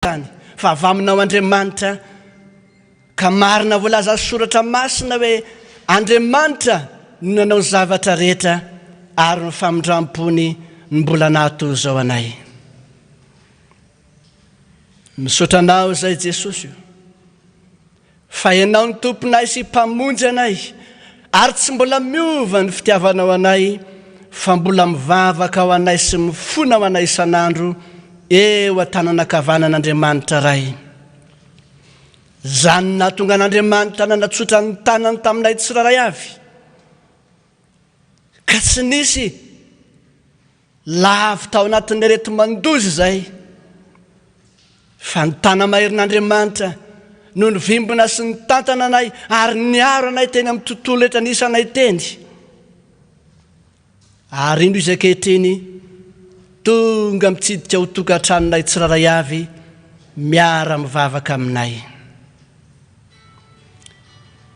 Izany, fa avy aminao Andriamanitra, ka marina voalazan'ny Soratra Masina hoe Andriamanitra no nanao ny zavatra rehetra ary ny famindram-pony no mbola nahatoa izao anay. Misaotra Anao izay Jesosy o. Fa Ianao no Tomponay sy Mpamonjy anay, ary tsy mbola miova ny fitiavanao anay, fa mbola mivavaka ho anay sy mifona ho anay isan'andro eo an-tanan'ankavanan'Andriamanitra Ray. Izany no nahatonga an'Andriamanitra nanatsotra ny tanany taminay tsirairay avy, ka tsy nisy Lavo tao anatin'ny areti-mandoza izay, fa ny tana-maherin'Andriamanitra no nivimbina sy nitantana anay ary niaro anay teny amin'ny tontolo rehetra nisy anay teny. Ary indro izy ankehitriny tonga mitsidika ho tokantranonay tsirairay avy miara-mivavaka aminay.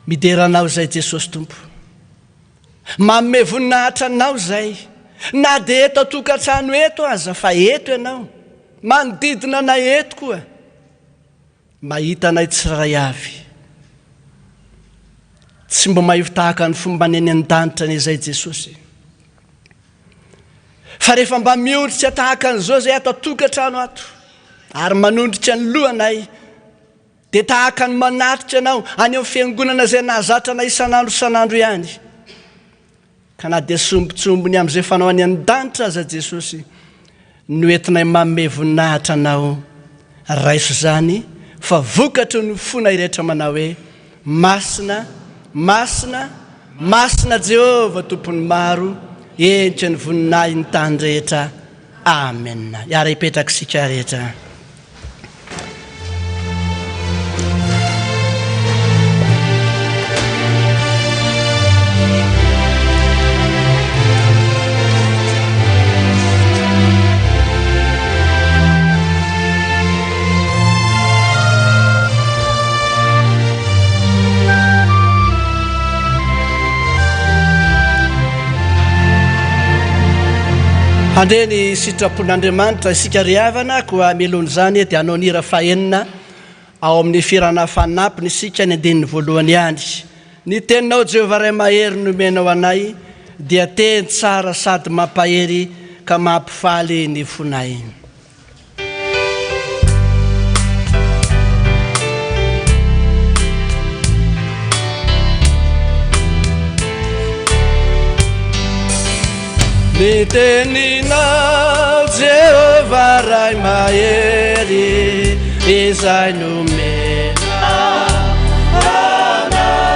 Midera Anao izay Jesosy Tompo. Manome voninahitra anao izay na dia eto an-tokantrano eto aza fa eto ianao, manodidina anay eto koa, mahita anay tsirairay avy. Tsy mba mahivo tahaka ny fombany any an-danitra anie izay Jesosy. Fa rehefa mba miondrika tahaka an'izao izay ato an-tokantrano ato ary manondrika ny lohanay, Dia tahaka ny manatrika anao any amin'ny fiangonana izay nahazatra anay isan'andro isan'andro ihany. Ka na dia sombintsombiny amin'izay fanao any an-danitra aza Jesosy no entinay manome voninahitra anao, raiso izany fa vokatry ny fonay rehetra manao hoe, Masina, masina, masina Jehovah Tompon'ny maro, henika ny voninahiny tany rehetra. Amen. Hiara-hipetraka isika rehetra. Handre ny sitrapon'Andriamanitra isika ry havana, koa mialohan'izany dia hanao ny hira fahenina ao amin'ny fihirana fanampiny isika, ny andininy voalohany ihany. Ny teninao Jehovah Ray mahery nomenao anay dia teny tsara sady mampahery ka mampifaly ny fonay. Ny teninao Jehovah Ray mahery izay nomena anay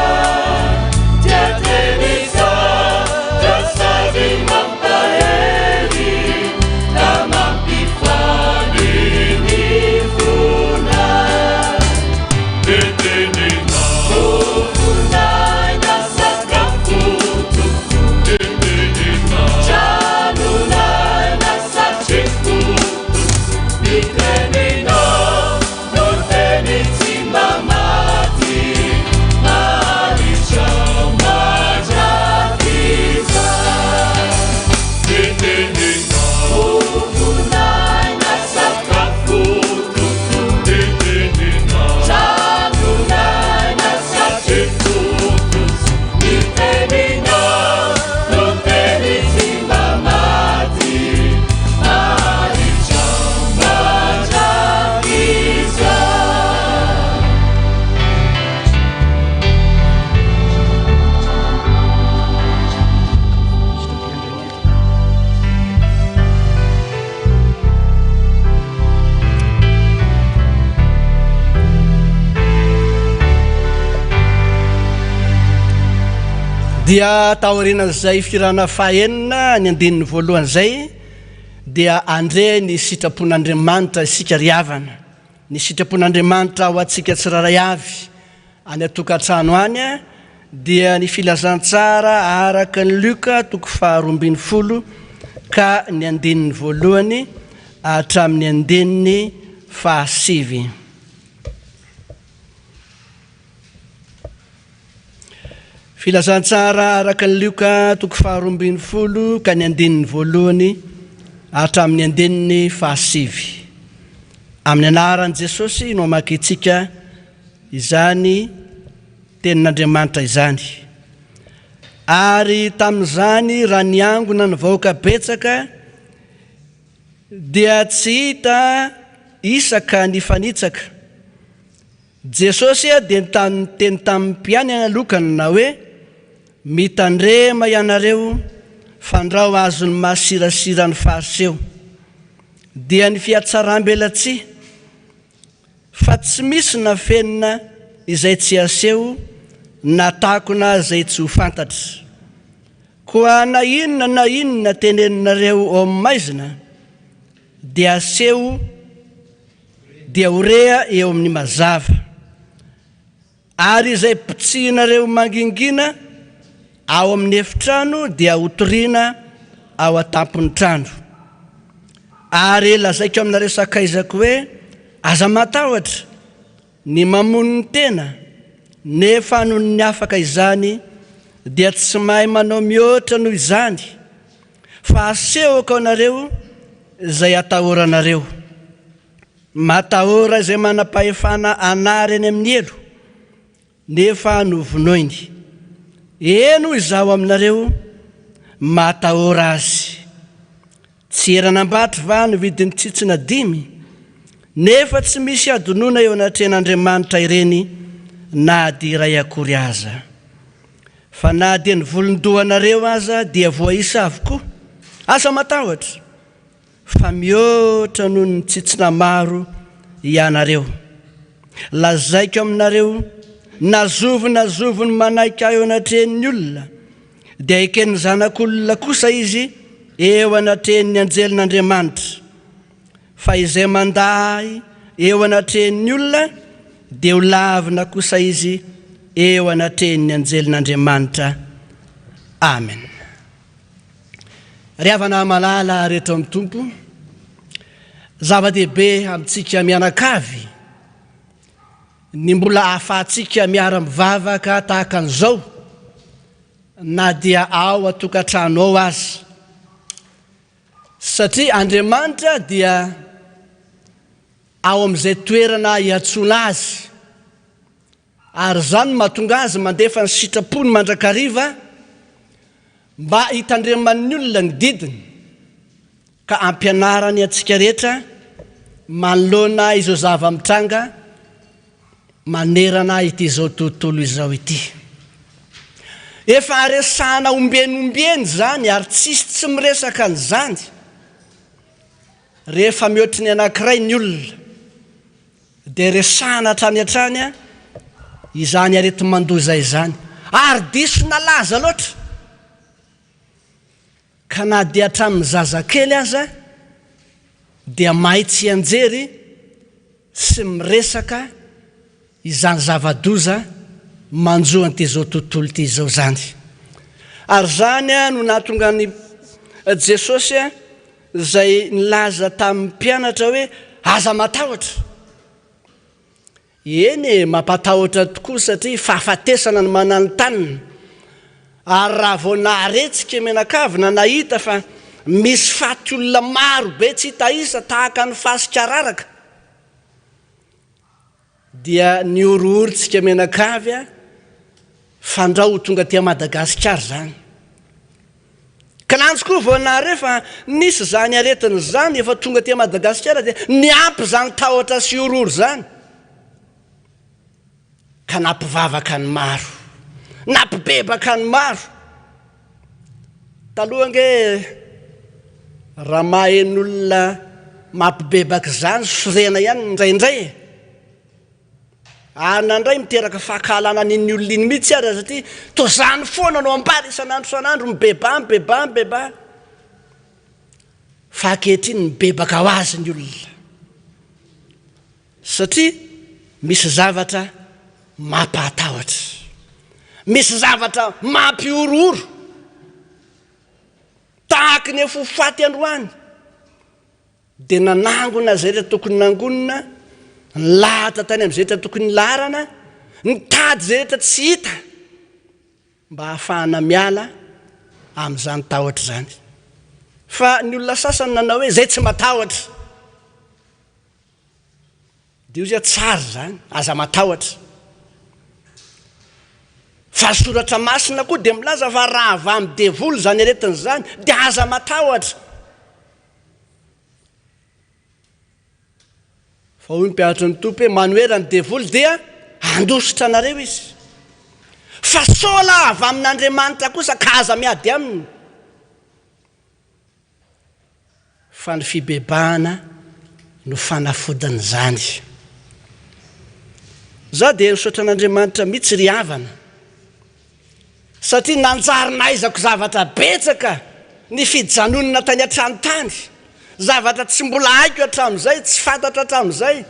dia teny tsara sady mampahery ka mampifaly ny fonay. Ny teninao vonaina sakafo tokoa. Ny teninao tranon'aina satriko tokoa. Ny teninao no teny tsy mba maty, maharitra mandrakizay. Ny teninao vonaina sakafo tokoa. Ny teninao tranon'aina satriko tokoa. Ny teninao no teny tsy mba maty, maharitra mandrakizay. Dia taorianan'izay fihirana fahenina ny andininy voalohany izay dia andre ny sitrapon'Andriamanitra isika ry havana. Ny sitrapon'Andriamanitra ho antsika tsirairay avy any an-tokantrano any dia ny filazantsara araka ny Lioka toko faha-12 ka ny andininy voalohany hatramin'ny andininy fahasivy. Filazantsara araka ny Lioka toko faha-12 ka ny andininy voalohany hatramin'ny andininy fahasivy. Amin'ny anaran'i Jesosy no amakintsika izany tenin'Andriamanitra izany. Ary tamin'izany raha niangona ny vahoaka betsaka dia tsy hita isa ka nifanitsaka. Jesosy dia niteny tamin'ny mpianany alokany na hoe, Mitandrema ianareo fandrao azon'ny masirasira ny Fariseo, dia ny fihatsaram-belatsihy, fa tsy misy nafenina izay tsy aseho na takona izay tsy ho fantatra. Koa na inona na inona teneninareo ao amin'ny maizina dia aseho dia ho rea eo amin'ny mazava. Ary izay pitsihinareo mangingina ao amin'ny efitrano dia hotorina ao an-tampon'ny trano. Ary lazaiko aminareo sakaizako hoe, Aza matahotra ny mamono ny tena, nefa noho ny afaka izany dia tsy mahay manao mihoatra noho izany, fa asehoko anareo izay atahoranareo. Matahora izay manam-pahefana hanary any amin'ny helo, nefa novonoiny. Eny, hoy izaho aminareo, matahora azy. Tsy eran'Ambatry va no vidin'ny tsitsina dimy? Nefa tsy misy hadinoina eo anatrehan'Andriamanitra ireny na dia iray akory aza. Fa na dia ny volon-dohanareo aza dia voaisa avokoa. Aza matahotra! Fa mihoatra noho ny tsitsina maro ianareo. Lazaiko aminareo, na zovy na zovy ny manaiky ahy eo anatrehan'ny olona, dia eken'ny Zanak'olona kosa izy eo anatrehan'ny anjelin'Andriamanitra. Fa izay mandà ahy eo anatrehan'ny olona, dia ho lavina kosa izy eo anatrehan'ny anjelin'Andriamanitra. Amen. Ry havana malala rehetra ao amin'ny Tompo, zava-dehibe amintsika mianakavy ny mbola ahafahantsika miara-mivavaka tahaka an'izao na dia ao an-tokantrano ao aza. Satria Andriamanitra dia ao amin'izay toerana iantsoana azy. Ary izany no mahatonga azy mandefa ny sitrapony mandrakariva mba hitandreman'ny olona ny didiny ka ampianarany antsika rehetra manoloana izao zava-mitranga manerana ity izao tontolo izao ity. Efa resahana ombieny ombieny izany ary tsisy tsy miresaka an'izany rehefa mihoatry ny anankiray ny olona. Dia resahana hatrany hatrany izany areti-mandoza izany, ary diso nalaza loatra, ka na dia hatramin'ny zazakely aza dia mahay tsianjery sy miresaka izany zava-doza manjo an'ity izao tontolo ity izao izany. Ary izany no nahatonga an'i Jesosy izay nilaza tamin'ny mpianatra hoe, Aza matahotra. Eny e, mampatahotra tokoa satria fahafatesana no mananontanona. Ary raha vao naharetsika i Menakavy na nahita fa misy faty olona maro be tsy hita isa tahaka ny fasika raraka, Dia nihorohoro tsika mianakavy a, fandrao ho tonga aty Madagasikara izany. Kinanjo koa vao nahare fa nisy izany aretina izany efa tonga aty Madagasikara dia niampy izany tahotra sy horohoro izany. Ka nampivavaka ny maro, nampibebaka ny maro. Taloha ange raha maheno olona mampibebaka izany sorena ihany indraindray e. Ary nandray miteraka fankahalana an'iny olona iny mihitsy aza satria toa izany foana no ambara isan'andro isan'andro, mibebaha mibebaha mibebaha. Fa ankehitriny mibebaka ho azy ny olona. Satria misy zavatra mampahatahotra. Misy zavatra mampihorohoro. Tahaky ny efa ho faty androany, dia nanangona izay rehetra tokony nangonina, nilahatra tany amin'izay rehetra tokony nilaharana, nitady izay rehetra tsy hita mba hahafahana miala amin'izany tahotra izany. Fa ny olona sasany nanao hoe izay tsy matahotra. Dia hoy izy hoe, Tsara izany, aza matahotra. Fa ny Soratra Masina koa dia milaza fa raha avy amin'ny devoly izany aretina izany, dia aza matahotra. Fa hoy ny mpianatry ny Tompo hoe, Manohera ny devoly dia handositra anareo izy. Fa sola avy amin'Andriamanitra kosa ka aza miady aminy. Fa ny fibebahana no fanafodin'izany. Za dia misaotra an'Andriamanitra mihitsy ry havana satria nanjary nahaizako zavatra betsaka ny fijanonana tany an-trano tany, zavatra tsy mbola haiko hatramin'izay, tsy fantatro hatramin'izay.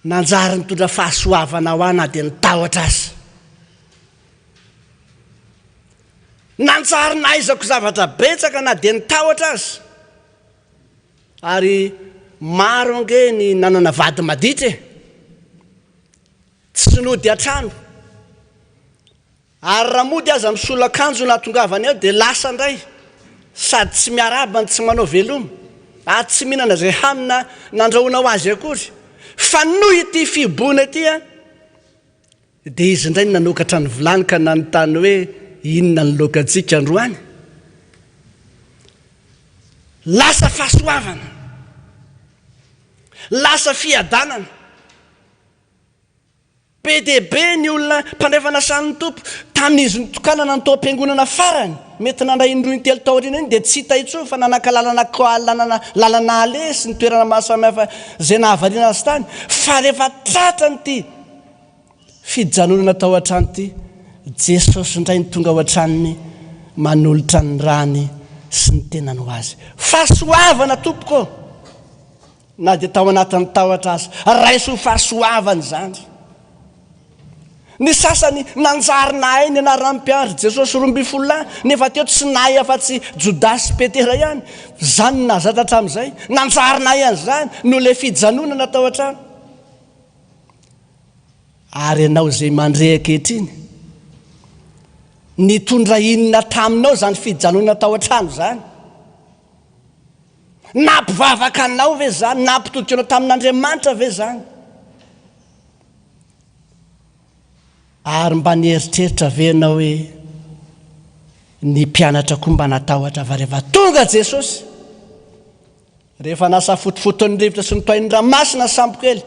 Nanjary nitondra fahasoavana ho ahy na dia ny tahotra aza. Nanjary nahaizako zavatra betsaka na dia ny tahotra aza. Ary maro ange ny nanana vady maditra e! Tsy nody an-trano. Ary raha mody aza misolo akanjo nahatongavany ao dia lasa indray, sady tsy miarahaba no tsy manao veloma, ary tsy mihinana izay hanina nandrahoina ho azy akory. Fa noho ity fihibohana ity dia izy indray no nanokatra ny vilany ka nanontany hoe, Inona ny laokantsika androany? Lasa fahasoavana, lasa fiadanana. Be dia be ny olona mpandray fanasan'ny Tompo tamin'izy nitokanana ny tao am-piangonana farany. Mety nandray indroa intelo taoriana iny dia tsy hita intsony fa nanankalalana lalana lalana aleha sy ny toerana maro samihafa izay nahavariana azy tany. Fa rehefa tratran'ity fijanonana tao an-trano ity, Jesosy indray no tonga ao an-tranony manolotra ny rany sy ny tenany ho azy. Fahasoavana tompoko ô! Na dia tao anatin'ny tahotra aza. Raiso ho fahasoavana izany. Ny sasany nanjary nahay ny anaran'ny mpiandry Jesosy 12 lahy, nefa teo tsy nahay afa-tsy Jodasy sy Petera ihany. Izany no nahazatra hatramin'izay. Nanjary nahay an'izany noho ilay fijanonana tao an-trano. Ary ianao izay mandre ankehitriny, nitondra inona taminao izany fijanonana tao an-trano izany? Nampivavaka anao ve izany? Nampitodika anao tamin'Andriamanitra ve izany? Ary mba nieritreritra ve ianao hoe ny mpianatra koa mba natahotra fa rehefa tonga Jesosy, rehefa nasafotofoton'ny rivotra sy notohain'ny ranomasina ny sambokely,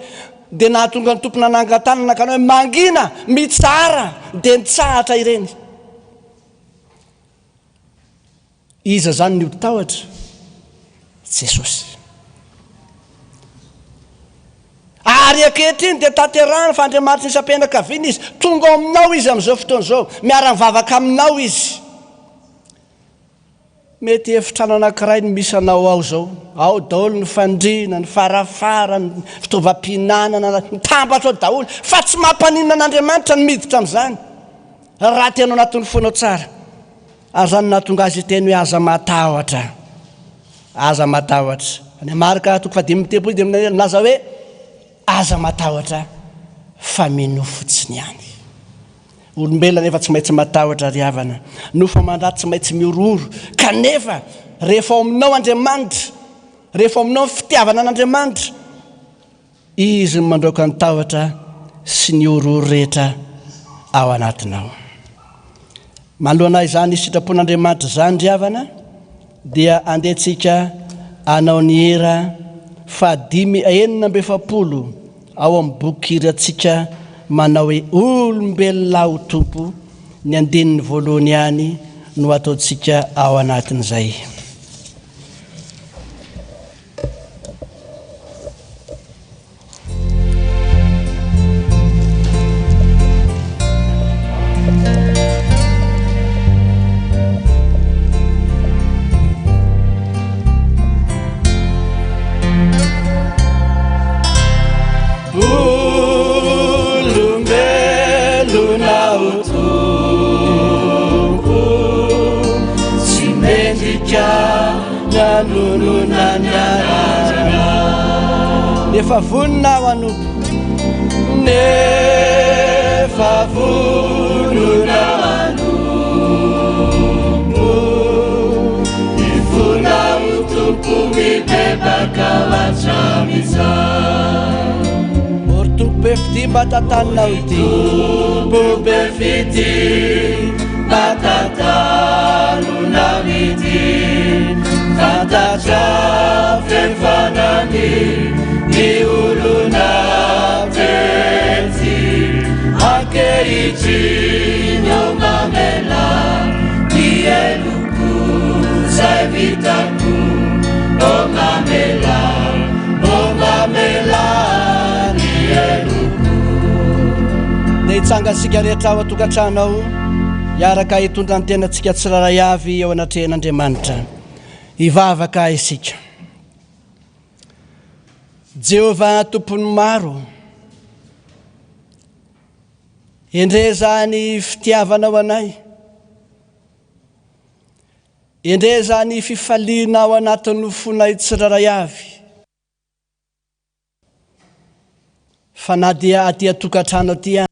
dia nahatonga ny Tompo nanangan-tanana ka nanao hoe mangina, mitsahara, dia nitsahatra ireny. Iza izany ny odi-tahotra? Jesosy. Ary ankehitriny dia tanterahiny fa Andriamanitry ny isam-pianakaviana Izy. Tonga ao aminao Izy amin'izao fotoana izao. Miara-mivavaka aminao Izy. Mety efitrano anankiray no misy anao ao izao. Ao daholo ny fandriana, ny farafara, ny fitaovam-pihinanana, mitambatra ao daholo. Fa tsy mampaninona an'Andriamanitra ny miditra amin'izany. Raha tena ao anatin'ny fonao tsara. Ary izany no nahatonga azy hiteny hoe, Aza matahotra, aza matahotra. Any Marka toko fahadimy amby telopolo dia milaza hoe, Aza matahotra fa minoa fotsiny ihany. Olombelona nefa tsy maintsy matahotra ry havana. Nofo aman-dra tsy maintsy mihorohoro. Kanefa rehefa ao aminao Andriamanitra, rehefa ao aminao ny fitiavana an'Andriamanitra, Izy no mandroaka ny tahotra sy ny horohoro rehetra ao anatinao. Manoloana izany sitrapon'Andriamanitra izany ry havana dia andeha tsika hanao ny hira fahadimy 46 ao amin'ny boky hirantsika manao hoe Olombelona aho Tompo, ny andininy voalohany ihany no ataontsika ao anatin'izay. Olombelona ho Tompo tsy mendrika Nanonona ny anaranao. Nefa vonona aho hanompo. Nefa vonona hanompo. Hifona ho Tompo mibebaka hatramin'izao. be fitia mba tantanonao ity. Tompo be fitia mba tantanonao ity. Fantatrao f'efa nania ny olona tety. Ankehitriny ô mamelà ny heloko izay vitako. Ô mamelà, ô mamelà ny heloko. Dia hitsangantsika rehetra ao an-tokantrano ao, hiaraka hitondra ny tenantsika tsirairay avy eo anatrehan'Andriamanitra. Hivavaka isika. Jehovah Tompon'ny maro, endre izany fitiavanao anay, endre izany fifaliana ao anatin'ny fonay tsirairay avy, fa na dia aty an-tokantrano aty aza,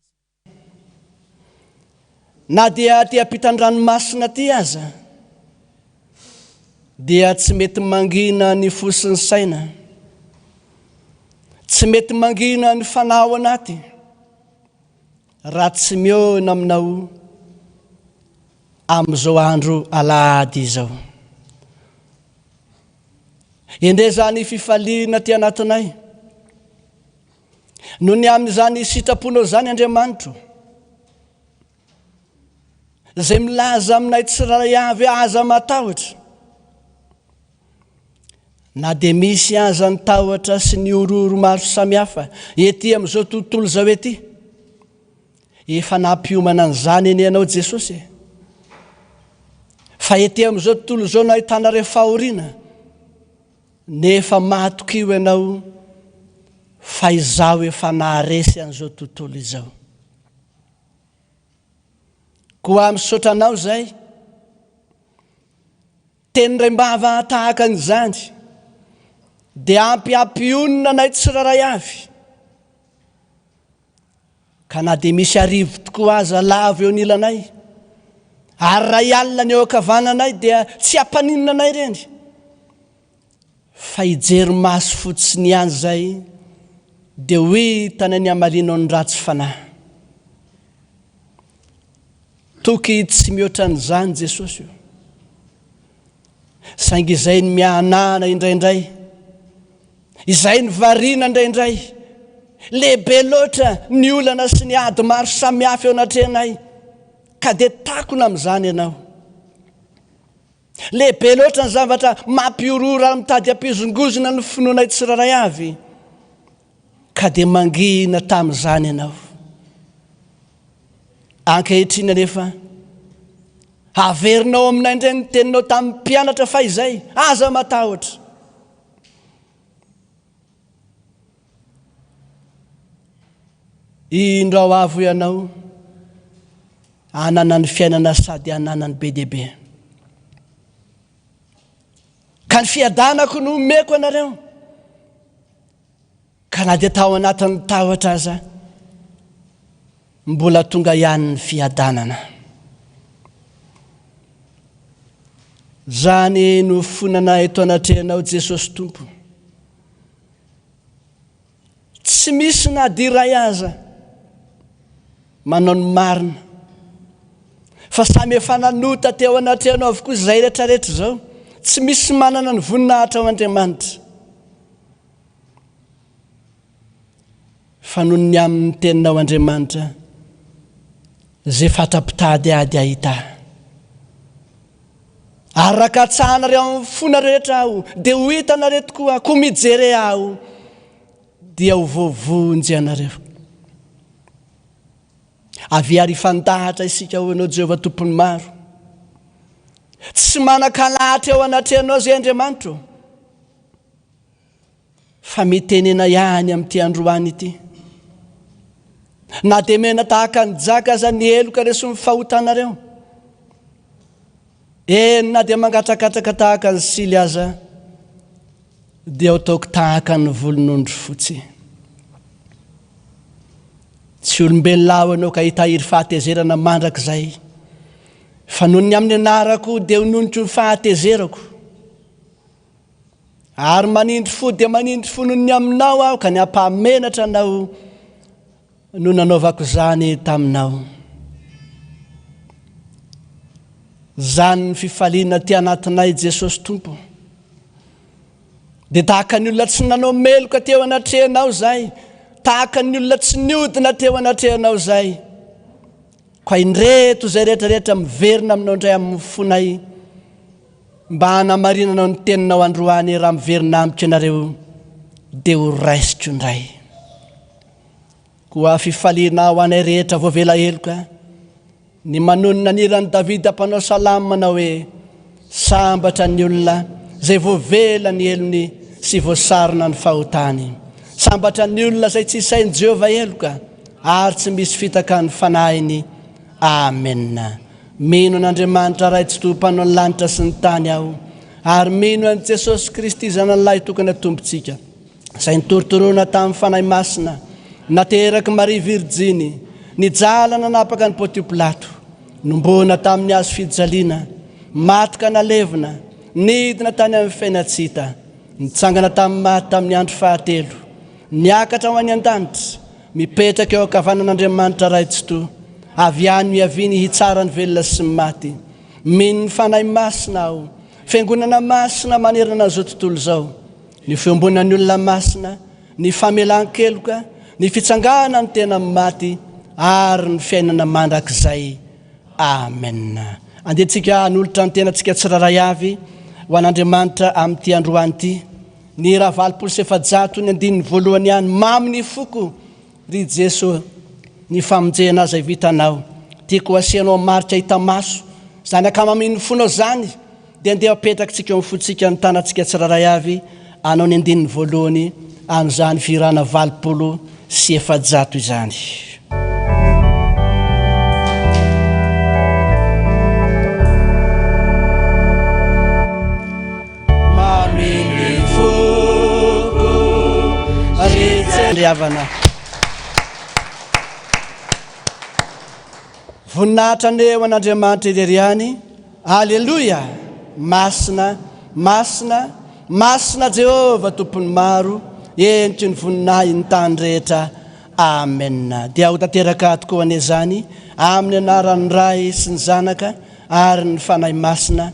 Na dia aty ampitan-dranomasina aty aza dia tsy mety mangina ny fo sy ny saina, tsy mety mangina ny fanahy ao anaty raha tsy mihaona aminao amin'izao andro alahady izao. Endrey izany fifaliana aty anatinay. Noho ny amin'izany sitraponao izany, Andriamanitro, izay milaza aminay tsirairay avy hoe aza matahotra, na dia misy aza ny tahotra sy ny horohoro maro samihafa ety amin'izao tontolo izao ety, efa nampiomana an'izany anie ianao Jesosy e. Fa ety amin'izao tontolo izao no ahitanareo fahoriana. Nefa matoky io ianao fa izaho efa naharesy an'izao tontolo izao. Koa misaotra anao izay. Teny raim-bava tahaka an'izany dia ampy hampionona anay tsirairay avy. Ka na dia misy arivo tokoa aza lavo eo anilanay, ary iray alina ny eo ankavananay dia tsy hampaninona anay ireny, fa hijery maso fotsiny ihany izay dia ho hitanay ny hamalianao ny ratsy fanahy. Toky tsy mihoatra an'izany Jesosy o. Saingy izay ny miahanahana indraindray, izay ny variana indraindray, lehibe loatra ny olana sy ny ady maro samihafa eo anatrehanay, ka dia takona amin'izany ianao. Lehibe loatra ny zavatra mampihorohoro ary mitady hampihozongozona ny finoanay tsirairay avy, ka dia mangina tamin'izany ianao. Ankehitriny anefa, Averinao aminay indray ny teninao tamin'ny mpianatra fahizay, aza matahotra. Indro aho avo ianao, hanana ny fiainana sady hananany be dia be. Ka ny fiadanako no omeko anareo. Ka na dia tao anatin'ny tahotra aza, mbola tonga ihany ny fiadanana. Izany no fonana eto anatrehanao Jesosy Tompo. Tsy misy na dia iray aza manao ny marina. Fa samy efa nanota teo anatrehanao avokoa izay rehetrarehetra izao. Tsy misy manana ny voninahitra ao Andriamanitra. Fa noho ny amin'ny teninao Andriamanitra, izay fatra-pitady ady hahita ahy. Ary raha katsahanareo amin'ny fonareo rehetra aho, dia ho hitanareo tokoa aho, koa mijere aho, dia ho voavonjy ianareo. Avia ary hifandahatra isika ho anao Jehovah Tompon'ny maro. Tsy manan-kalahatra eo anatrehanao izay Andriamanitro. Fa mitenena ihany amin'ity androany ity. Na dia mena tahaka ny jaka aza ny helokareo sy ny fahotanareo, eny, na dia mangatrakatraka tahaka ny sily aza, dia ho taoko tahaka ny volon'ondry fotsy. Tsy olombelona aho ianao ka hitahiry fahatezerana mandrakizay, fa noho ny amin'ny anarako dia ho noniko ny fahatezerako. Ary manindry fo dia manindry fo noho ny aminao aho ka ny hampahamenatra anao. No nanaovako izany taminao. Izany ny fifaliana aty anatinay Jesosy Tompo. Dia tahaka ny olona tsy nanao meloka teo anatrehanao izay, tahaka ny olona tsy niodina teo anatrehanao izay. Koa indreto izay rehetra rehetra miverina aminao indray amin'ny fonay mba hanamarinanao ny teninao androany raha miverina amiko ianareo dia ho raisiko indray. Koa fifaliana ho anay rehetra voavela heloka ny manonona ny hiran'i Davida mpanao salamo manao hoe, Sambatra ny olona izay voavela ny helony sy voasarona ny fahotany. Sambatra ny olona izay tsy isain'i Jehovah heloka ary tsy misy fitaka ny fanahiny. Amena. Mino an'Andriamanitra Ray Tsitoha Mpanao ny lanitra sy ny tany aho, ary mino an'i Jesosy Kristy Zanany Lahitokana Tompontsika. izay nitorotoroana tamin'ny Fanahy Masina, naterak'i Maria Virjiny, nijaly nanapaka an'i Pontio Pilato, nomboana tamin'ny hazo fijaliana, maty ka nalevina, nidina tany amin'ny fiainan-tsy hita, nitsangana tamin'ny maty tamin'ny andro fahatelo, niakatra ho any an-danitra, mipetraka eo ankavanan'Andriamanitra Ray Tsitoha, avy any no hiaviany hitsara ny velona sy ny maty. Mino ny Fanahy Masina aho, Fiangonana masina manerana an'izao tontolo izao. Ny fiombonan'ny olona masina, ny famelan-keloka, ny fitsanganan'ny ny tena amin'ny maty, ary ny fiainana mandrakizay. Amen. Andeha tsika hanolotra ny tenantsika tsirairay avy ho an'Andriamanitra amin'ity androany ity. Ny hira 480 ny andininy voalohany ihany, Mamy ny foko, ry Jeso, ny famonjena izay vitanao. Tiako hasianao marika hita maso izany ankamamin'ny fonao izany. Dia andeha apetrakitsika eo amin'ny fontsika ny tanantsika tsirairay avy hanao ny andininy voalohany amin'izany fihirana 480 izany. Mamy ny foko, ry Ry havana. Voninahitra anie ho an'Andriamanitra irery ihany. Aleloia! Masina, masina, masina Jehovah Tompon'ny maro, eniky ny voninahiny ny tany rehetra. Amena. Dia ho tanteraka tokoa anie izany, amin'ny anaran'ny Ray sy ny Zanaka ary ny Fanahy Masina.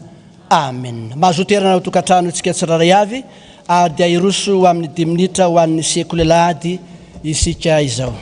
Amena. Mahazoa toerana ao an-tokantrano isika tsirairay avy ary dia hiroso ho amin'ny dimy minitra ho an'ny sekoly alahady isika izao.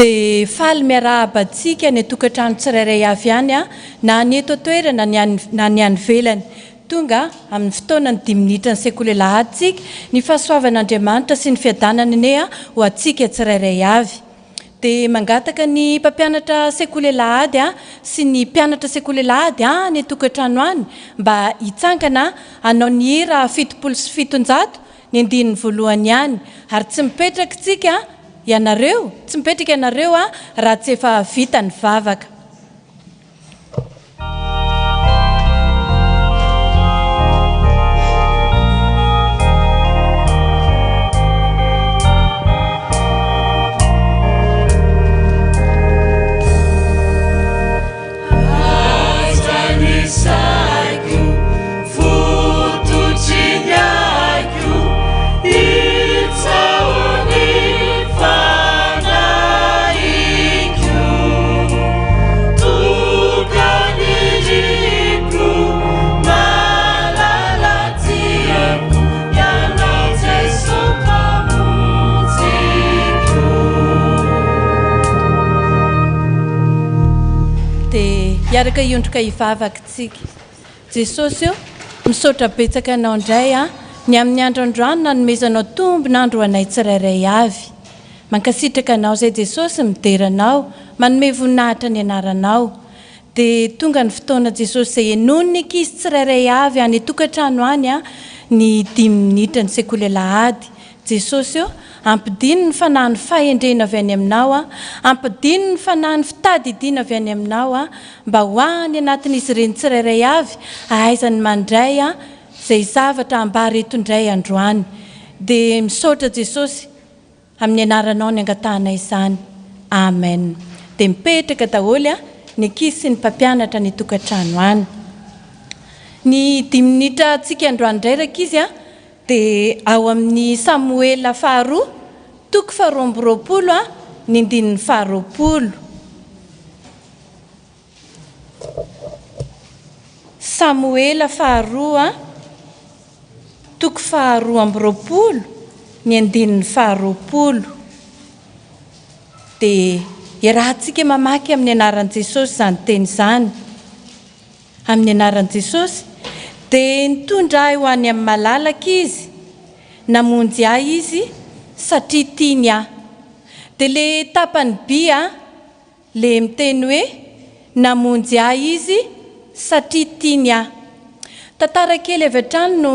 Dia faly miarahaba antsika any an-tokantrano tsirairay avy any, na ny eto an-toerana na ny any ivelany. Tonga amin'ny fotoana ny dimy minitra ny sekoly alahady tsika, ny fahasoavan'Andriamanitra sy ny fiadanany anie ho antsika tsirairay avy. Dia mangataka ny mpampianatra sekoly alahady sy ny mpianatra sekoly alahady any an-tokantrano any mba hitsangana hanao ny hira 770 ny andininy voalohany ihany ary tsy mipetraka tsika ianareo, tsy mipetraka ianareo raha tsy efa vita ny vavaka. Dia hiaraka hiondrika hivavaka isika. Jesosy o, misaotra betsaka Anao indray aho ny amin'ny andro androany nanomezanao tombon'andro ho anay tsirairay avy. Mankasitraka Anao izay Jesosy, midera Anao, manome voninahitra ny anaranao. Dia tonga ny fotoana Jesosy izay henoin'ny ankizy tsirairay avy any an-tokantrano any. ny dimy minitra ny sekoly alahady. Jesosy ô, ampidino ny fanahin'ny fahendrena avy any Aminao aho, ampidino ny fanahin'ny fitadidiana avy any Aminao aho, mba ho any anatin'izy ireny tsirairay avy hahaizany mandray izay zavatra ambara eto indray androany. Dia misaotra Jesosy amin'ny anaranao ny angatahanay izany. Amen. Dia mipetraka daholo ny ankizy sy ny mpampianatra any an-tokantrano any. Ny dimy minitra antsika androany indray rankizy dia ao amin'ny Samoela faharoa toko faharoa amby roapolo ny andininy faharoapolo. Samoela faharoa, toko faharoa amby roapolo, ny andininy faharoapolo. Dia iarahantsika mamaky amin'ny anaran'i Jesosy izany teny izany. Amin'ny anaran'i Jesosy, dia nitondra ahy ho any amin'ny malalaka Izy, namonjy ahy Izy satria tiany aho. Dia ilay tapany by a, Le miteny hoe namonjy ahy izy satria tiany aho. Tantara kely avy hatrany no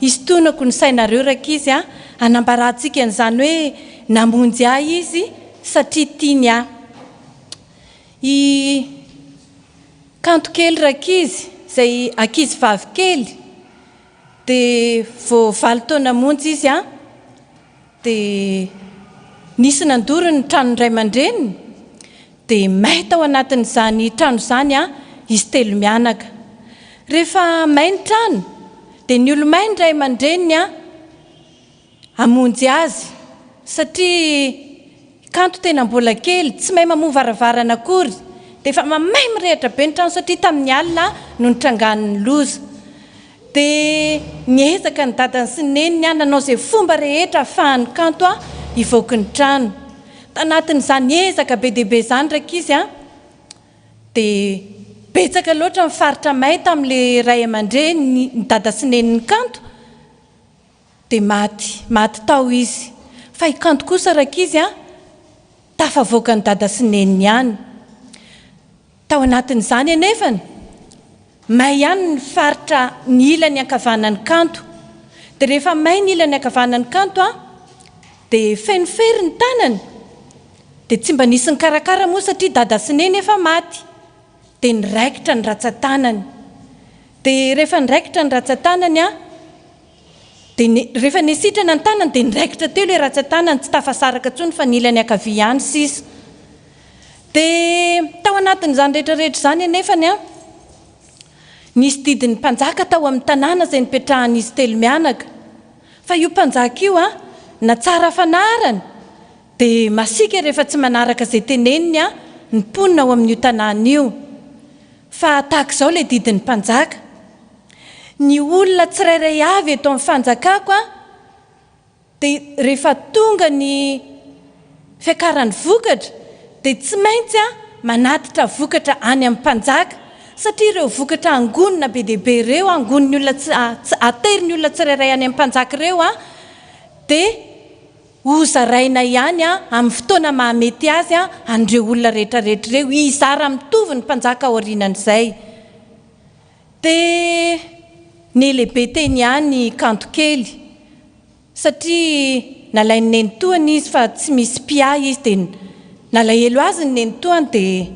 hisintonako ny sainareo rankizy a, hanambarantsika an'izany hoe namonjy ahy izy satria tiany aho. I Kanto kely rankizy, izay ankizy vavy kely, dia vao valo taona monja izy a. Dia nisy nandoro ny tranon'ny ray aman-dreniny, dia may tao anatin'izany trano izany izy telo mianaka. Rehefa may ny trano, dia niolomay ny ray aman-dreniny hamonjy azy, satria Kanto tena mbola kely, tsy mahay mamoha varavarana akory, dia efa mamay mirehitra be ny trano satria tamin'ny alina no nitrangan'ny loza. Dia niezaka ny dadany sy ny neniny nanao izay fomba rehetra ahafahan'i Kanto hivoaky ny trano. Tanatin'izany ezaka be dia be izany rankizy a, dia betsaka loatra ny faritra may tamin'ilay ray aman-dreny, ny dada sy nenin'i Kanto, Dia maty, maty tao izy. Fa i Kanto kosa rankizy a, tafavoakan'i dada sy neniny ihany. Tao anatin'izany anefany, may ihany ny faritra ny ilany ankavanan'i Kanto. Dia rehefa may ny ilany ankavanan'i Kanto a, dia feno fery ny tanany. Dia tsy mba nisy nikarakara moa satria dada sy neny efa maty. Dia niraikitra ny ratsan-tanany. Dia rehefa niraikitra ny ratsan-tanany an, dia ne, rehefa nisitrana ny tanany dia niraikitra teo ilay ratsan-tanany, tsy tafasaraka intsony fa ny ilany ankavia ihany sisa. Dia tao anatin'izany rehetra rehetra izany anefany an, nisy didin'ny mpanjaka tao amin'ny tanàna izay nipetrahan'izy telo mianaka. Fa io mpanjaka io an, na tsara fanarana, Dia masiaka rehefa tsy manaraka izay teneniny ny mponina ao amin'io tanàna io. Fa tahaka izao ilay didin'ny mpanjaka, Ny olona tsirairay avy eto amin'ny fanjakako dia rehefa tonga ny fiakaran'ny vokatra dia tsy maintsy manatitra vokatra any amin'ny mpanjaka, satria ireo vokatra angonina be dia be ireo, angonin'ny olona, aterin'ny olona tsirairay any amin'ny mpanjaka ireo dia Ho zaraina ihany amin'ny fotoana mahamety azy an'ireo olona rehetra rehetra ireo, hizara mitovy ny mpanjaka aorianan'izay. Dia nihalehibe teny ihany i Kanto kely, satria nalain'ny nenitoany izy fa tsy misy mpiahy izy, dia nalahelo azy ny nenitoany dia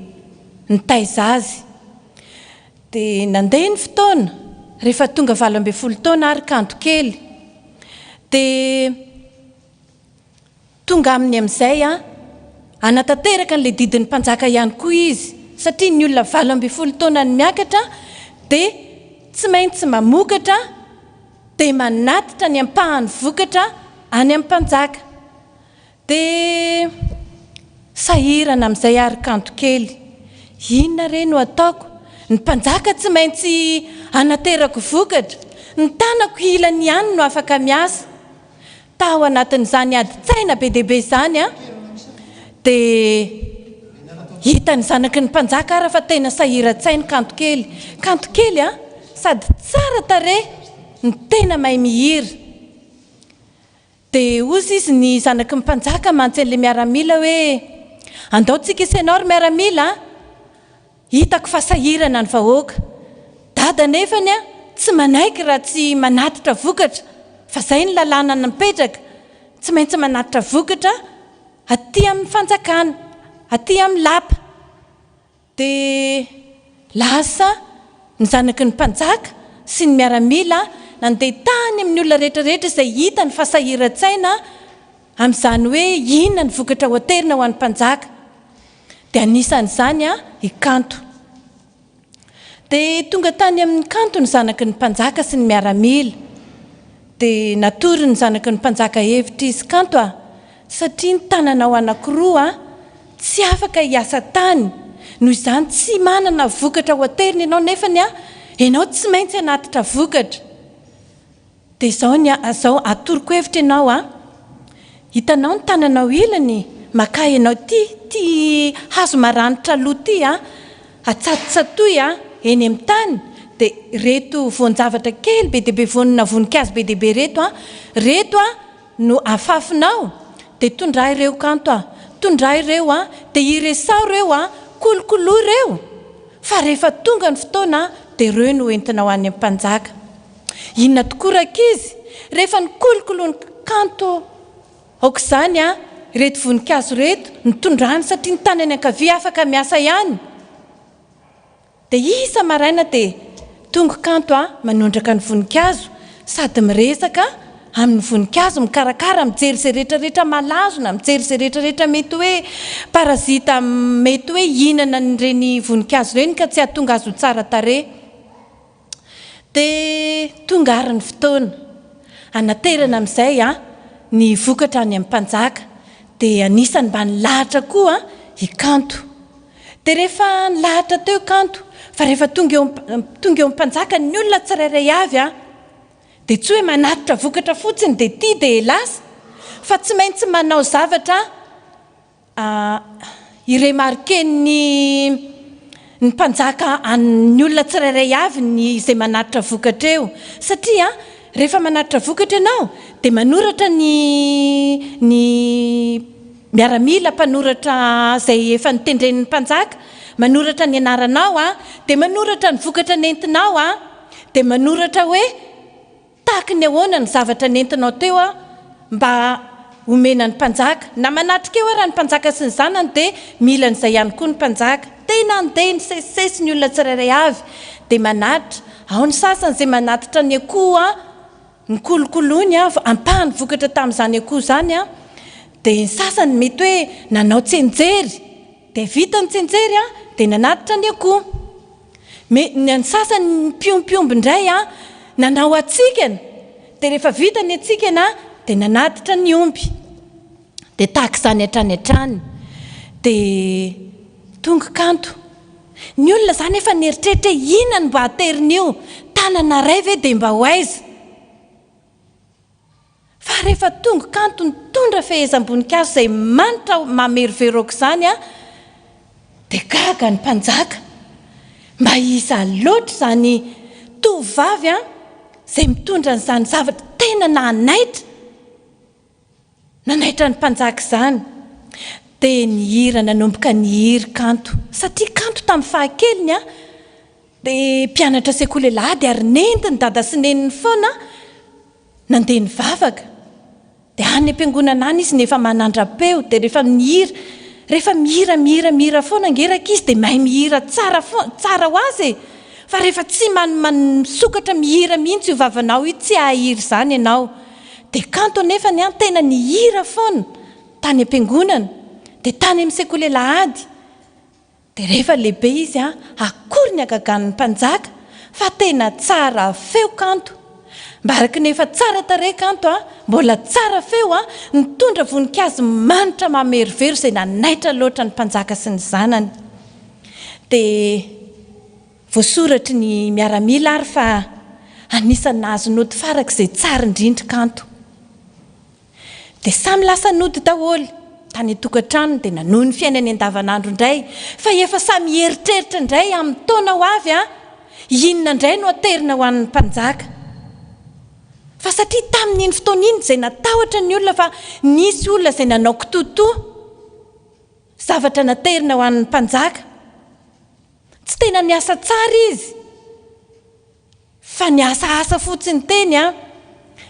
nitaiza azy. Dia nandeha ny fotoana, rehefa tonga 18 taona ary Kanto kely, dia tonga aminy amin'izay hanatanteraka an'ilay didin'ny mpanjaka ihany koa izy, satria ny olona 18 taona ny miakatra dia tsy maintsy mamokatra dia manatitra ny ampahan'ny vokatra any amin'ny mpanjaka. Dia sahirana amin'izay ary kanto kely. Inona re no ataoko? Ny mpanjaka tsy maintsy anaterako vokatra. Ny tanako ilany ihany no afaka miasa. Tao anatin'izany adin-tsaina be dia be izany dia hitan'ny zanaky ny mpanjaka ara fa tena sahiran-tsaina kanto kely. Kanto kely an! Sady tsara tarehy no tena mahay mihira. Dia hozy izy ny zanaky ny mpanjaka mantsy an'ilay miaramila hoe, Andao tsika sy ianao ry miaramila a! Hitako fa sahirana ny vahoaka. Dada anefany a! tsy manaiky raha tsy manatitra vokatra fa izay ny lalàna napetraka, tsy maintsy manatitra vokatra aty amin'ny fanjakana, aty amin'ny lapa. Dia lasa ny zanaky ny mpanjaka sy ny miaramila nandeha tany amin'ny olona rehetra rehetra izay hitany fa sahiran-tsaina amin'izany hoe inona ny vokatra ho aterina ho an'ny mpanjaka. Dia anisan'izany i Kanto. Dia tonga tany amin'i Kanto ny zanaky ny mpanjaka sy ny miaramila. Dia natory ny zanaky ny mpanjaka hevitra izy, Kanto a! Satria ny tananao anankiroa tsy afaka hiasa tany, noho izany tsy manana vokatra ho aterina ianao nefany ianao tsy maintsy hanatitra vokatra. Dia izao ny izao atoroko hevitra ianao a! Hitanao ny tananao ilany? Makà ianao ity ity hazo maranitra aloha ity a! Atsatotsatoy a! Eny amin'ny tany dia ireto voan-javatra kely be dia be vonona voninkazo be dia be ireto a! Ireto a! No afafinao dia tondray ireo kanto a! Tondray ireo a! Dia iresaho ireo a! Kolokoloy ireo! Fa rehefa tonga ny fotoana dia ireo no entinao any amin'ny mpanjaka. Inona tokoa rankizy? Rehefa nikolokoloin'i Kanto aok'izany a! Ireto voninkazo ireto, nitondrany satria ny tanany ankavia afaka miasa ihany. Dia isa maraina dia tonga Kanto a, manondraka ny voninkazo sady miresaka amin'ny voninkazo, mikarakara, mijery izay rehetra rehetra malazo na mijery izay rehetra rehetra mety hoe parazita mety hoe hihinana an'ireny voninkazo ireny ka tsy hahatonga azy ho tsara tarehy. Dia tonga àry ny fotoana hanaterana amin'izay ny vokatra any amin'ny mpanjaka. Dia anisan'ny mba nilahatra koa i Kanto. Dia rehefa nilahatra teo i Kanto, fa rehefa tonga eo tonga eo amin'ny mpanjaka ny olona tsirairay avy, dia tsy hoe manatitra vokatra fotsiny dia ity dia lasa, fa tsy maintsy manao zavatra I-remarquer-n'ny ny mpanjaka an'ny olona tsirairay avy ny izay manatitra vokatra eo. Satria rehefa manatitra vokatra ianao dia manoratra ny ny miaramila mpanoratra izay efa notendren'ny mpanjaka, manoratra ny anaranao dia manoratra ny vokatra nentinao dia manoratra hoe Tahaky ny ahoana ny zavatra nentinao teo aho mba homena ny mpanjaka? Na manatrika eo ara ny mpanjaka sy ny zanany dia mila an'izay ihany koa ny mpanjaka. Tena andeha nisesisesy ny olona tsirairay avy dia manatitra. Ao ny sasany izay manatitra ny akoho an, ny kolokoloiny an, ampahany vokatra tamin'izany akoho izany an, dia ny sasany mety hoe nanao tsianjery dia vita ny tsianjery an, dia nanatitra ny akoho. Me, ny an'ny sasany mpiompy omby indray an, nanao hatsikana, dia rehefa vita ny hatsikana dia nanatitra ny omby. Dia tahaka izany hatrany hatrany. Dia tonga kanto. Ny olona izany efa nieritreritra hoe inona no mba haterin'io, tanana iray ve dia mba ho aiza? Fa rehefa tonga kanto nitondra fehezam-boninkazo izay manitra mamerovero aok'izany aho, dia gaga ny mpanjaka. Mba iza loatra izany tovovavy an, izay mitondra an'izany zavatra tena nanaitra, nanaitra ny mpanjaka izany. Dia nihira nanomboka nihiry kanto, satria kanto tamin'ny fahakeliny an, dia mpianatra sekoly alahady ary nentin'i dada sy neniny foana Nandeha nivavaka, dia any am-piangonana any izy no efa manandra-peo, dia rehefa mihira, rehefa mihira mihira mihira foana ange rankizy dia mahay mihira tsara foana, tsara ho azy e! Fa rehefa tsy man man misokatra mihira mihitsy io vavanao io tsy hahahira izany ianao. Dia kanto anefany an, tena nihira foana tany am-piangonana, dia tany amin'ny sekoly alahady. Dia rehefa lehibe izy an, akory ny hagagan'ny mpanjaka fa tena tsara feo kanto. Mba araka ny efa tsara tarehy kanto an, mbola tsara feo an, nitondra voninkazo manitra mamerovero izay nanaitra loatra ny mpanjaka sy ny zanany. Dia voasoratry ny miaramila ary fa anisan'ny nahazo nody farak'izay tsara indrindra kanto. Dia samy lasa nody daholo, tany an-tokantranony dia nanohy ny fiainany andavanandro indray, fa efa samy hieritreritra indray amin'ny taona ho avy an, inona indray no haterina ho an'ny mpanjaka. Fa satria tamin'iny fotoana iny izay natahotra ny olona fa nisy olona izay nanao kitoatoa, zavatra naterina ho an'ny mpanjaka, tsy tena niasa tsara izy. Fa niasahasa fotsiny teny an!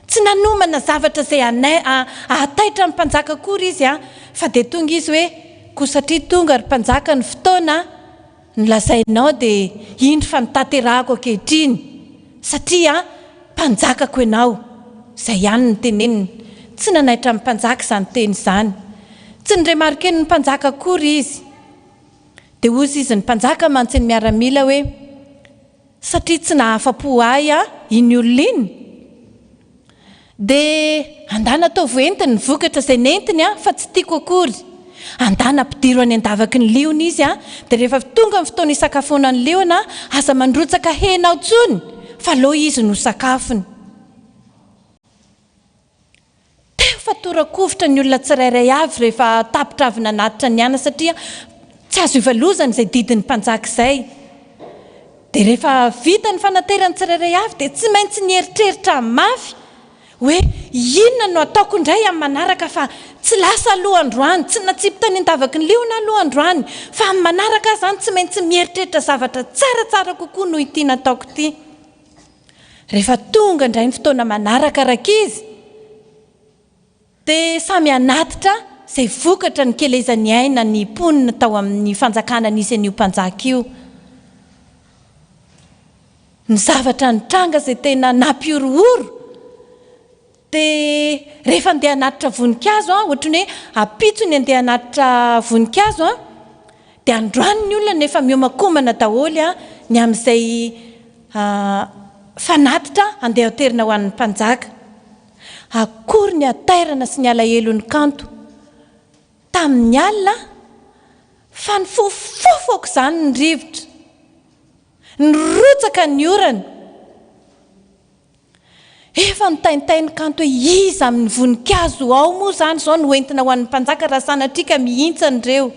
Tsy nanomana zavatra izay hahataitra ny mpanjaka akory izy an! Fa dia tonga izy hoe, Koa satria tonga, ry mpanjaka, ny fotoana nolazainao dia indro fa notanterahako ankehitriny, satria mpanjakako ianao. Izay ihany no teneniny. Tsy nanaitra ny mpanjaka izany teny izany. Tsy niremarken'ny mpanjaka akory izy. Dia hozy izy ny mpanjaka mantsy ny miaramila hoe, Satria tsy nahafa-po ahy iny olona iny, dia andana ataovy hoentiny ny vokatra izay nentiny fa tsy tiako akory. Andana ampidiro any an-davaky ny liona izy, dia rehefa tonga ny fotoana hisakafoana ny liona, aza mandrotsaka hena ao intsony fa aleo izy no sakafony. Teo fa tora-kovitra ny olona tsirairay avy rehefa tapitra avy nanatitra ny ana satria tsy azo ivalozana izay didin'ny mpanjaka izay. Dia rehefa vita ny fanateran'ny tsirairay avy dia tsy maintsy nieritreritra mafy hoe inona no ataoko indray amin'ny manaraka fa tsy lasa aloha androany, tsy natsipy tany an-davaky ny liona aloha androany fa amin'ny manaraka aho izany tsy maintsy mieritreritra zavatra tsaratsara kokoa noho ity nataoko ity. Rehefa tonga indray ny fotoana manaraka rankizy dia samy hanatitra izay vokatra nikelezany aina ny mponina tao amin'ny fanjakana nisy an'io mpanjaka io. Ny zavatra nitranga izay tena nampihorohoro Dia rehefa andeha hanatitra voninkazo an, ohatry ny hoe ampitso ny andeha hanatitra voninkazo an, dia androany ny olona no efa miomankomana daholo an, ny amin'izay fanatitra andeha hoterina ho an'ny mpanjaka. Akory ny hatairana sy ny alahelon'ny kanto tamin'ny alina fa nifofofofo aok'izany ny rivotra, nirotsaka ny orana. Efa nitaintainy kanto hoe iza amin'ny voninkazo ao moa izany izao no hoentina ho an'ny mpanjaka raha sanatria ka mihintsana ireo.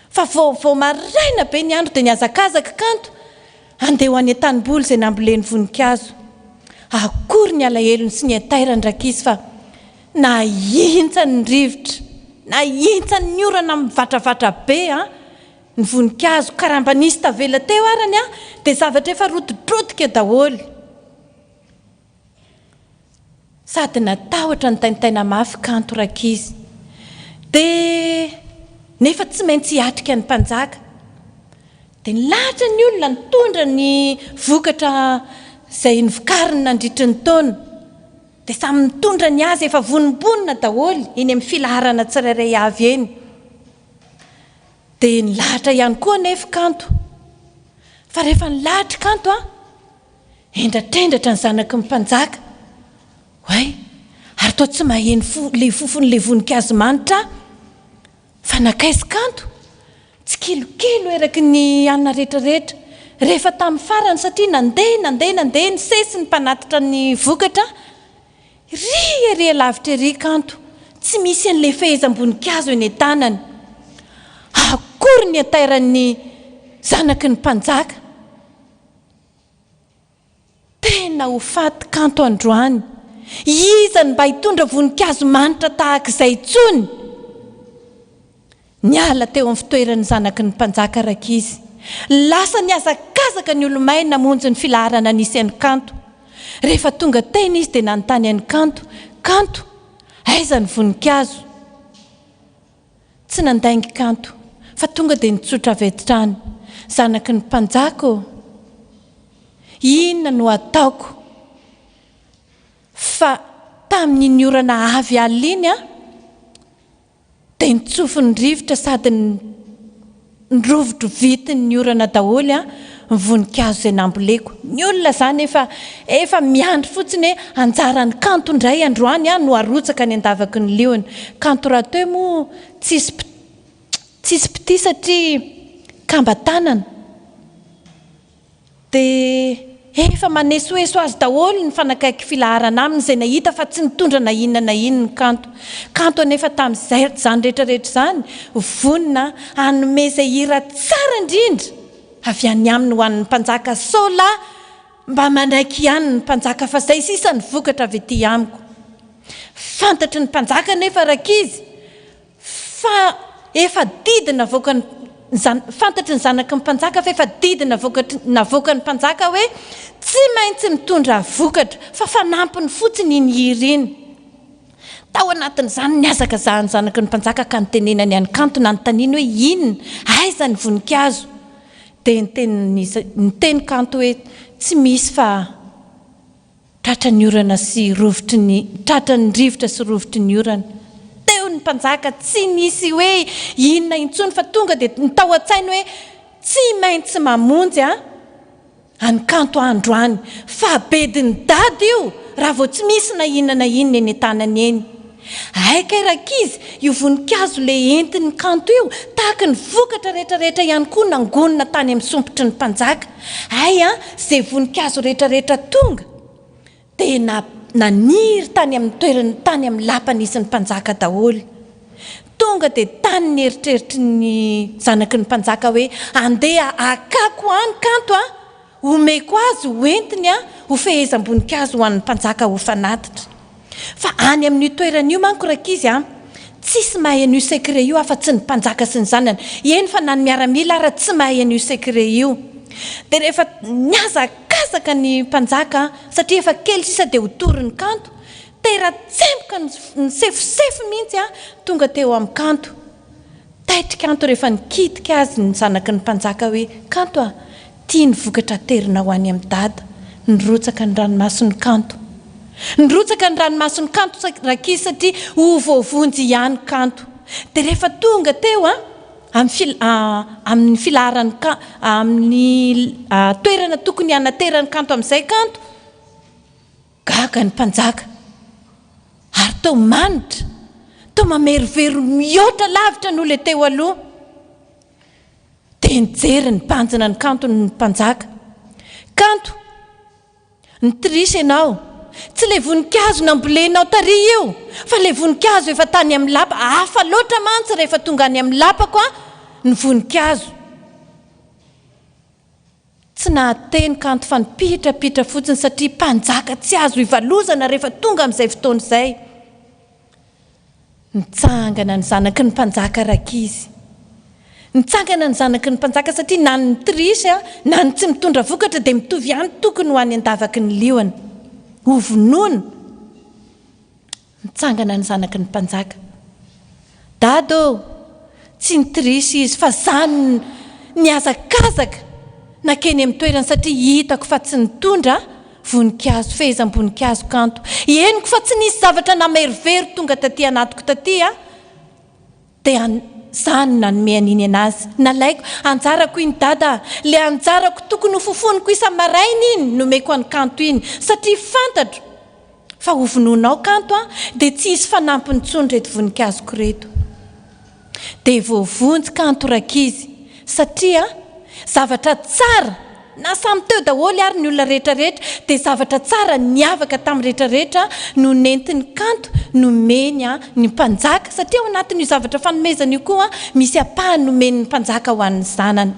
Fa vao vao maraina be ny andro dia nihazakazaka kanto handeha ho any an-tanimboly izay namboleny voninkazo. Akory ny alahelony sy ny hatairany rankizy fa nahintsany ny rivotra, nahintsany ny orana mivatravatra be an! Ny voninkazo ka raha mba nisy tavela teo arany an, dia zavatra efa rotidrotika daholo. Sady natahotra nitaintaina mafy kanto rankizy. Dia nefa tsy maintsy hiatrika ny mpanjaka. Dia nilahatra ny olona nitondra ny vokatra izay novokariny nandritry ny taona. Dia samy nitondra ny azy efa vonombonona daholo eny amin'ny filaharana tsirairay avy eny. Dia nilahatra ihany koa anefa i Kanto. Fa rehefa nilahatra i Kanto an, hendratrendratra ny zanaky ny mpanjaka. Oay, ary toa tsy maheno fo ilay fofon'ilay voninkazo manitra aho. Fa nankaiza i Kanto? Tsikilokilo eraky ny anona rehetrarehetra. Rehefa tamin'ny farany, satria nandeha, nandeha, nandeha, nisesy ny mpanatitra ny vokatra, Ry ery alavitra ery kanto, tsy misy an'ilay fehezam-boninkazo eny an-tanany. Akory ny hatairan'ny zanaky ny mpanjaka! Tena ho faty kanto androany. Iza no mba hitondra voninkazo manitra tahaka izay intsony? Niala teo amin'ny fitoeran'ny zanaky ny mpanjaka rankizy. Lasa nihazakazaka ny olomay namonjy ny filaharana nisy an'i Kanto. Rehefa tonga teny izy dia nanontany an'i Kanto, Kanto, aiza ny voninkazo? Tsy nandainga Kanto, fa tonga dia nitsotra avy hatrany, Zanaky ny mpanjaka ô! Inona no hataoko? Fa tamin'iny orana avy alina iny aho, Dia nitsofin'ny rivotra sady nirovidrovitin'ny orana daholo ny voninkazo izay namboleko. Ny olona izany efa efa miandry fotsiny hoe anjaran'ny kanto indray androany no arotsaka any an-davaky ny liona. Kanto rahateo moa tsisy tsisy mpitia satria kamba-tanana. Dia efa manesoeso azy daholo ny fanakaiky filaharana aminy izay nahita fa tsy nitondra na inona na inona ny kanto. Kanto anefa tamin'izay izany rehetra rehetra izany, vonona hanome izay hira tsara indrindra avy any aminy ho an'ny mpanjaka Saola mba manaiky ihany ny mpanjaka fa izay sisa ny vokatra avy ety amiko. Fantatry ny mpanjaka anefa rankizy Fa efa didy navoakan'ny zan, fantatry ny zanaky ny mpanjaka fa efa didy navoakatry, navoakan'ny mpanjaka hoe, Tsy maintsy mitondra vokatra fa fanampiny fotsiny iny hira iny. Tao anatin'izany nihazakazahan'ny zanaky ny mpanjaka ka nitenenany an'i Kanto nanontaniany hoe inona, aiza ny voninkazo? Dia niteny niteny Kanto hoe tsy misy fa tratran'ny orana sy rovitry ny tratran'ny rivotra sy rovitry ny orana. Teo ny mpanjaka tsy nisy hoe inona intsony fa tonga dia ny tao an-tsainy hoe tsy maintsy mamonjy an! Any kanto androany fa bedin'i dada io raha vao tsy misy na inona na inona eny an-tanany eny. Hay kay rankizy io voninkazo le entin'i kanto io tahaky ny vokatra retraretra ihany koa nangonina tany amin'ny sompitry ny mpanjaka. Hay an ze voninkazo retraretra tonga dia na naniry tany amin'ny toerany tany amin'ny lapa nisy ny mpanjaka daholo. Tonga dia tany ny eritreritry ny zanaky ny mpanjaka hoe andeha hakako any kanto a, homeko azy ho entiny a, ho fehezam-boninkazo ho an'ny mpanjaka ho fanatitra. Fa any amin'io toerana io manko rankizy a, tsisy mahay an'io secret io afa-tsy ny mpanjaka sy ny zanany. Eny fa na ny miaramila ara tsy mahay an'io secret io. Dia rehefa nihazakazaka ny mpanjaka satria efa kely sisa dia ho torin'ny kanto, tera-tsemboka nisefosefo mihitsy tonga teo amin'ny kanto. Taitry kanto rehefa nikitika azy ny zanaky ny mpanjaka hoe, Kanto a! Tia ny vokatra aterinao any amin'i Dada. Nirotsaka ny ranomason'i Kanto. Nirotsaka ny ranomason'i Kanto rankizy satria ho voavonjy ihany Kanto. Dia rehefa tonga teo an, amin'ny fil, amin'ny filaharan'ny ka, amin'ny toerana tokony hanateran'i Kanto amin'izay Kanto, gaga ny mpanjaka. Ary toa manitra, toa mamerovero mihoatra lavitra noho ilay teo aloha. Dia nijery nibanjina ny kantony ny mpanjaka. Kanto! Ni-triche ianao. Tsy ilay voninkazo nambolenao tary io, fa ilay voninkazo efa tany amin'ny lapa. Hafa loatra mantsy rehefa tonga any amin'ny lapako ny voninkazo. Tsy nahateny kanto fa nipitrapitra fotsiny satria mpanjaka tsy azo ivalozana rehefa tonga amin'izay fotoana izay. Nitsangana ny zanaky ny mpanjaka rankizy. Nitsangana ny zanaky ny mpanjaka satria na ny mi-triche na ny tsy mitondra vokatra dia mitovy ihany tokony ho any an-davaky ny liona. Hovonoina. Nitsangana ny zanaky ny mpanjaka. Dada ô! Tsy ni-triche izy fa za nihazakazaka nankeny amin'ny toerany satria hitako fa tsy nitondra voninkazo, fehezam-boninkazo kanto. Henoko fa tsy nisy zavatra namerovero tonga taty anatiko taty aho, dia za no nanome an'iny anazy. Nalaiko, anjarako iny dada a! Le anjarako tokony ho fofoniko isa-maraina iny nomeko an'i Kanto iny, satria fantatro fa ho vonoinao Kanto a, dia tsy hisy fanampiny intsony ireto voninkazoko ireto. Dia voavonjy kanto rankizy satria zavatra tsara na samy teo daholo ary ny olona rehetra rehetra dia zavatra tsara niavaka tamin'ny rehetra rehetra no nentiny kanto nomeny ny mpanjaka satria ao anatin'io zavatra fanomezana io koa misy ampahany nomen'ny mpanjaka ho an'ny zanany.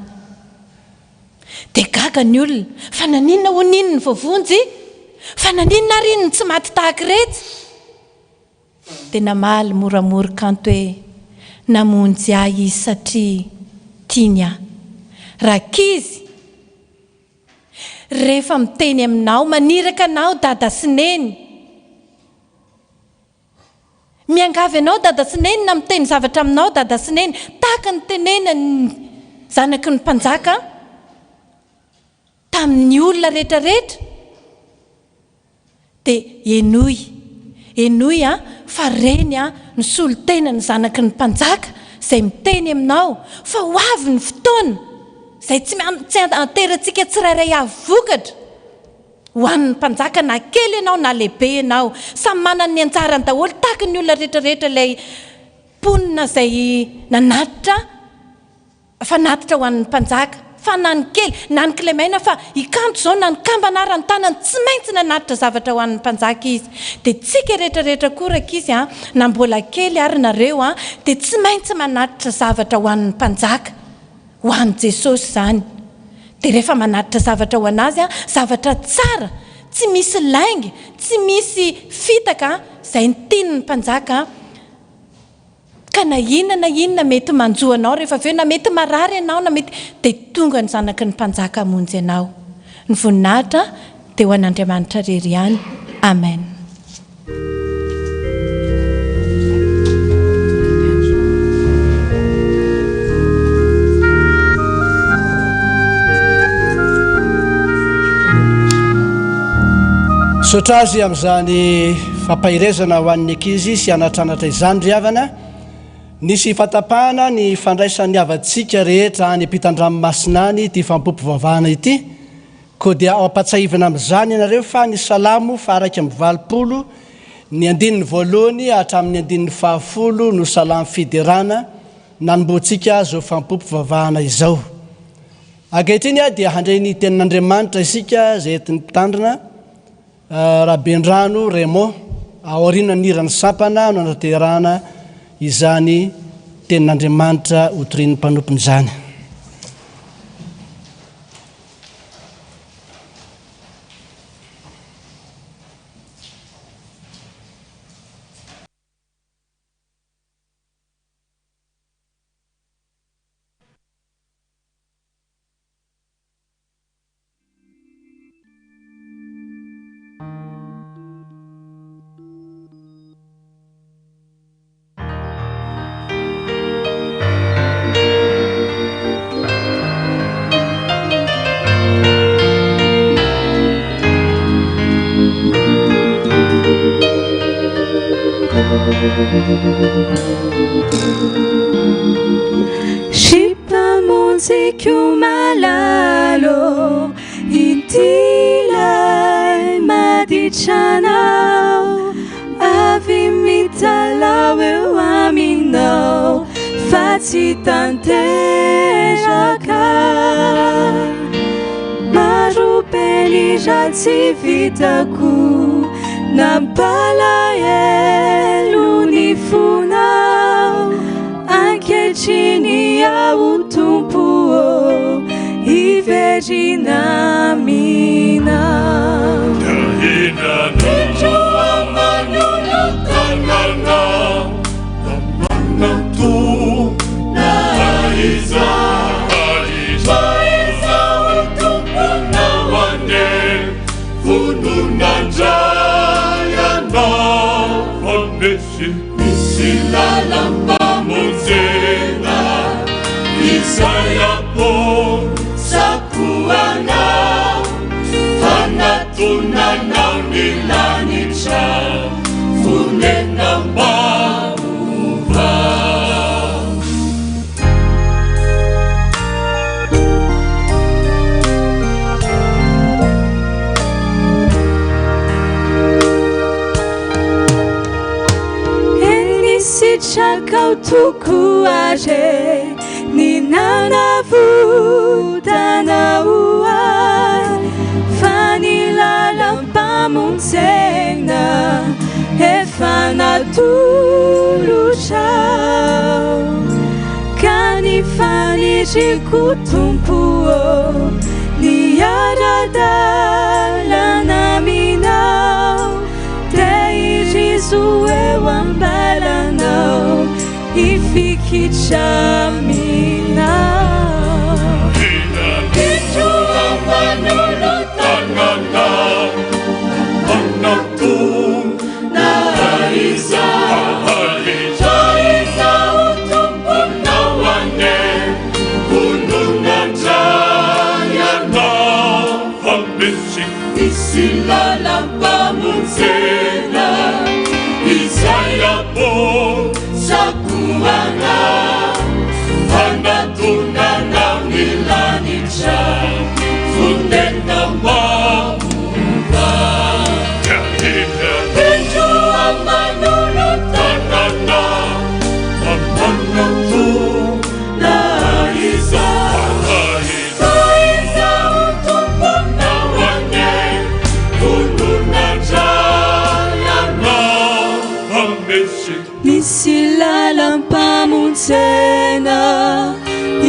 Dia gaga ny olona fa naninona hono iny ny voavonjy? Fa naninona ary iny no tsy maty tahaka iretsy? Dia namaly moramora Kanto hoe, Namonjy ahy izy satria tiany aho. Rankizy! Rehefa miteny aminao, maniraka anao Dada sy Neny. Miangavy anao Dada sy Neny na miteny zavatra aminao Dada sy Neny, tahaka ny tenenan'ny zanaky ny mpanjaka tamin'ny olona rehetrarehetra. Dia henoy, henoy an, fa reny an, ny solotenan'ny zanaky ny mpanjaka izay miteny aminao fa ho avy ny fotoana izay tsy tsy hanterantsika tsirairay avy vokatra ho an'ny mpanjaka na kely ianao na lehibe ianao, samy manana ny anjarany daholo tahaka ny olona rehetra rehetra ilay mponina izay nanatitra Fanatitra ho an'ny mpanjaka, fa na ny kely, na ny kilemaina, fa i Kanto izao na ny kambana ara ny tanany, tsy maintsy nanatitra zavatra ho an'ny mpanjaka izy. Dia tsika rehetra rehetra koa rankizy a, na mbola kely ary nareo a, dia tsy maintsy manatitra zavatra ho an'ny mpanjaka, ho an'i Jesosy izany. Dia rehefa manatitra zavatra ho an'Azy a, zavatra tsara, tsy misy lainga, tsy misy fitaka, izay ny tian'ny mpanjaka, Ka na inona na inona mety manjo anao rehefa avy eo, na mety marary ianao, na mety, dia tonga ny zanaky ny mpanjaka hamonjy anao. Ny voninahitra dia ho an'Andriamanitra irery ihany. Amen. Misaotra azy amin'izany fampaherezana ho an'ny ankizy sy hanatranatra izany ry havana. Nisy fahatapahana ny fandraisan'ny havantsika rehetra any ampitan-dranomasina any ity fampompivaovahana ity. Koa dia ao ampatsahivina amin'izany ianareo fa ny Salamo faha-81, ny andininy voalohany hatramin'ny andininy fahafolo no salamo fiderana nanombohantsika izao fampompivaovahana izao. Ankehitriny dia handre ny Tenin'Andriamanitra isika izay entin'ny Mpitandrina Rabendrano Raymond. Aorianan'ny hiran'ny sampana no anatanterahana izany Tenin'Andriamanitra hotorian'ny mpanompony izany. Mpamonjiko malala ô, ity ilay maditra anao, avy mitalaho eo aminao fa tsy tanteraka. Maro be ny ratsy vitako, nampalahelo ny fonao. Ankehitriny aho Tompo ô, hiverina aminao. Indro aman'olon-tanana, na aiza aiza ho tomponao anie, vonona handray anao fa misy Misy lalam-pamonjena izay aposako anao, hanatonanao ny lanitra fonenam-baovao. Eny sitrakao tokoa re ny nanavotanao ahy, fa ny lalam-pamonjena efa natolotrao. Ka ny faniriako Tompo ô, ny hiara-dalana aminao. Tehirizo eo am-balanao, hifikitra aminao. Indro aman'olon-tanana, manatona aiza aiza ho tomponao anie, vonona handray anao fa misy Misy lalam-pamonjena izay aposako anao, hanatonanao ny lanitra fonenam-baovao. Indro aman'olon-tanana, aman'olona aiza. Fa izaho tomponao anie, vonona handray anao fa misy. Misy lalam-pamonjena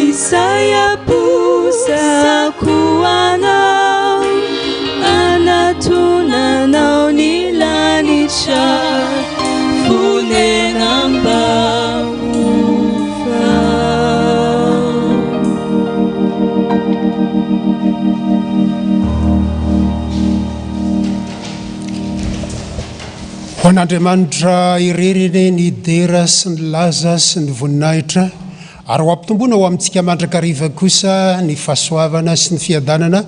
izay aposako anao, anatonanao ny lanitra fonenam-baovao. Ho an'Andriamanitra irery anie ny dera sy ny laza sy ny voninahitra, ary ho ampitomboina ho amintsika mandrakariva kosa ny fahasoavana sy ny fiadanana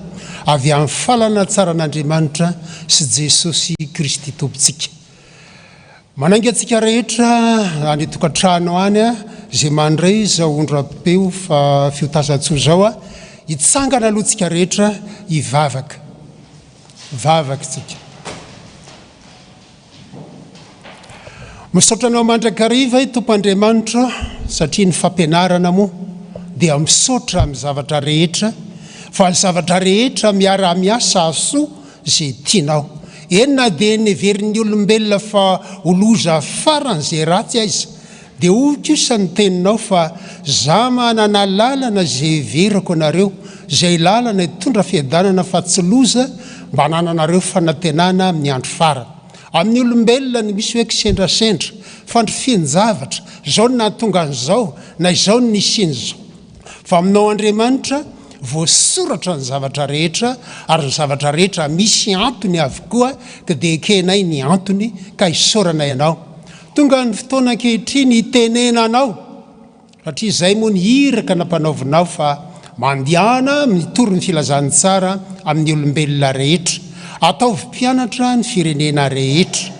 avy amin'ny fahalalana tsaran'Andriamanitra sy Jesosy Kristy Tompontsika. Manainga antsika rehetra any an-tokantrano any izay mandre izao ondram-peo fa fiotazan-tsoa izao, hitsangana aloha tsika rehetra hivavaka. Vavaka tsika. Misaotra anao mandrakariva i Tompo Andriamanitra satria ny fampianarana moa dia misaotra amin'ny zavatra rehetra fa ny zavatra rehetra miara-miasa hahasoa izay tianao. Eny na dia neverin'ny olombelona fa ho loza faran'izay ratsy aiza Dia hoy kosa ny teninao fa za manana lalana izay heverako anareo, izay lalana hitondra fiadanana fa tsy loza mba hanananareo fanantenana amin'ny andro farany. Amin'ny olombelona ny misy hoe kisendrasendra, fandrifian-javatra, izao no nahatonga an'izao na izao no nisian'izao. Fa aminao Andriamanitra, voasoratra ny zavatra rehetra ary ny zavatra rehetra misy antony avokoa ka dia ekenay ny antony ka isaoranay Anao. Tonga ny fotoana ankehitriny hitenenanao, satria izay moa ny iraka nampanaovinao fa mandehana mitory ny filazantsara amin'ny olombelona rehetra, ataovy mpianatra ny firenena rehetra,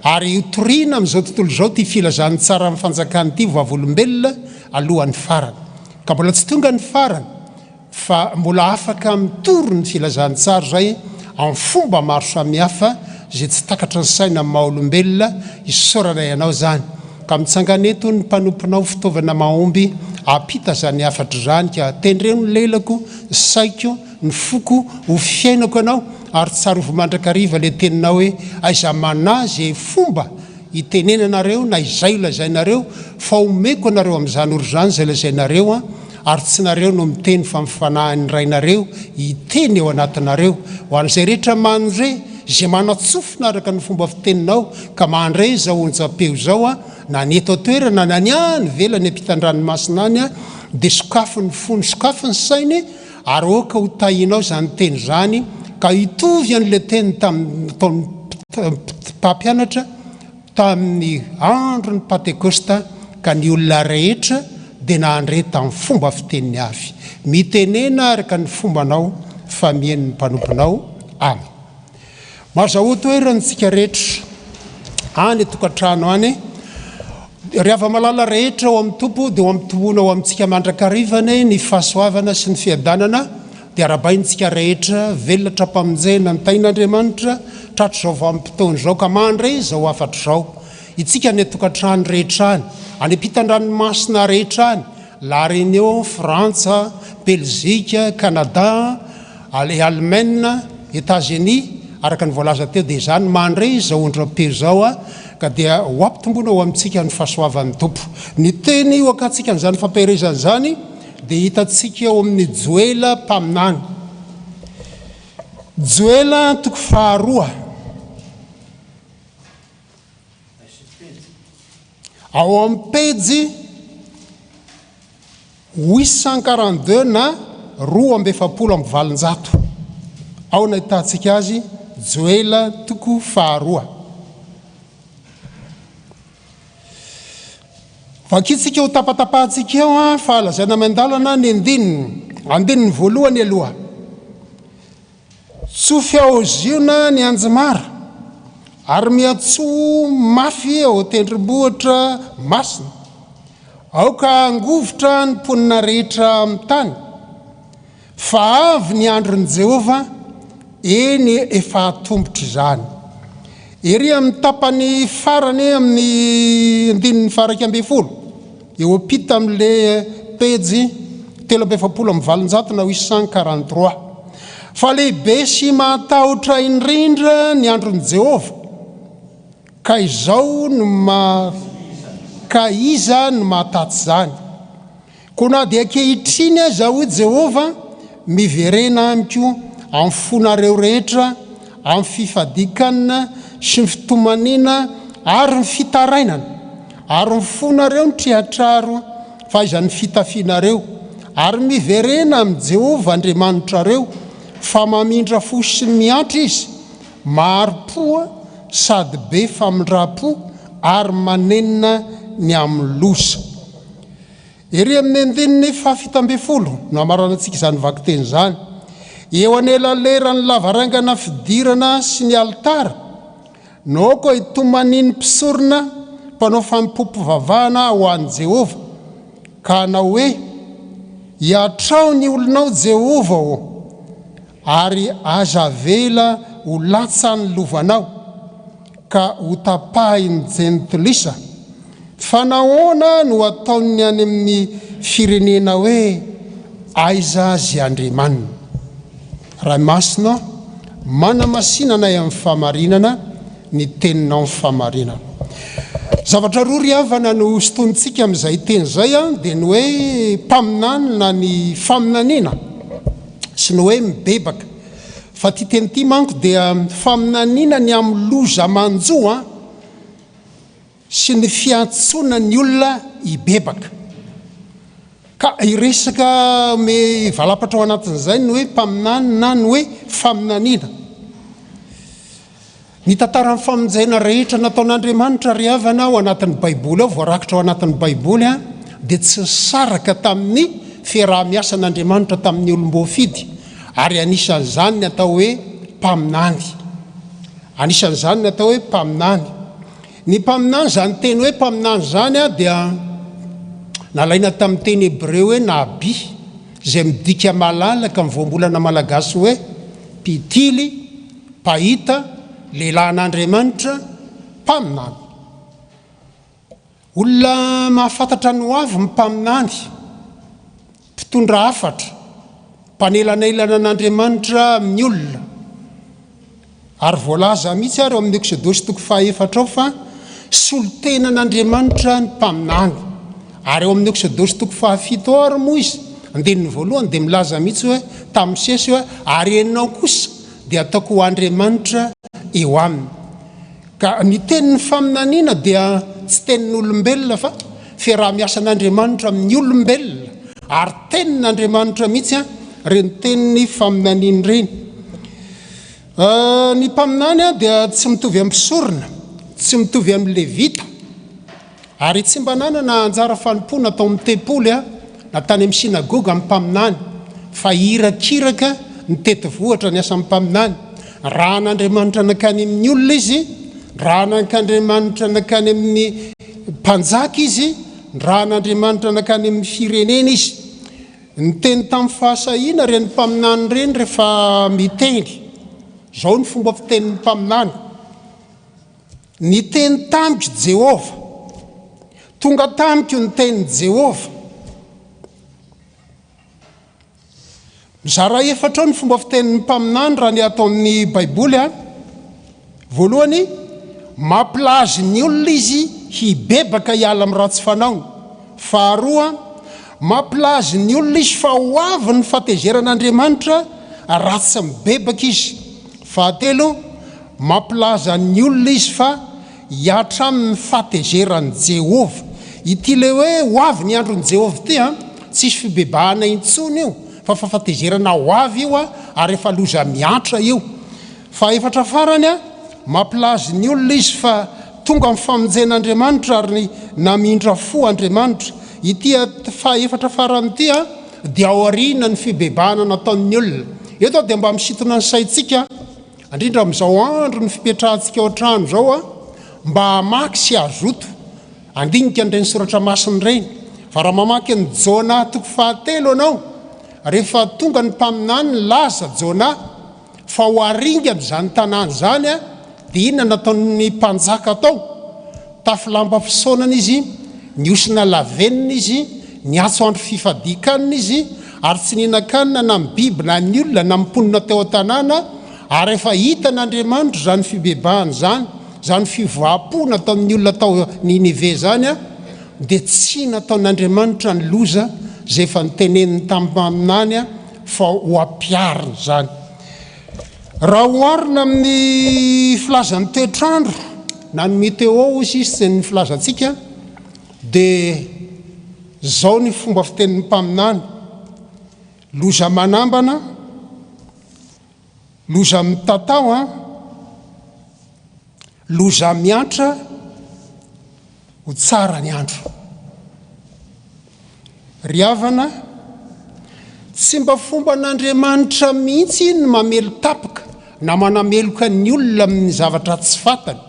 ary hotorina amin'izao tontolo izao ity filazantsaran'ny fanjakana ity vavolombelona alohan'ny farany. Ka mbola tsy tonga ny farany. Fa mbola afaka mitory ny filazantsara izay amin'ny fomba maro samihafa izay tsy takatry ny saina amin'ny maha olombelona, isaoranay anao izany. Ka mitsangana eto ny mpanomponao fitaovana mahomby hampita izany hafatra izany ka tendreo ny lelako, ny saiko, ny foko ho fiainako ianao ary tsarovy mandrakariva ilay teninao hoe aiza manahy izay fomba itenenanareo na izay lazainareo fa omeko anareo amin'izany ora izany izay lazainareo an, ary tsy nareo no miteny fa ny Fanahin'ny Rainareo hiteny eo anatinareo, ho an'izay rehetra mandre, izay manan-tsofina araka ny fomba fiteninao ka mandre izao onjam-peo izao an, na ny eto an-toerana na ny any ivelany ampitan-dranomasina any an, dia sokafy ny fony, sokafy ny sainy, ary aoka ho tahinao izany teny izany ka hitovy an'ilay teny tamin'ny nataon'ny mpampianatra tamin'ny andron'ny Pantekosta ka ny olona rehetra dia nandre tamin'ny fomba fiteniny avy. Mitenena araka ny fombanao fa mihaino ny mpanomponao. Amen. Mazahoa toerana isika rehetra any an-tokantrano any. Ry hava-malala rehetra ao amin'ny Tompo dia ho ampitomboina ho amintsika mandrakariva anie ny fahasoavana sy ny fiadanana dia arahabaintsika rehetra velona tra-pamonjena ny tahin'Andriamanitra tratr'izao vanim-potoana izao ka mandre izao hafatra izao itsika any an-tokantrano rehetra any, any ampitan-dranomasina rehetra any, La Réunion, Frantsa, Belzika, Canada, Alemaina, Etats-Unis, araka ny voalaza teo dia izany mandre izao ondram-peo izao aho ka dia ho ampitomboina ho amintsika ny fahasoavan'ny Tompo. Ny teny ho akantsika an'izany fampaherezana izany dia hitantsika ao amin'ny Joela mpaminany. Joela toko faharoa. Ao amin'ny pejy 842 na 842. Ao no ahitantsika azy, Joela toko faharoa. Vakintsika ho tapatapahantsika eo fa lazaina miandalana ny andininy. Andininy voalohany aloha. Tsofy ao Ziona ny anjomara, ary miantsoa mafy ao an-tendrombohitra masina. Aoka hangovitra ny mponina rehetra amin'ny tany, fa avy ny andron'i Jehovah, eny, efa atombotra izany. Ery amin'ny tapany farany amin'ny andininy faha-11. Eo ampita amin'ilay pejy 843 na 843. Fa lehibe sy mahatahotra indrindra ny andron'i Jehovah, ka izao no ma ka iza no mahatatsy izany? Koa na dia ankehitriny aza, hoy Jehovah, miverena amiko amin'ny fonareo rehetra, amin'ny fifadian-kanina sy ny fitomaniana ary ny fitarainana, ary ny fonareo no triatraro fahaizan'ny fitafianareo, ary miverena amin'i Jehovah Andriamanitrareo, fa mamindra fo sy miantra Izy, mahari-po. sady be famindram-po ary manenina ny amin'ny loza. Ery amin'ny andininy faha-17 no hamaranantsika izany vakiteny izany. Eo anelaleran'ny lavarangana fidirana sy ny alitara no aoka hitomanian'ny mpisorona mpanao fanompoam-pivavahana ho an'i Jehovah, ka hanao hoe, Iantrao ny olonao, Jehovah ô, ary aza avela ho latsan'ny lovanao, ka hotapahin'ny jentilisa. Fa nahoana no ataon'ny any amin'ny firenena hoe, Aiza Azy Andriamaniny? Ray Masina, manamasina anay amin'ny fahamarinana, ny Teninao ny fahamarinana. Zavatra roa ry havana no hosintonintsika amin'izay teny izay, dia ny hoe mpaminany na ny faminaniana sy ny hoe mibebaka. Fa ity teny ity manko dia faminaniana ny amin'ny loza manjo an, sy ny fiantsoana ny olona hibebaka. Ka hiresaka mivalapatra ao anatin'izay ny hoe mpaminany na ny hoe faminaniana. Ny tantaran'ny famonjena rehetra nataon'Andriamanitra ry havana ao anatin'ny Baiboly ao, voarakitra ao anatin'ny Baiboly dia tsy nisaraka tamin'ny fiaraha-miasan'Andriamanitra tamin'ny olom-boafidy, ary anisan'izany ny atao hoe mpaminany. Anisan'izany ny atao hoe mpaminany. Ny mpaminany, izany teny hoe mpaminany izany dia nalaina tamin'ny teny hebreo hoe nabi, izay midika malalaka amin'ny voambolana malagasy hoe mpitily, mpahita, lehilahin'Andriamanitra, mpaminany. Olona mahafantatra ny hoavy ny mpaminany, mpitondra hafatra, mpanelanelana an'Andriamanitra amin'ny olona. Ary voalaza mihitsy ary ao amin'ny Eksodosy toko fahaefatra ao fa solontenan'Andriamanitra ny mpaminany. Ary ao amin'ny Eksodosy toko fahafito ao ary moa izy, andininy voalohany dia milaza mihitsy hoe tamin'i Mosesy hoe ary ianao kosa dia ataoko ho Andriamanitra eo aminy. Ka ny tenin'ny faminaniana dia tsy tenin'olombelona fa fiaraha-miasan'Andriamanitra amin'ny olombelona, ary tenin'Andriamanitra mihitsy ireny tenin'ny faminaniana ireny. Ny mpaminany dia tsy mitovy amin'ny mpisorona, tsy mitovy amin'ny levita. Ary tsy mba nanana anjara fanompoana tao amin'ny tempoly na tany amin'ny synagoga ny mpaminany, fa irakiraka nitety vohitra ny asan'ny mpaminany. Raha an'Andriamanitra nankany amin'ny olona izy, raha nank'Andriamanitra nankany amin'ny mpanjaka izy, raha an'Andriamanitra nankany amin'ny firenena izy. Niteny tamin'ny fahasahiana ireny mpaminany ireny rehefa miteny. Izao ny fomba fitenin'ny mpaminany. Niteny tamiko Jehovah. Tonga tamiko ny tenin'i Jehovah. Mizara efatra ao ny fomba fitenin'ny mpaminany raha ny ato amin'ny Baiboly. A. Voalohany, mampilaza ny olona izy hibebaka hiala amin'ny ratsy fanaony. Faharoa, mampilaza ny olona izy fa ho avy ny fahatezeran'Andriamanitra raha tsy mibebaka izy. Fahatelo, Mampilaza ny olona izy fa hihatra aminy ny fahatezeran'i Jehovah. Ity ilay hoe ho avy ny andron'i Jehovah ity an, tsisy fibebahana intsony io fa fahatezerana ho avy io ary efa loza mihatra io. Fahefatra farany an, mampilaza ny olona izy fa tonga ny famonjen'Andriamanitra ary namindra fo Andriamanitra. Ity fahefatra farany ity an, dia aoriana ny fibebahana nataon'ny olona. Eto aho dia mba misintona ny saintsika. Indrindra amin'izao andron'ny fipetrahantsika ao an-trano izao aho, mba hamaky sy hazoto handinika an'ireny soratra masina ireny. Fa raha mamaky an'i Jona toko fahatelo ianao, rehefa tonga ny mpaminany nilaza, Jona, fa ho aringana izany tanàna izany, dia inona nataon'ny mpanjaka tao? Tafy lamba fisaonana izy, nihosina lavenona izy, niantso andro fifadian-kanina izy, ary tsy nihinan-kanina na ny biby na ny olona na ny mponina teo an-tanàna, ary rehefa hitan'Andriamanitra izany fibebahana izany, izany fiovam-po nataon'ny olona tao Ninive izany, dia tsy nataon'Andriamanitra ny loza izay efa noteneniny tamin'ny mpaminany fa ho ampiharina izany. Raha oharina amin'ny filazan'ny toetr'andro na ny météo hoy sisa ny filazantsika dia izao ny fomba fitenin'ny mpaminany, loza manambana, loza mitatao an! Loza miantra ho tsara ny andro. Ry havana, tsy mba fomban'Andriamanitra mihitsy ny mamely tapaka na manameloka ny olona amin'ny zavatra tsy fantany.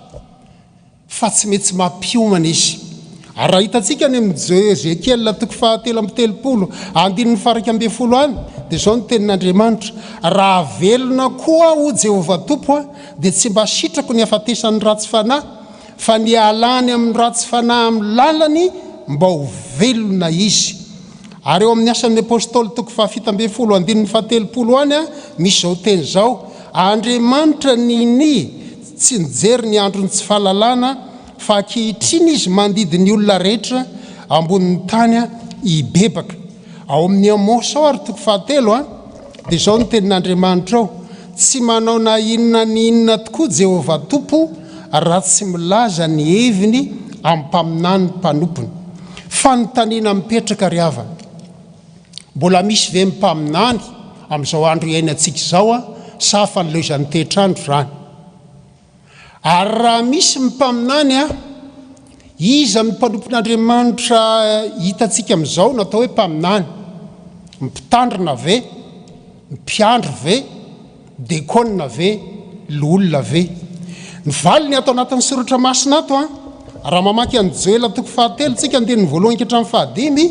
Fa tsy maintsy mampiomana izy. Ary raha hitantsika any amin'ny Ezekiela toko fahatelo amby telopolo, andininy faha-11 any, dia izao no tenin'Andriamanitra, Raha velona koa aho, hoy Jehovah Tompo, dia tsy mba sitrako ny hafatesan'ny ratsy fanahy, fa ny hialany amin'ny ratsy fanahy amin'ny lalany mba ho velona izy. Ary eo amin'ny Asan'ny Apostoly toko fahafito ambin'ny folo andininy fahatelopolo any misy izao teny izao, Andriamanitra ninia tsy nijery ny andron'ny tsy fahalalana fa ankehitriny Izy mandidy ny olona rehetra ambonin'ny tany hibebaka. Ao amin'ny Amosa ao ary toko fahatelo dia izao ny tenin'Andriamanitra ao, Tsy manao na inona ny inona tokoa Jehovah Tompo raha tsy milaza ny heviny amin'ny mpaminany mpanompony. Fanontaniana mipetraka ry havana, mbola misy ve ny mpaminany amin'izao andro iainantsika izao sa fanoloizan'ny toetr'andro izany? Ary raha misy ny mpaminany, iza no mpanompon'Andriamanitra hitantsika amin'izao no atao hoe mpaminany? Ny mpitandrina ve? Ny mpiandry ve? Dekona ve? Loholona ve? Ny valiny ato anatin'ny soratra masina ato an, raha mamaky an'i Joela toko fahatelo tsika andininy voalohany ka hatramin'ny fahadimy,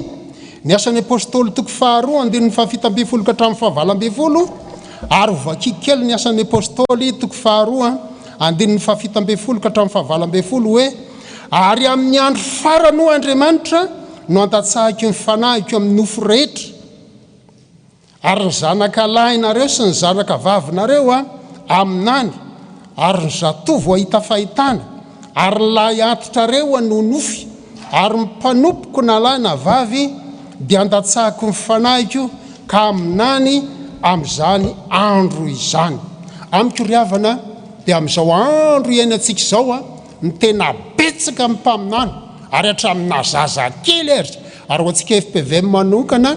ny Asan'ny Apostoly toko faharoa andininy fahafito ambin'ny folo ka hatramin'ny fahavalo ambin'ny folo, ary ho vakiko kely ny Asan'ny Apostoly toko faharoa andininy fahafito ambin'ny folo ka hatramin'ny fahavalo ambin'ny folo hoe, Ary amin'ny andro farany hoy Andriamanitra no handatsahiko ny fanahiko amin'ny nofo rehetra, Ary ny zanaka lahinareo sy ny zanaka vavinareo haminany, ary ny zatovo hahita fahitana, ary ny lahy antitrareo hanonofy, ary ny mpanompoko na lahy na vavy dia handatsahako ny fanahiko ka haminany amin'izany andro izany. Amiko ry havana dia amin'izao andro iainantsika izao no tena betsaka ny mpaminany ary hatramin'ny naha zaza kely aza, ary ho antsika fpvm manokana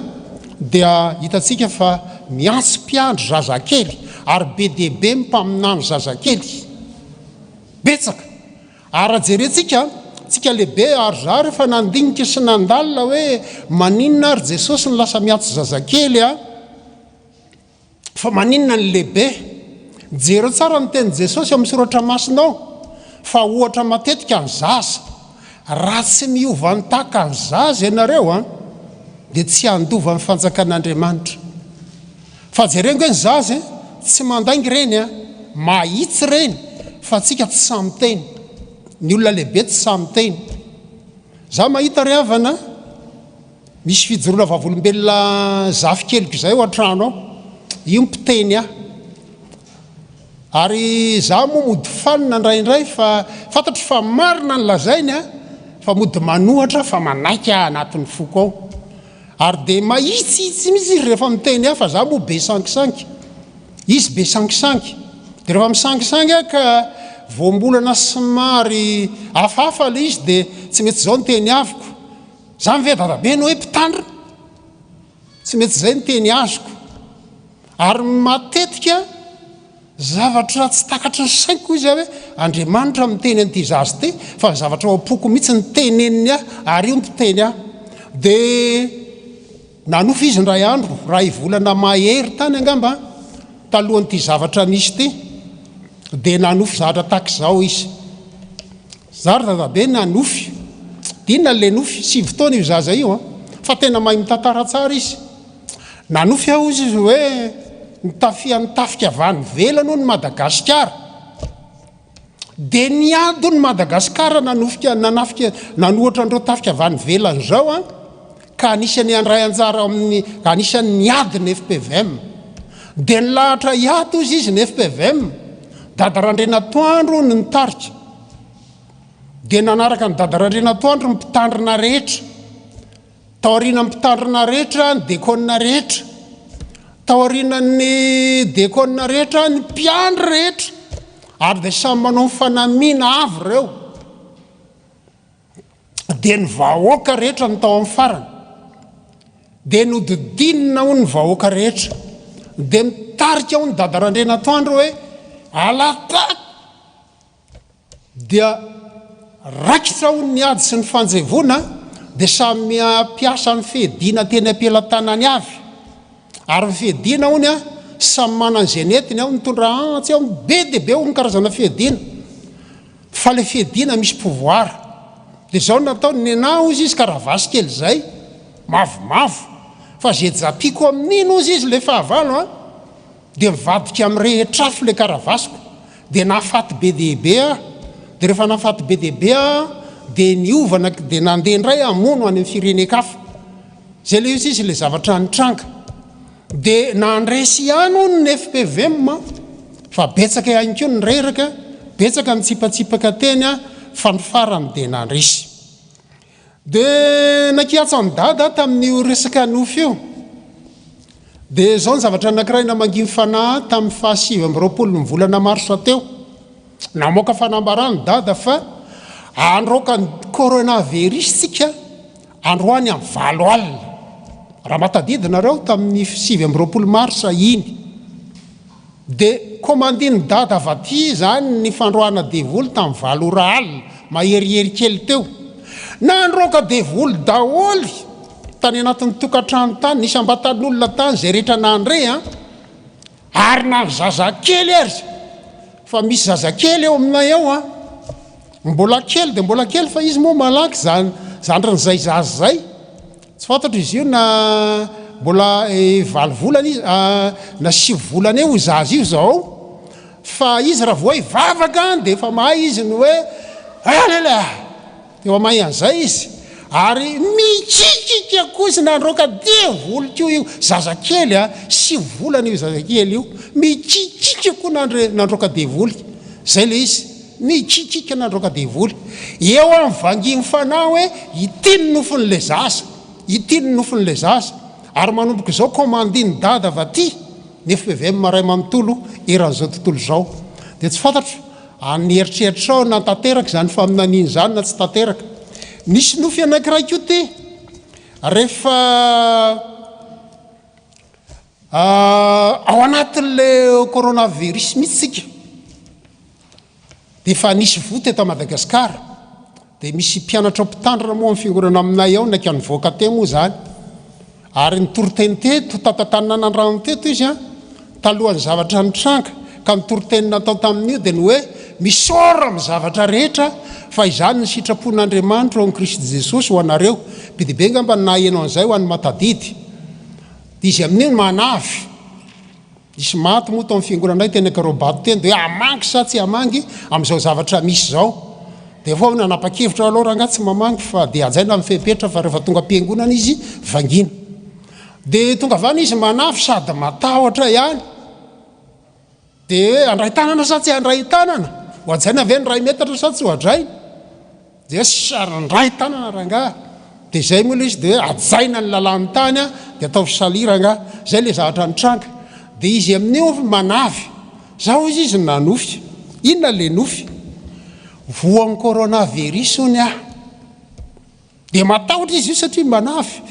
dia hitantsika fa miantso mpiandry zazakely ary be dia be ny mpaminany zazakely, betsaka, ary raha jerentsika, tsika lehibe ary za rehefa nandinika sy nandalina hoe maninona ary Jesosy no lasa miantso zazakely a? Fa maninona ny lehibe? Jereo tsara ny tenin'i Jesosy ao amin'ny soratra masina ao fa ohatra matetika ny zaza. Raha tsy miova ny tahaka ny zaza ianareo an, dia tsy handova ny fanjakan'Andriamanitra. Fa jereo ange ny zaza e, tsy mandainga ireny an, mahitsy ireny, fa antsika tsy sahy miteny. Ny olona lehibe tsy sahy miteny. Za mahita ry havana. Misy fijoroana vavolombelona zafikeliko izay ao an-trano ao. Io mpiteny ahy. Ary za moa mody fanina indraindray fa fantatro fa marina ny lazainy a, fa mody manohatra fa manaiky aho anatin'ny foko ao. Ary dia mahitsihitsy mihitsy izy rehefa miteny ahy fa za moa be sangisangy. Izy be sangisangy. Dia rehefa misangisangy aho ka voambolana somary hafahafa ilay izy dia tsy mety izao ny teny aviko. Zany ve dadabe no hoe mpitandrina? Tsy mety izay ny teny azoko. Ary matetika zavatra tsy takatry ny saiko hoy izy hoe Andriamanitra miteny an'ity zaza ity fa ny zavatra ao am-poko mihitsy no teneniny ahy ary io mpiteny ahy. Dia nanofy izy indray andro, iray volana mahery tany angamba talohan'ity zavatra nisy ity, dia nanofy zavatra tahaka izao izy. Za ry dadabe nanofy. Inona le nofy? Sivy taona io zaza io an! Fa tena mahay mitantara tsara izy. Nanofy aho hozy izy hoe notafihan'ny tafika avy any ivelany hono Madagasikara. Dia niady hono Madagasikara nanofika nanafika nanohatra an'ireo tafika avy any ivelany izao an! Ka anisan'ny handray anjara amin'ny anisan'ny niady ny fpvm. Dia nilahatra hiady hozy izy ny fpvm. Dada Randrianatoandro no nitarika. Dia nanaraka an'i Dada Randrianatoandro ny mpitandrina rehetra. Taorian'ny mpitandrina rehetra ny dekona rehetra. Taorian'ny dekona rehetra ny mpiandry rehetra. Ary dia samy manao ny fanamiana avy ireo. Dia ny vahoaka rehetra no tao amin'ny farany. Dia nodidinina hono ny vahoaka rehetra. Dia nitarika hono Dada Randrianatoandro hoe, à l'attaque! Dia raikitra hono ny ady sy ny fanjevoana dia samy mpiasa ny fiadiana teny am-pelatanany avy. Ary ny fiadiana hono an, samy manana izay nentiny, ao nitondra antsy, ao be dia be hono ny karazana fiadiana. Fa ilay fiadiana misy pouvoir. Dia izao no nataony, nenaha hozy izy karavasy kely izay, mavomavo. Fa izay japiko amin'iny hozy izy ilay fahavalo an, dia mivadika mirehitra afo ilay karavasiko, dia nahafaty be dia be aho, dia rehefa nahafaty be dia be aho dia niova na dia nandeha indray aho hamono any amin'ny firenen-kafa. Izay ilay izy izy ilay zavatra nitranga. Dia nandresy ihany hono ny fpvm fa betsaka ihany koa ny reraka, betsaka ny tsipatsipaka teny fa ny farany dia nandresy. Dia nakiatsa an'i Dada tamin'io resaka nofy io. Dia izao ny zavatra anankiray namangian'ny fanahy tamin'ny faha 29 ny volana marsa teo. Namoaka fanambarana i Dada fa handroaka ny coronavirus tsika androany amin'ny valo alina. Raha mahatadidy nareo tamin'ny 29 marsa iny. Dia komandin'i Dada avy aty izany ny fandroahana devoly tamin'ny valo ora alina, maherihery kely teo. Nandroaka devoly daholo tany anatin'ny tokantrano tany, nisy ambatan'olona tany izay rehetra nandre an! Ary na ny zazakely aza, fa misy zazakely eo aminay ao an! Mbola kely dia mbola kely fa izy moa malaky zany zandrin'izay zaza izay. Tsy fantatro izy io na mbola valo volana izy na sivy volana eo io zaza io zao fa izy raha vao hoe hivavaka dia efa mahay izy ny hoe alala efa mahay an'izay izy ary mikikika koa izy nandroaka devoly koa io zazakely a sivy volana io zazakely io mikikika koa nandre nandroaka devoly zay le izy Mikikika nandroaka devoly. Eo amin'ny vangin'ny fanahy hoe ity ny nofin'ilay zaza, ity ny nofin'ilay zaza. Ary manomboka izao commandin'i Dada avy aty ny fpvm iray manontolo eran'izao tontolo izao. Dia tsy fantatro any eritreritrao na tanteraka izany faminaniana izany na tsy tanteraka. Nisy nofy anankiray koa ity rehefa ao anatin'ilay coronavirus mihitsy isika. Dia efa nisy voa teto Madagascar, dia misy mpianatra mpitandrina moa amin'ny fiangonana aminay ao naika nivoaka teo moa izany, ary nitoriteny teto tato Antananandrano teto izy an, talohan'ny zavatra nitranga, ka ny toriteny natao tamin'io dia ny hoe misaora amin'ny zavatra rehetra fa izany ny sitrapon'Andriamanitra ao amin'i Kristy Jesosy ho anareo, be dia be angamba ny naheno an'izay ho an'ny mahatadidy, dia izy amin'io no manavy. Nisy maty moa tao amin'ny fiangonanay teny Ankaraobato teny dia hoe hamangy sa tsy hamangy amin'izao zavatra misy izao. Dia avy eo nanapa-kevitra aho aloha rangahy tsy mamangy fa dia hajaina ny fepetra fa rehefa tonga am-piangonana izy vangiana. Dia tonga avy any izy manafy sady matahotra ihany. Dia hoe handray tanana sa tsy handray tanana? Ho hajaina ve ny iray metatra sa tsy ho hajaina? Dia sary ndray tanana rangaha. Dia izay moa ilay izy dia hoe hajaina ny lalàn'ny tany an, dia ataovy salut rangaha. Izay ilay zavatra nitranga. Dia izy amin'io manavy. Za hozy izy nanofy. Inona ilay nofy? Voan'ny coronavirus hono aho. Dia matahotra izy io satria manavy.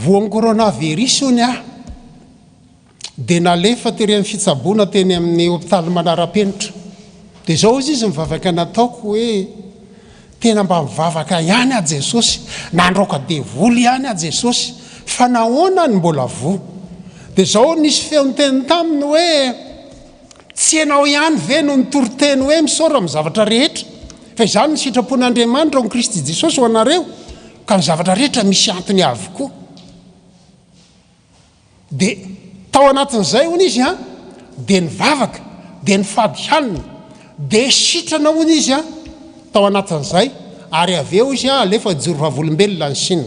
Voan'ny coronavirus hono aho. Dia nalefa tery amin'ny fitsaboana teny amin'ny hopitaly manara-penitra. Dia izao hozy izy ny vavaka nataoko hoe, tena mba mivavaka ihany aho Jesosy, nandroaka devoly ihany aho Jesosy, fa nahoana no mbola voa? Dia izao nisy feo niteny taminy hoe, tsy ianao ihany ve no nitory teny hoe misaora amin'ny zavatra rehetra, fa izany no sitrapon'Andriamanitra ao amin'i Kristy Jesosy ho anareo, ka ny zavatra rehetra misy antony avokoa. Dia tao anatin'izay hono izy an, dia nivavaka, dia nifady hanina, dia sitrana hono izy an, tao anatin'izay, ary avy eo izy an, alefa hijoro vavolombelona any Chine.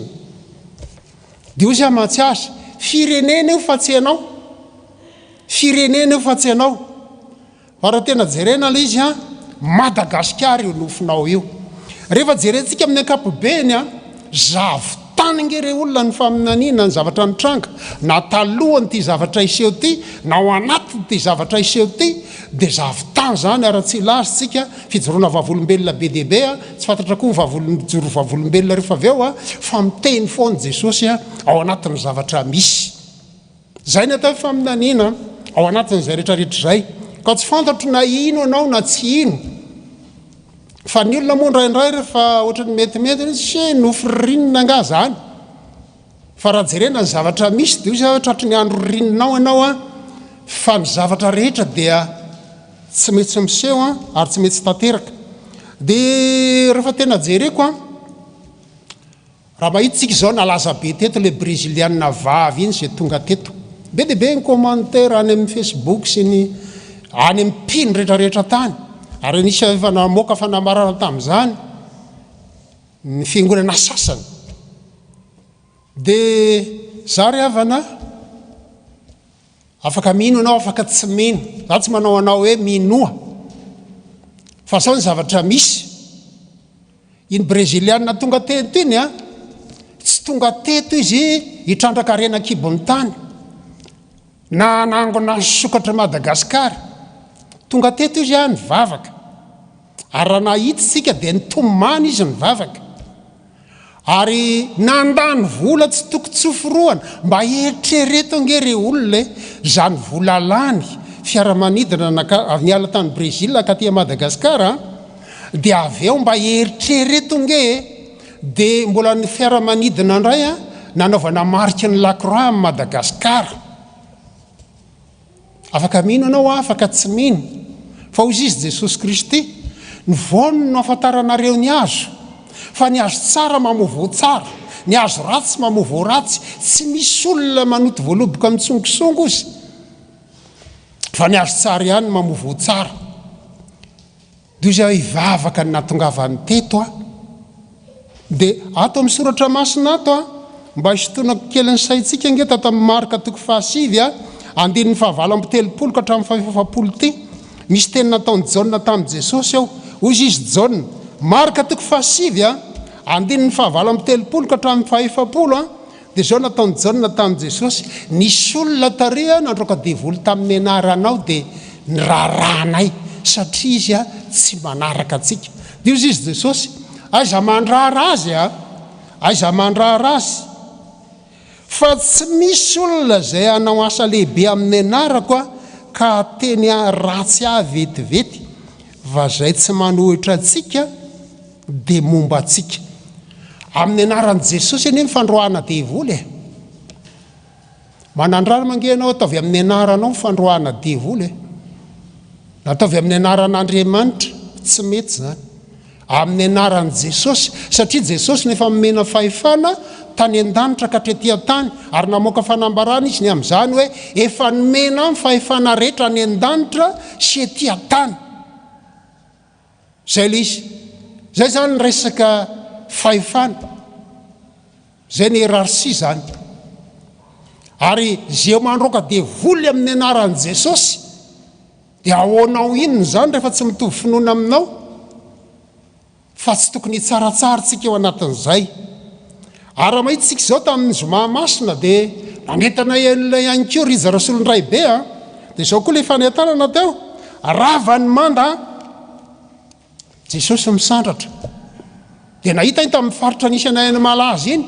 Dia hoy izy amantsy azy, firenena io fa tsy ianao, firenena io fa tsy ianao. Fa raha tena jerena ilay izy an, Madagasikara io nofinao io. Rehefa jerentsika amin'ny ankapobeny an, zavon-tany ange re olona ny faminaniana ny zavatra nitranga, na talohan'ity zavatra hiseho ity, na ao anatin'ity zavatra hiseho ity, dia zavon-tany izany ary tsy hilaza isika, fijoroana vavolombelona be dia be an, tsy fantatra koa ny vavol- mijoro vavolombelona rehefa avy eo an, fa miteny foana Jesosy an, ao anatin'ny zavatra misy. Izay ny atao hoe faminaniana ao anatin'izay rehetra rehetra izay. Ka tsy fantatro na hino ianao na tsy hino. Fa ny olona moa indraindray rehefa ohatran'ny metimety hoe tsia nofy ririnina angaha izany. Fa raha jerena ny zavatra misy dia hoy izy hoe tratry ny andro ririnina ao ianao an, fa ny zavatra rehetra dia tsy maintsy miseho an, ary tsy maintsy tanteraka. Dia rehefa tena jereko an, Raha mahita tsika izao nalaza be teto le breziliana vavy iny izay tonga teto. Be dia be ny commentaire any amin'ny facebook sy ny any amin'ny mpino rehetra rehetra tany. Ary nisy efa namoaka fanambarana tamin'izany ny fiangonana sasany. Dia za ry havana afaka mino ianao afaka tsy mino. Za tsy manao anao hoe minoa. Fa zao ny zavatra misy. Iny Breziliana tonga teto iny an, tsy tonga teto izy hitrandraka harena an-kibon'ny tany, na hanangona ny sokatr'i Madagasikara. Tonga teto izy an nivavaka. Ary raha nahita isika dia nitomany izy nivavaka. Ary nandany vola tsy toko tsy hoforohana. Mba eritrereto ange re olona e, izany vola lany, fiaramanidina naka, avy niala tany Brezila nankaty Madagasikara an, Dia avy eo mba eritrereto nge e! Dia mbola ny fiaramanidina indray an, nanaovana mariky ny Lacroix amin'i Madagasikara. Afaka mino ianao afaka tsy mino. Fa hoy izy Jesosy Kristy, ny voany no ahafantaranareo ny hazo. Fa ny hazo tsara mamoa voa tsara, ny hazo ratsy mamoa voa ratsy. Tsy misy olona manoto voaloboka mitsongosongo ozy. Fa ny hazo tsara ihany mamoa voa tsara. Dozy aho hivavaka ny nahatongavany teto a! Dia ato amin'ny soratra masina ato a, mba hisintonako kely ny saintsika ange tato amin'ny Marka toko fahasivy a, andininy fahavalo amby telopolo ka hatramin'ny fahefapolo ity, misy teny nataon'i Jaona tamin'i Jesosy ao. Hoy izy Jaona, Marka toko fahasivy a, andininy fahavalo amby telopolo ka hatramin'ny fahefapolo a, Dia izao nataon'i Jaona tamin'i Jesosy, Nisy olona tary nandroaka devoly tamin'ny anaranao, dia niraharahanay, satria izy tsy manaraka antsika. Dia hoy izy Jesosy, Aiza mandrara azy a! Aiza mandrara azy! Fa tsy misy olona izay hanao asa lehibe amin'ny anarako ka hateny ratsy ahy vetivety, fa izay tsy manohitra antsika dia momba antsika. Amin'ny anaran'i Jesosy anie ny fandroahana devoly e. Manandrama ange ianao ataovy amin'ny anaranao ny fandroahana devoly e. Na ataovy amin'ny anaran'Andriamanitra, tsy mety izany. Amin'ny anaran'i Jesosy, satria Jesosy no efa nomena fahefana tany an-danitra ka hatrety an-tany, ary namoaka fanambarana izy ny amin'izany hoe efa nomena ahy ny fahefana rehetra any an-danitra sy ety an-tany. Zay le izy. Zay zany ny resaka fahefana. Zay ny hiérarchie zany. Ary ze mandroaka devoly amin'ny anaran'i Jesosy dia ahoanao inona izany rehefa tsy mitovy finoana aminao? Fa tsy tokony hitsaratsara tsika eo anatin'izay. Ary raha mahita tsika izao tamin'ny zoma masina dia nanentana an'ilay ihany koa Rija Rasolondraibe a! Dia izao koa ilay fanentanana teo, rava ny manda a! Jesosy misandratra. Dia nahita iny tamin'ny faritra nisy anay any Malaza iny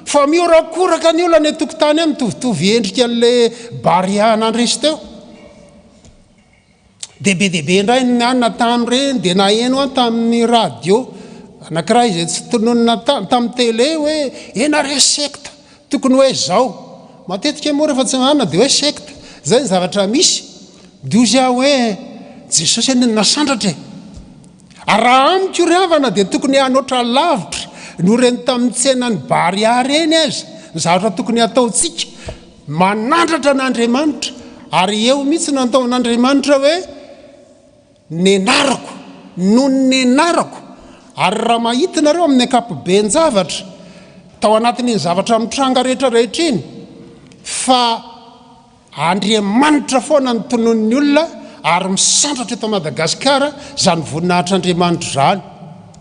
fa mihorakoraka ny olona any an-tokotany any mitovitovy endrika an'ilay Barea nandresy teo. Dia be dia be indray ny anona tamin'ireny, dia naheno aho tamin'ny radio anankiray izay tsy tononina tamin'ny télé hoe ianareo secte, tokony hoe izao. Matetika moa rehefa tsy manana dia hoe secte, izay ny zavatra misy. Dia hozy aho hoe Jesosy anie no nasandratra e. Ary raha amiko ry havana dia tokony hanoatra lavitra noho ireny tamin'ny tsenan'i Barea ireny aza ny zavatra tokony hataontsika. Manandratra an'Andriamanitra, ary eo mihitsy no nataon'Andriamanitra hoe, Nenarako, noho ny nenarako. Ary raha mahita nareo amin'ny ankapoben-javatra, tao anatin'iny zavatra mitranga rehetra rehetra iny, fa Andriamanitra foana no tononin'ny olona, ary misandratra eto Madagasikara izany voninahitr'Andriamanitra izany.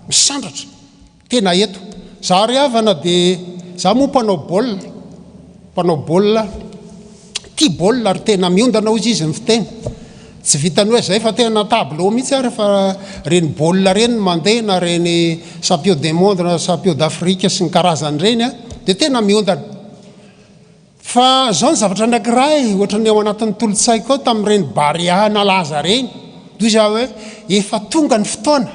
Misandratra. Tena eto. Za ry havana dia, za moa mpanao baolina, mpanao baolina, tia baolina ary tena miondana hozy izy ny fiteny. Tsy vitan'ny hoe zay fa tena tableau mihitsy ary fa reny baolina reny no mandeha na reny champion du monde na champion d'Afrique sy ny karazany reny a, dia tena miondana. Fa zao ny zavatra anankiray ohatran'ny ao anatin'ny tolo-tsaiko ao tamin'ireny Barea nalaza ireny, dia hoy za hoe efa tonga ny fotoana.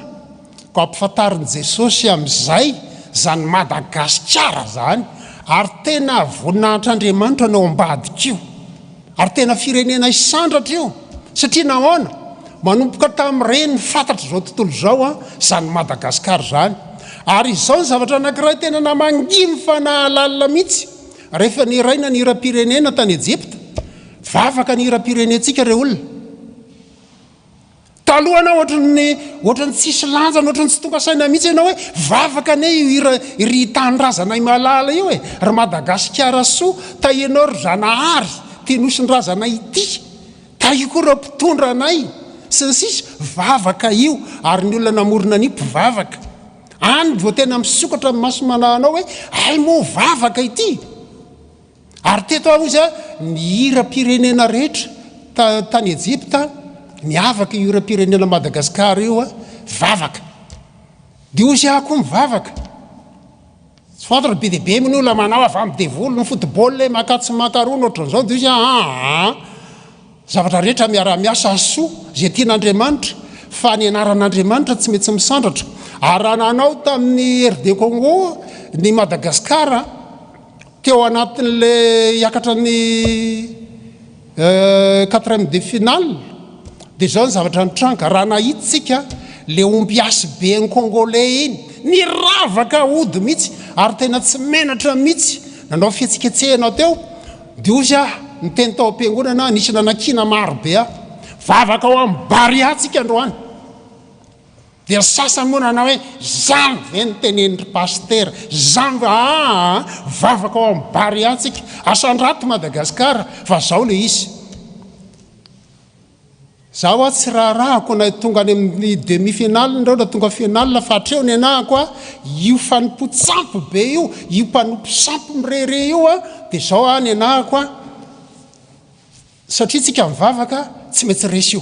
Koa ampifantarin'i Jesosy amin'izay izany Madagasikara izany, ary tena voninahitr'Andriamanitra no ao ambadik'io. Ary tena firenena hisandratra io. Satria nahoana? Manomboka tamin'ireny fantatr'izao tontolo izao izany Madagasikara izany. Ary izao ny zavatra anankiray tena namangy ny fanahy lalina mihitsy, rehefa niraina ny hiram-pirenena tany Ejipta, vavaka ny hiram-pirenentsika re olona. Taloha anao ohatran'ny ohatran'ny tsisy lanjany, ohatran'ny tsy tonga saina mihitsy ianao hoe vavaka anie io hira ry tanindrazanay malala io e, ry Madagasikara soa, tahianao ry Zanahary ity nosin-drazanay ity, tahio koa ireo mpitondra anay, sy ny sisa, vavaka io, ary ny olona namorona an'io mpivavaka. Any vao tena misokatra ny maso manahy anao hoe hay moa vavaka ity? Ary teto aho hozy a, ny hiram-pirenena rehetra ta, tany Egypta, miavaka io hiram-pirenena Madagascar io a, vavaka. Dia hozy aho koa mivavaka. Tsy fantatro, be dia be moa ny olona manao avy amin'ny devoly ny football e, maka tsy maka roa ny ohatran'izao, dia hozy aho aa, zavatra rehetra miara-miasa hahasoa izay tian'Andriamanitra, fa ny anaran'Andriamanitra tsy maintsy misandratra. Ary raha nanao tamin'ny RD Congo ny Madagascar, Teo anatin'ilay hiakatra ny quatrième de finale dia izao ny zavatra nitranga, raha nahita isika ilay ombiasy be an'ny congolais iny, niravaka hody mihitsy ary tena tsy menatra mihitsy nanao fihetsiketsehana teo, dia hozy aho niteny tao am-piangonana, nisy nanakiana maro be aho, vavaka ao amin'ny Barea tsika androany. Dia ny sasany moa nanao hoe, Zany ve no tenenin-dry Pasitera? Zany ve? Aa! Vavaka ao amin'ny Barea tsika. Asandrato Madagasikara fa zao le izy. Za hoa tsy raharahako na tonga any amin'ny demi finale nareo na tonga finale fa hatreo ny anahako a, io fanompoan-tsampy be io, io mpanompo sampy mirehareha io a, dia zao a ny anahako a, Satria tsika mivavaka tsy maintsy resy io.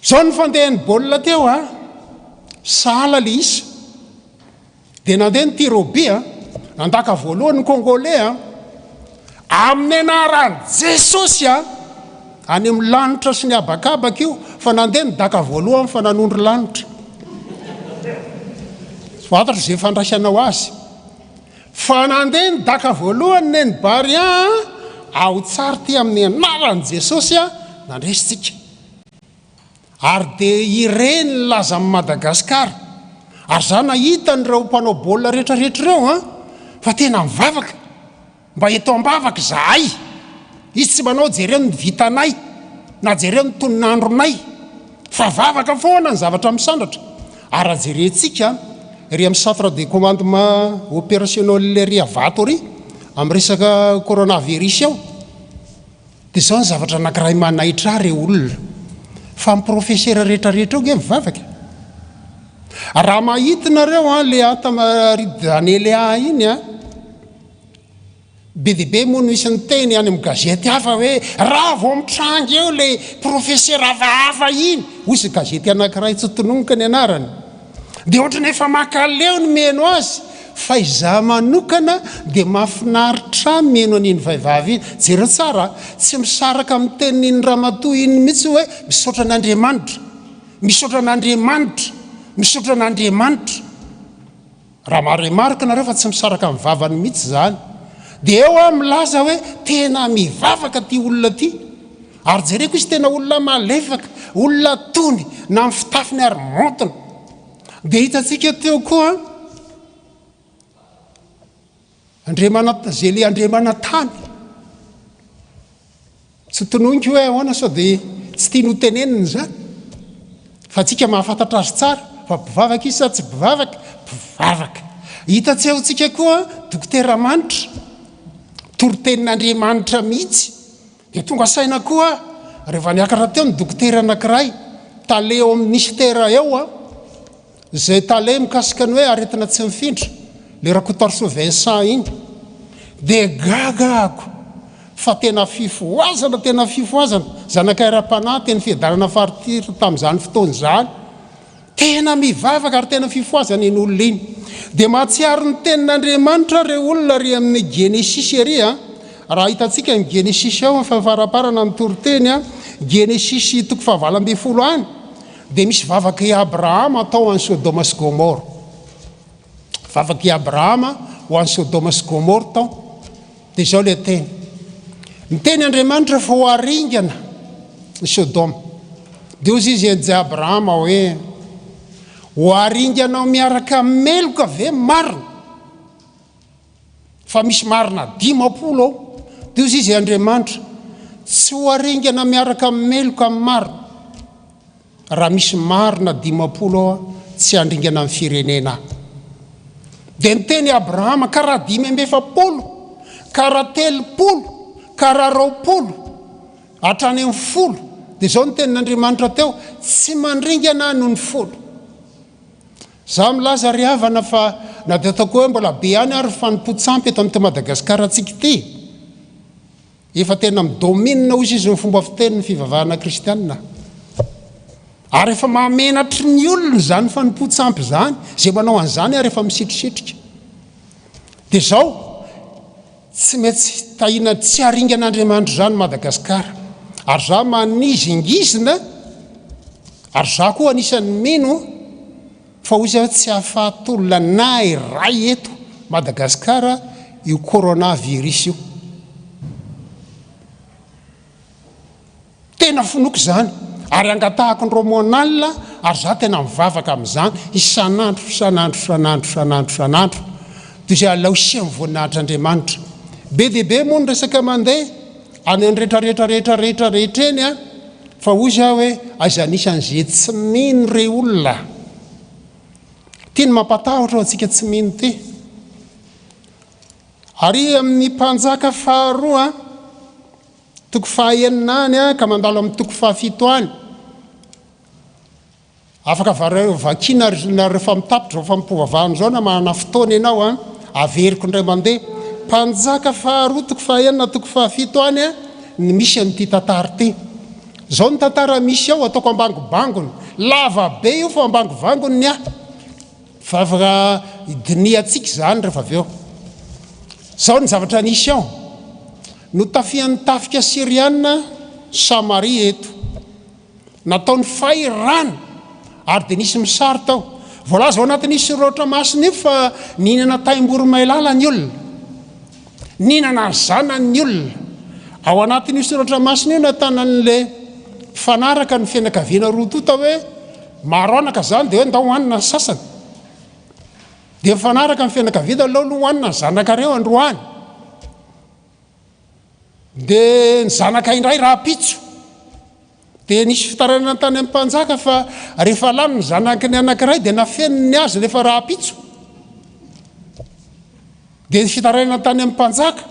Zao ny fandehan'ny baolina teo a, sahala le isa. Dia nandeha ny tir au but a, nandaka voalohany ny congolais a, amin'ny anaran'i Jesosy a, any amin'ny lanitra sy ny habakabaka io, fa nandeha ny daka voalohany fa nanondro lanitra. Tsy fantatro izay fandraisanao azy. Fa nandeha ny daka voalohany neny Barea a, ao tsara ty amin'ny anaran'i Jesosy a, nandresy tsika. Ary dia ireny ny lazan'i Madagascar. Ary za nahita an'ireo mpanao baolina rehetra rehetra ireo an, fa tena mivavaka. Mba eto ambavaka izahay. Izy tsy manao jereo ny vitanay na jereo ny tonon'andronay fa vavaka foana ny zavatra misandratra. Ary raha jerentsika ery amin'ny centre de commandement opérationnel ery Avato ery amin'ny resaka coronavirus ao dia izao ny zavatra anankiray manaitra ahy re olona fa ny professeur rehetra rehetra ao nge mivavaka. Raha mahita nareo an le Anta-Marie-Danelea iny an Be dia be moa no misy niteny any amin'ny gazety hafa hoe raha vao mitranga eo ilay profesera hafahafa iny, hoy izy gazety anankiray tsy tononiko ny anarany, dia ohatran'ny efa mankaleo ny mihaino azy, fa izaho manokana dia mahafinaritra ahy mihaino an'iny vehivavy iny. Jereo tsara a, tsy misaraka amin'ny tenin'iny ramatoa iny mihitsy hoe misaotra an'Andriamanitra, misaotra an'Andriamanitra, misaotra an'Andriamanitra. Raha ma-remarque nareo fa tsy misaraka amin'ny vavany mihitsy izany. Dia eo aho milaza hoe tena mivavaka ity olona ity. Ary jereko izy tena olona malefaka, olona tony, na ny fitafiny ary maontina. Dia hitantsika teo koa Andriamanat Zélie Andriamanantany. Tsy tononiko hoe ahoana sao dia tsy tiany ho tenenina izany. Fa antsika mahafantatra azy tsara fa mpivavaka izy sa tsy mpivavaka? Mpivavaka. Hitantsika koa Dokotera Manitra, toritenin'Andriamanitra mihitsy. Dia tonga saina koa aho rehefa niakatra teo ny dokotera anankiray, tale ao amin'ny minisitera eo, Izay tale mikasika ny hoe aretina tsy mifindra, le Rakotoarisoa Vincent iny, dia gaga ako fa tena fifohazana, tena fifohazana, zanakay ara-panahy teny Fiadanana Faritiry tamin'izany fotoana izany, tena mivavaka ary tena fifohazana iny olona iny. Dia mahatsiaro ny tenin'Andriamanitra re olona ary amin'ny Genesisy ery a, raha hitantsika ny Genesisy ao, fa faraparana ny toriteny a, Genesisy toko fahavalo ambin'ny folo any. dia misy vavak'i Abrahama atao any Sodoma sy Gomoro. Vavak'i Abrahama ho an'i Sodoma sy Gomoro tao. Dia izao ilay teny. Niteny Andriamanitra fa ho aringana i Sodoma. Dia hoy izy an'i Abrahama hoe, Ho aringanao miaraka amin'ny meloka ve marina? Fa misy marina 50 ao. Dia hoy izy Andriamanitra, Tsy ho aringana miaraka amin'ny meloka amin'ny marina. Raha misy marina 50 ao aho, tsy handringana ny firenena aho. Dia niteny Abrahama, ka raha 45, ka raha 30, ka raha 20, hatrany amin'ny folo. Dia izao ny tenin'Andriamanitra teo, tsy mandringana aho noho ny folo. Izaho milaza ry havana fa na dia ataoko hoe mbola be ihany ary ny fanompoan-tsampy eto amin'ity Madagasikara-ntsika ity, Efa tena mi-domine hozy izy ny fomba fiteny ny fivavahana kristianina. Ary efa mahamenatry ny olona izany fanompoan-tsampy izany, izay manao an'izany ary efa misitrisitrika. Dia izao, tsy maintsy tahiana tsy haringan'Andriamanitra izany Madagasikara. Ary izaho manizingizina, ary izaho koa anisan'ny mino, Fa hoy izy tsy hahafaty olona na iray eto Madagascar io corona virus io. Tena finoako izany ary angatahako ny romonal ary za tena mivavaka amin'izany isan'andro isan'andro isan'andro isan'andro isan'andro. Toy izay alao hisian'ny voninahitr'Andriamanitra. Be dia be moa ny resaka mandeha any amin'ny rehetra rehetra rehetra rehetra rehetra eny an. Fa hozy aho hoe aiza anisan'ze tsy mino re olona. Ty ny mampatahotra ho antsika tsy mino ty. Ary amin'ny mpanjaka faharoa toko fahaenina any ka mandalo amin'ny toko fahafito any. Afaka vakiana rehefa mitapitra izao fampivavahana izao na manana fotoana ianao an, averiko indray mandeha. Mpanjaka faharoa toko fahaenina toko fahafito any an, ny misy an'ity tantara ity. Izao ny tantara misy ao, ataoko ambangobangony. Lava be io fa ambangovangony ny ahy. Fa afaka dinihantsika izany rehefa avy eo. Izao ny zavatra nisy ao. Notafihan'ny tafika Syriana Samaria eto. Nataony fay rano ary dia nisy misary tao. Voalaza ao anatin'io soratra masina io fa nihinana taim-boromailala ny olona. Nihinana ny zanany ny olona. Ao anatin'io soratra masina io natanan'ilay mpifanaraka ny fianakaviana roa tonta hoe maro anaka izany dia hoe ndao hohanina ny sasany. Dia mifanaraka ny fianakaviana aleo aloha hohanina ny zanakareo androany. Dia ny zanaka indray rahampitso. Dia nisy fitarainana tany amin'ny mpanjaka fa rehefa lany ny zanaky ny anankiray dia nafeniny ny azy rehefa rahampitso. Dia ny fitarainana tany amin'ny mpanjaka.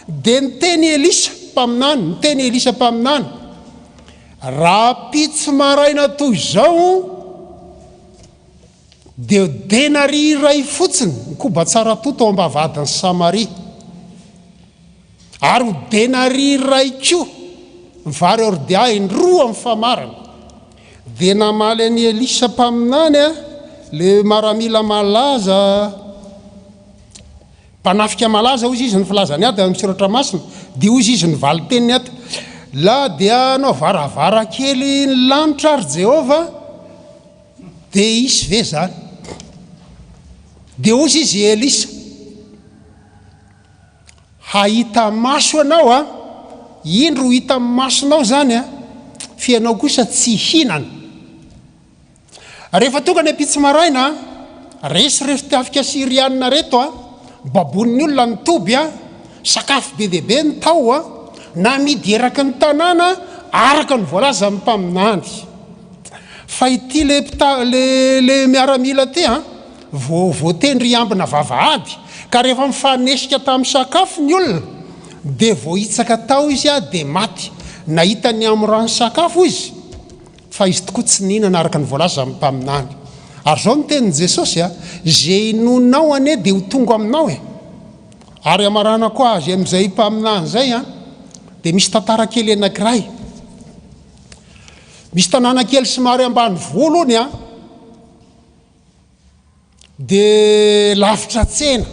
Dia niteny Elisa mpaminany, niteny Elisa mpaminany, rahampitso maraina toy izao dia denaria iray fotsiny ny koba tsara toto ao am-bavahadin'i Samaria. Ary ho denaria iray koa ny vary ordia indroa amin'ny famarana. Dia namaly an'i Elisa mpaminany ilay maramila malaza, mpanafika malaza hozy izy ny filazany ato amin'ny soratra masina, dia hozy izy ny valin-teniny ato, La dia hanao varavarankely ny lanitra ary Jehovah, dia hisy ve izany? Dia hozy izy Elisa, Hahita maso ianao a! Indro ho hitan'ny masonao izany a! Fa ianao kosa tsy hihinana. Rehefa tonga ny ampitso maraina, resy ireto tafika Syriana ireto a! Baboin'ny olona ny toby a! Sakafo be dia be ny tao a! Namidy eraky ny tanàna araka ny voalazan'ny mpaminany. Fa ity le mpita le le miaramila ity a! Vao voatendry hiambina vavahady, ka rehefa mifanesika tamin'ny sakafo ny olona, dia voahitsaka tao izy dia maty. Nahita ny hamoran'ny sakafo izy, fa izy tokoa tsy nihinana araka ny voalazan'ny mpaminany. Ary izao no tenin'i Jesosy, Izay inoanao anie dia ho tonga aminao e! Ary hamaranako azy amin'izay mpaminany izay, dia misy tantara kely anankiray. Misy tanàna kely somary ambanivolo hono an! Dia lavitra tsena.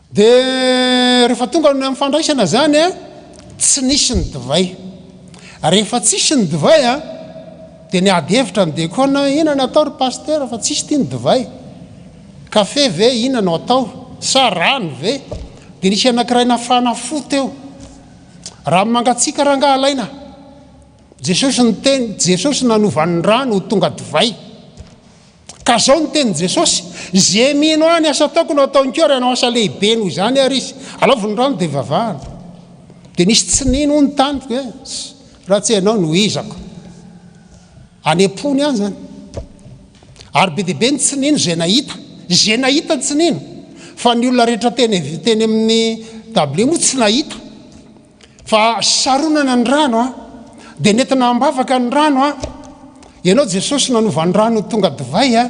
Dia rehefa tonga ny amin'ny fandraisana izany an, tsy nisy ny divay. Rehefa tsisy ny divay an, Dia niady hevitra ny dekona, inona no atao ry pasitera fa tsisy ity ny divay. Kafe ve inona no atao? Sa rano ve? Dia nisy anankiray nafana fo teo. Rano mangatsiaka rangaha alaina. Jesosy niteny, Jesosy nanova ny rano ho tonga divay. Ka zao ny tenin'i Jesosy, Ze mino ahy ny asa ataoko no ataony koa ary hanao asa lehibe noho izany ary izy. Alaovy ny rano dia vavahana. Dia nisy tsy nino hono tany hoe, raha tsy ianao no izako. Any am-pony any izany. Ary be dia be ny tsy nino izay nahita. Izay nahita tsy nino. Fa ny olona rehetra teny teny amin'ny tablier moa tsy nahita. Fa saronana ny rano a! Dia nentina am-bavaka ny rano a! Ianao Jesosy nanova ny rano ho tonga divay a!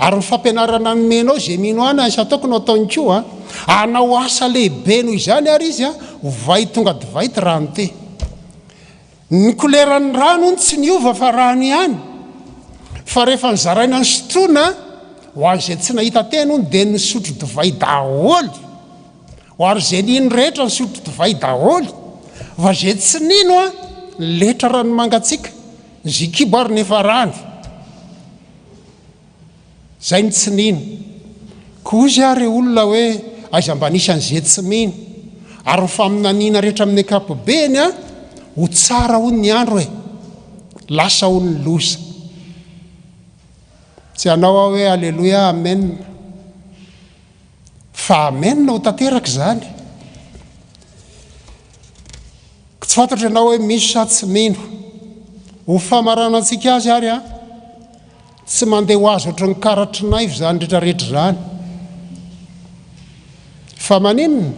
Ary ny fampianarana nomenao izay mino ahy na asa ataoko no ataony koa a! Hanao asa lehibe noho izany ary izy a! Ovay tonga divay ity rano ity. Ny koleran'ny rano hono tsy niova fa rano ihany. Fa rehefa nozaraina nisotroina, ho an'izay tsy nahita teny hono dia nisotro divay daholo. Ho ary izay nino rehetra nisotro divay daholo. Fa izay tsy nino an, niletra rano mangatsiaka, zikibo ary nefa rano. Zay no tsy nino. Koa hozy aho re olona hoe aiza mba nisy an'ze tsy mino. Ary ny faminaniana rehetra amin'ny ankapobeny an, ho tsara hono ny andro e. Lasa hono ny loza. Tsy hanao aho hoe aleloia amen. Fa amen ho tanteraka izany. Tsy fantatro ianao hoe misy sa tsy mino. Ho famaranantsika azy ary an. Tsy mandeha ho azy ohatran'ny karatry naivo izany rehetra rehetra izany. Fa maninona?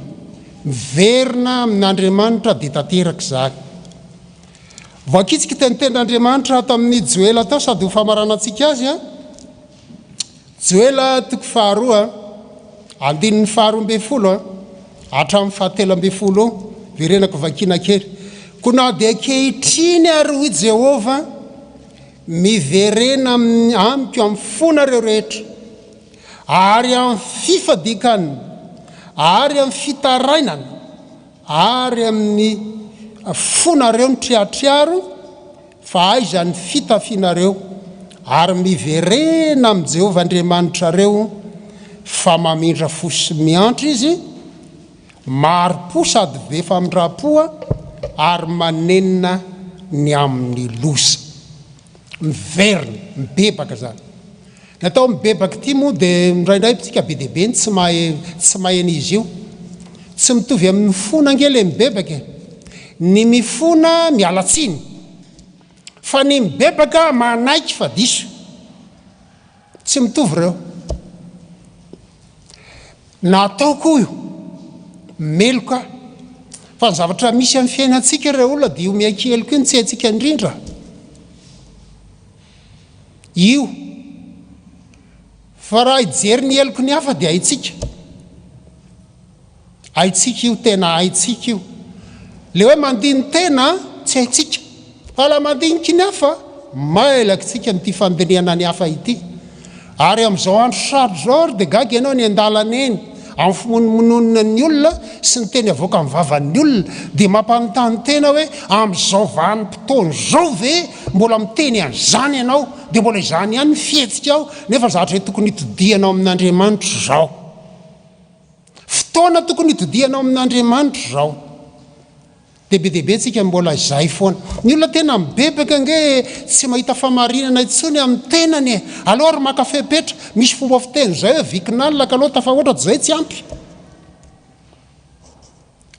Miverina amin'Andriamanitra dia tanteraka izany. Voakitsika ity tenin'Andriamanitra ato amin'ny Joela tao sady ho famaranantsika azy an. Joela toko faharoa, andininy faha-12 hatramin'ny faha-13, verenako vakiana kely. Koa na dia ankehitriny ary hoy Jehovah, Miverena amiko amin'ny fonareo rehetra, ary amin'ny fifadian-kanina, ary amin'ny fitarainana, ary amin'ny fonareo mitriatriaro, fa aiza ny fitafianareo, ary miverena amin'i Jehovah Andriamanitrareo, fa mamindra fo sy miantra Izy, mahari-po sady be famindram-po ary manenina ny amin'ny loza. Miverina, mibebaka izany. Ny atao mibebaka ity moa dia indraindray tsika be dia be ny tsy mahay tsy mahay an'izy io. Tsy mitovy amin'ny mifona ange ilay mibebaka e. Ny mifona miala tsiny. Fa ny mibebaka manaiky fa diso. Tsy mitovy ireo. Nataoko io, meloka aho. Fa ny zavatra misy amin'ny fiainantsika ireo olona dia io miaiky heloka io no tsy haintsika indrindra. Io. Fa raha hijery ny heloky ny hafa dia haintsika. Haintsika io, tena haintsika io. Le hoe mandini-tena tsy haintsika. Fa la mandiniky ny hafa, mailakitsika amin'ity fandinihana ny hafa ity. Ary amin'izao andro sarotra izao ary dia gaga ianao eny an-dalana eny, amin'ny fimonomononan'ny olona sy ny teny avoakan'ny vavan'ny olona, dia mampanontany tena hoe amin'izao vanim-potoana izao ve mbola miteny an'izany ianao, dia mbola izany ihany ny fihetsikao, nefa zavatra tokony hitodihanao amin'Andriamanitra izao. Fotoana tokony hitodihanao amin'Andriamanitra izao. Dia be dia be tsika mbola izay foana. Ny olona tena mibebaka ange tsy mahita famarinana intsony amin'ny tenany e. Aleo ary maka fepetra. Misy fomba fiteny izay hoe vikin'alina ka aleo tafahoatra dia izay tsy ampy.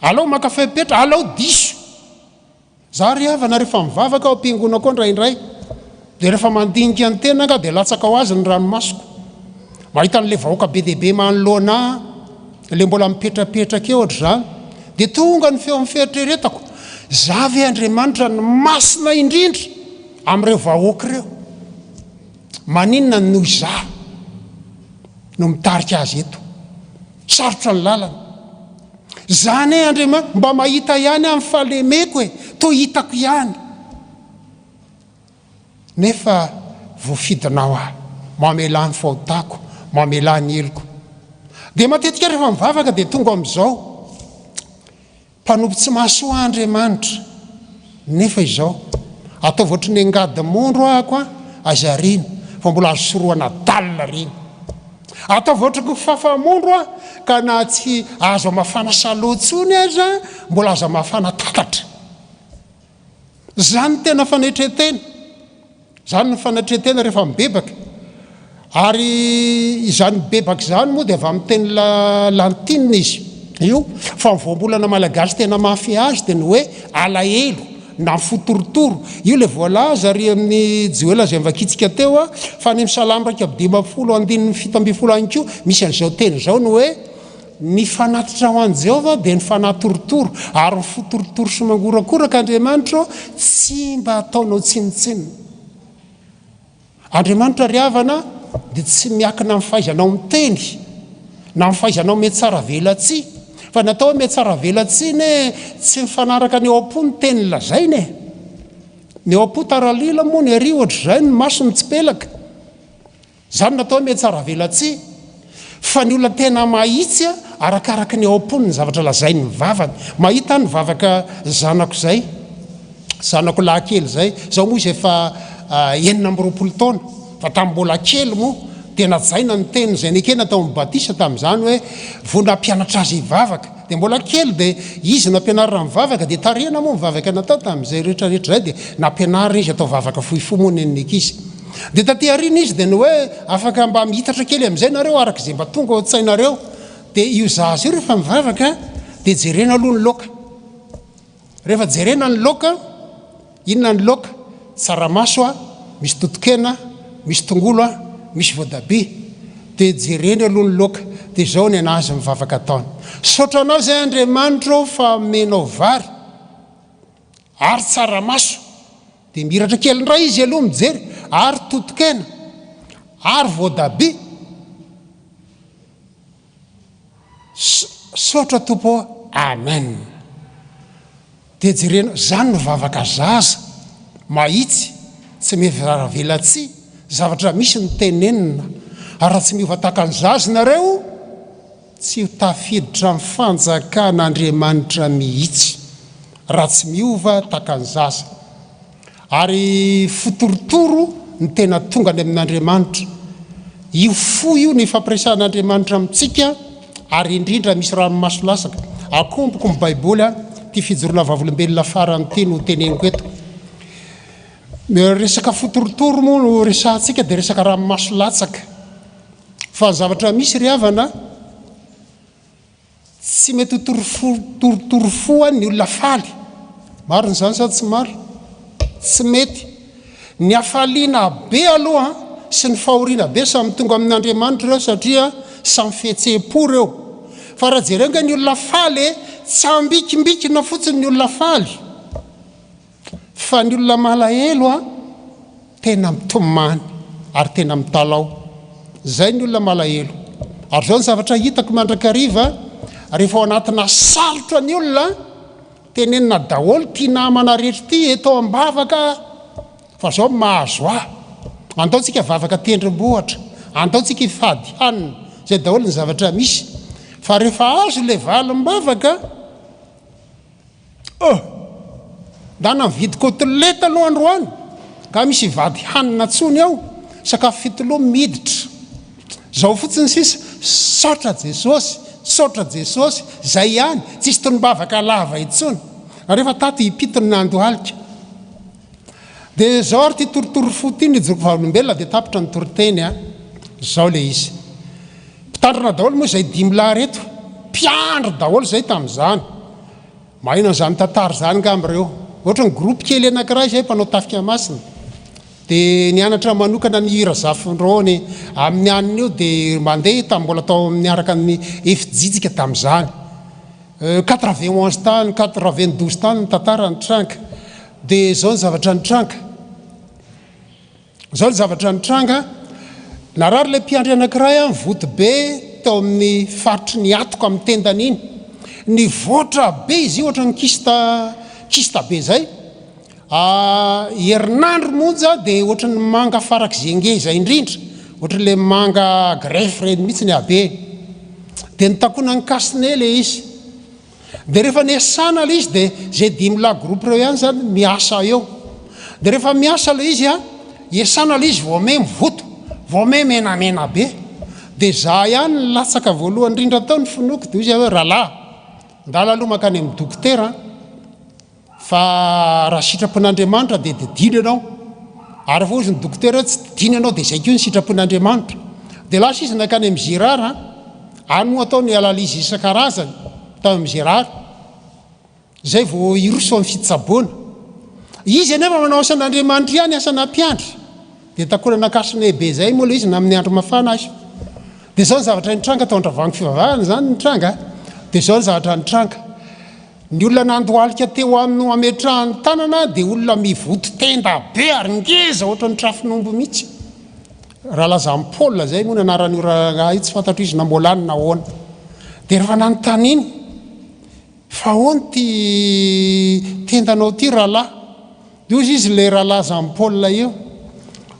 Aleo maka fepetra, aleo diso. Za ry havana rehefa mivavaka ao am-piangonako ao indraindray dia rehefa mandinika ny tena angaha dia latsaka ho azy ny ranomasoko. Mahita an'ilay vahoaka be dia be manoloana ahy, ilay mbola mipetrapetraka eo ohatr'izany, dia tonga ny feo amin'ny fieritreretako, za ve Andriamanitra no masina indrindra amin'ireo vahoaka ireo? Maninona no izaho no mitarika azy eto? Sarotra ny lalana. Zany e Andriamanitra, mba mahita ihany aho ny fahalemeko e, toa hitako ihany. Nefa voafidinao aho, mamelà ny fahotako, mamelà ny heloko. Dia matetika rehefa mivavaka dia tonga amin'izao, mpanompo tsy mahasoa Andriamanitra, nefa izao. Ataovy ohatry ny angady mondro ahako an, aiza ariana fa mbola azo sorohana dalle ireny. Ataovy ohatry ny fafa mondro aho ka na tsy azo amafana salon intsony aza mbola azo amafana tatatra. Izany no tena fanetren-tena. Izany no fanetren-tena rehefa mibebaka. Ary izany mibebaka izany moa dia avy amin'ny teny lantinina izy io, fa ny voambolana malagasy tena mahafehy azy dia ny hoe alahelo na fo torotoro. Io ilay voalaza ary amin'ny Joela izay novakintsika teo, fa any amin'ny Salamo 51 andininy 17 ihany koa misy an'izao teny izao ny hoe, Ny fanatitra ho an'i Jehovah dia ny fanahy torotoro, ary ny fo torotoro sy mangorakoraka, Andriamanitra ô, tsy mba ataonao tsinontsinona. Andriamanitra ry havana dia tsy miakina amin'ny fahaizanao miteny, na amin'ny fahaizanao mihatsaravelatsihy. Fa ny atao hoe mihatsaravelatsihy anie tsy mifanaraka ny ao am-po ny teny lazaina e. Ny ao am-po taralila moa ny ary ohatr'izay, ny maso mitsipelaka. Izany no atao hoe mihatsaravelatsihy. Fa ny olona tena mahitsy arakaraky ny ao am-pony ny zavatra lazainy ny vavany. Mahita aho ny vavaka zanako izay, zanako lahy kely izay, izao moa izy efa 26 taona, fa tamin'ny mbola kely moa dia najaina ny teny izay nekena tao amin'ny batisa tamin'izany hoe vao nampianatra azy hivavaka dia mbola kely dia izy nampianarina mivavaka dia tarihana moa ny vavaka natao tamin'izay rehetra rehetra izay dia nampianarina izy atao vavaka fohifohy moa nen'ny ankizy. Dia taty aoriana izy dia ny hoe afaka mba mihitatra kely amin'izay nareo araka izay mba tonga ao an-tsainareo. Dia io zaza io rehefa mivavaka dia jerena aloha ny laoka. Rehefa jerena ny laoka, inona ny laoka? Tsaramaso a, misy totokena, misy tongolo a, misy voatabia. Dia jereny aloha ny laoka, dia izao ny an'azy mivavaka ataony. Misaotra anao izay Andriamanitra ô fa omenao vary ary tsaramaso. Dia mihiratra kely indray izy aloha mijery, ary totokena, ary voadabia. Saotra Tompo ô, Amen. Dia jerena, zany no vavaka zaza, mahitsy, tsy miveravelatsihy, zavatra misy no tenenina. Ary raha tsy miova tahaka ny zaza nareo, Tsy ho tafiditra amin'ny fanjakan'Andriamanitra mihitsy raha tsy miova tahaka ny zaza. Ary fo torotoro no tena tonga any amin'Andriamanitra. Io fo io no ifampiresahan'Andriamanitra amintsika ary indrindra misy ranomaso latsaka. Akomboko ny Baiboly an, ity fijoroana vavolombelona farany ity no teneniko eto. Ny resaka fo torotoro moa no resahantsika dia resaka ranomaso latsaka. Fa ny zavatra misy ry havana, tsy mety ho torofo torotoro fo ny olona faly. Marina izany sa tsy marina? Tsy mety. Ny hafaliana be aloha sy ny fahoriana be samy tonga amin'Andriamanitra ireo satria samy fihetseham-po ireo. Fa raha jereo ange ny olona faly e, tsy ambikimbikina fotsiny ny olona faly. Fa ny olona malahelo an, tena mitomany ary tena mitalaho. Izay ny olona malahelo. Ary izao ny zavatra hitako mandrakariva, rehefa ao anatina sarotra ny olona, tenenina daholo ity namana rehetra ity eto am-bavaka fa izao mahazo ahy. Andao tsika vavaka tendrombohitra, andao tsika hifady hanina, izay daholo ny zavatra misy. Fa rehefa azo ilay valim-bavaka, Oh! Ndana mividy côtelette aloha androany, nga misy hivady hanina tsony ao, sakafo fitoloha miditra. Zao fotsiny sisa, saotra Jesosy, saotra Jesosy, zay ihany, tsisy tonom-bavaka lava intsony. Ary efa tato impito ny nandohalika. Dia zao ary ty torotoro fo ty nijoro vavolombelona dia tapitra ny toriteny a. Zao le izy. Mpitandrina daholo moa izay dimy lahy reto. Mpiandry daholo izay tamin'izany. Maheno an'izany tantara izany angamba ireo. Ohatra ny groupe kely anankiray izay mpanao tafika masina. Dia nianatra manokana ny hira Zafindraony amin'ny aniny io dia mandeha tamin'ny mbola tao amin'ny niaraka ny FJIJIKA tamin'izany. 91 tany, 92 tany ny tantara nitranga. Dia izao ny zavatra nitranga. Izao ny zavatra nitranga, narary ilay mpiandry anankiray an, voto be tao amin'ny faritry ny hatoka amin'ny tendany iny. Nivoatra be izy io ohatran'ny kista kista be izay. Ah, herinandro monja dia ohatran'ny manga farak'izay ngeza indrindra, ohatran'ilay manga greffe ireny mihitsy ny habeny. Dia nitakonan'ny cache-nez ilay izy. Dia rehefa niasana ilay izy dia izay dimy lahy groupe ireo ihany izany miasa eo. Dia rehefa miasa ilay izy an, iasana ilay izy vao may mivoto, vao may menamena be. Dia za ihany no latsaka voalohany indrindra tao ny finoako, dia hoy izy hoe rahalahy, ndala aloha mankany amin'ny dokotera an, fa raha sitrapon'Andriamanitra dia didiana ianao. Ary rehefa hoy izy ny dokotera hoe tsy didiana ianao dia izay koa ny sitrapon'Andriamanitra. Dia lasa izy nankany amin'ny Girard an, any moa atao ny analyse isan-karazany tao amin'ny Girard. Izay vao hiroso amin'ny fitsaboana. Izy anefa manao asan'Andriamanitra ihany, asana mpiandry. Dia takolana kasone be izay moa ilay izy na amin'ny andro mafana aza. Dia izao ny zavatra nitranga tao Andravoahangy fivavahana izany nitranga. Dia izao ny zavatra nitranga. Ny olona nandohalika teo aminy ho ametrahany tanana dia olona mivoto tenda be ary ngeza ohatran'ny trafon'omby mihitsy. Rahalahy Paul izay moa ny anaran'io rangahy io, tsy fantatro izy na mbola any na ahoana. Dia rehefa nanontaniany, Fa ahoana ity tendanao ity rahalahy? Dia hozy izy ilay rahalahy Jean Paul io,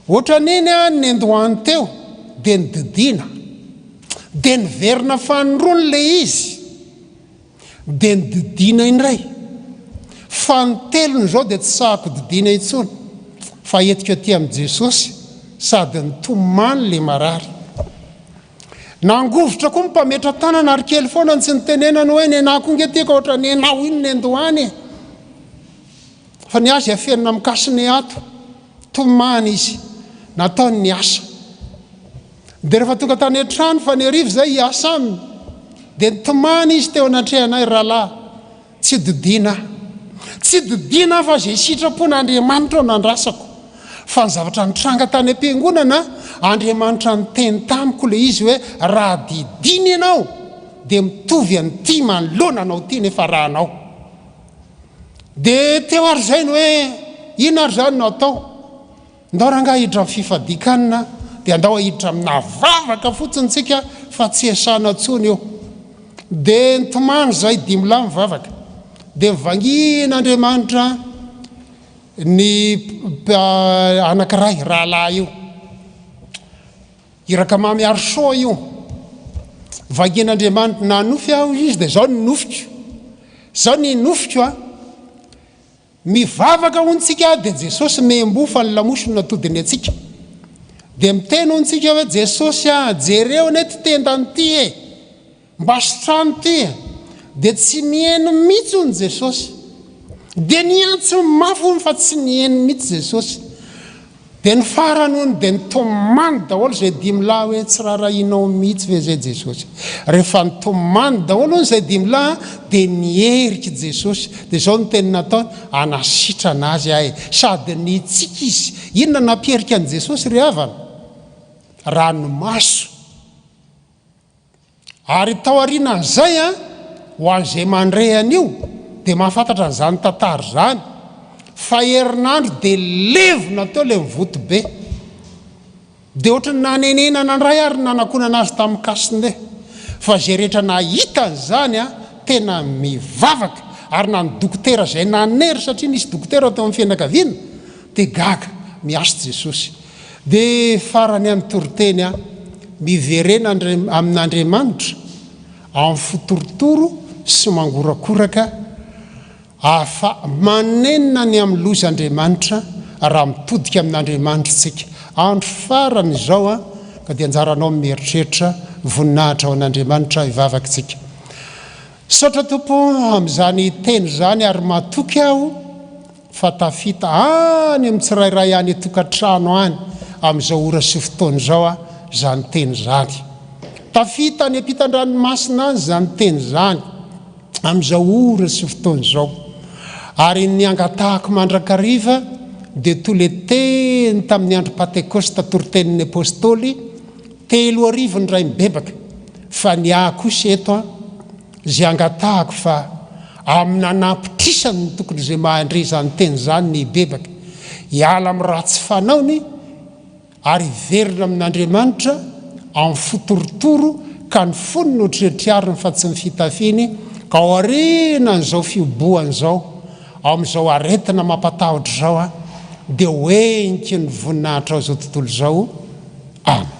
Ohatran'iny aho nendohany teo dia nodidiana. Dia niverina fanindroany ilay izy dia nodidiana indray. Fanintelony izao dia tsy sahako didiana intsony fa entiko aty amin'i Jesosy sady nitomany ilay marary. Nangovitra koa ny mpametra-tanana ary kely foana ny tsy nitenenany hoe nenah koa nge ty ka ohatra nenao iny nendohany e! Fa ny azy afenina amin'ny cache-nez ato. Tomany izy. Nataony ny asa. Dia rehefa tonga tany an-trano fa ny hariva izay hiasa aminy dia nitomany izy teo anatrehanay rahalahy. Tsy dodiana aho. Tsy dodiana aho fa izay sitrapon'Andriamanitra no andrasako. Fa ny zavatra nitranga tany am-piangonana, Andriamanitra niteny tamiko ilay izy hoe raha didiana ianao dia mitovy an'ity manoloana anao ity nefa rahanao. Dia teo ary izay ny hoe inona ary izany no atao? Ndao rangahy hiditra amin'ny fifadian-kanina dia andao hiditra amina vavaka fotsiny tsika fa tsy iasana tsony io. Dia nitomany izahay dimilahy mivavaka. Dia nivangian'Andriamanitra ny anankiray rahalahy io. Iraka mamy Arso io. Vangian'Andriamanitra nanofy aho izy dia izao ny nofiko. Izao ny nofiko a. Mivavaka hono tsika dia Jesosy membo fa ny lamosiny no atodiny antsika. Dia miteny hono tsika hoe Jesosy ah jereo anie ty tendany ty e! Mba sitrano ty e! Dia tsy niheno mihitsy hono Jesosy. Dia niantso mafy hono fa tsy niheno mihitsy Jesosy. Dia ny farany hono dia nitomany daholo izay dimy lahy hoe tsy rarahianao mihitsy ve izay Jesosy. Rehefa nitomany daholo hono izay dimy lahy dia niherika Jesosy. Dia izao no teny nataony, hanasitrana azy aho e. Sady nitsiky izy. Inona no nampiherika an'i Jesosy ry havana? Ranomaso. Ary taorianan'izay, ho an'izay mandre an'io dia mahafantatra an'izany tantara izany, fa herinandro dia levona teo ilay mivoto be. Dia ohatran'ny nanenenana indray ary nanakonana azy tamin'ny cache-nez. Fa izay rehetra nahita an'izany, tena mivavaka, ary na ny dokotera izay nanery satria nisy dokotera tao amin'ny fianakaviana, dia gaga, miasa Jesosy. Dia farany amin'ny toriteny aho, miverena amin'Andriamanitra amin'ny fo torotoro sy mangorakoraka afa manenina ny amin'ny loza Andriamanitra raha mitodika amin'Andriamanitra isika. Andro farany izao an, ka dia anjaranao ny mieritreritra, voninahitra ho an'Andriamanitra hivavaka isika. Misaotra Tompo amin'izany teny izany ary matoky aho fa tafita any amin'ny tsirairay any an-tokantrano any amin'izao ora sy fotoana izao izany teny izany. Tafita any ampitan-dranomasina any izany teny izany amin'izao ora sy fotoana izao. Ary ny angatahako mandrakariva dia toy ilay teny tamin'ny andro Pantekosta toritenin'ny Apostoly, 3000 ny ray mibebaka, fa ny ahy kosa eto an, Izay angatahako fa amin'ny nanapitrisany ny tokony izay mahandre izany teny izany ny hibebaka, hiala amin'ny ratsy fanaony ary hiverina amin'Andriamanitra amin'ny fo torotoro ka ny fony no triatriariny fa tsy ny fitafiany ka ao aorianan'izao fihobohana izao ao amin'izao aretina mampatahotra izao aho dia ho heniky ny voninahitrao izao tontolo izao. Amen.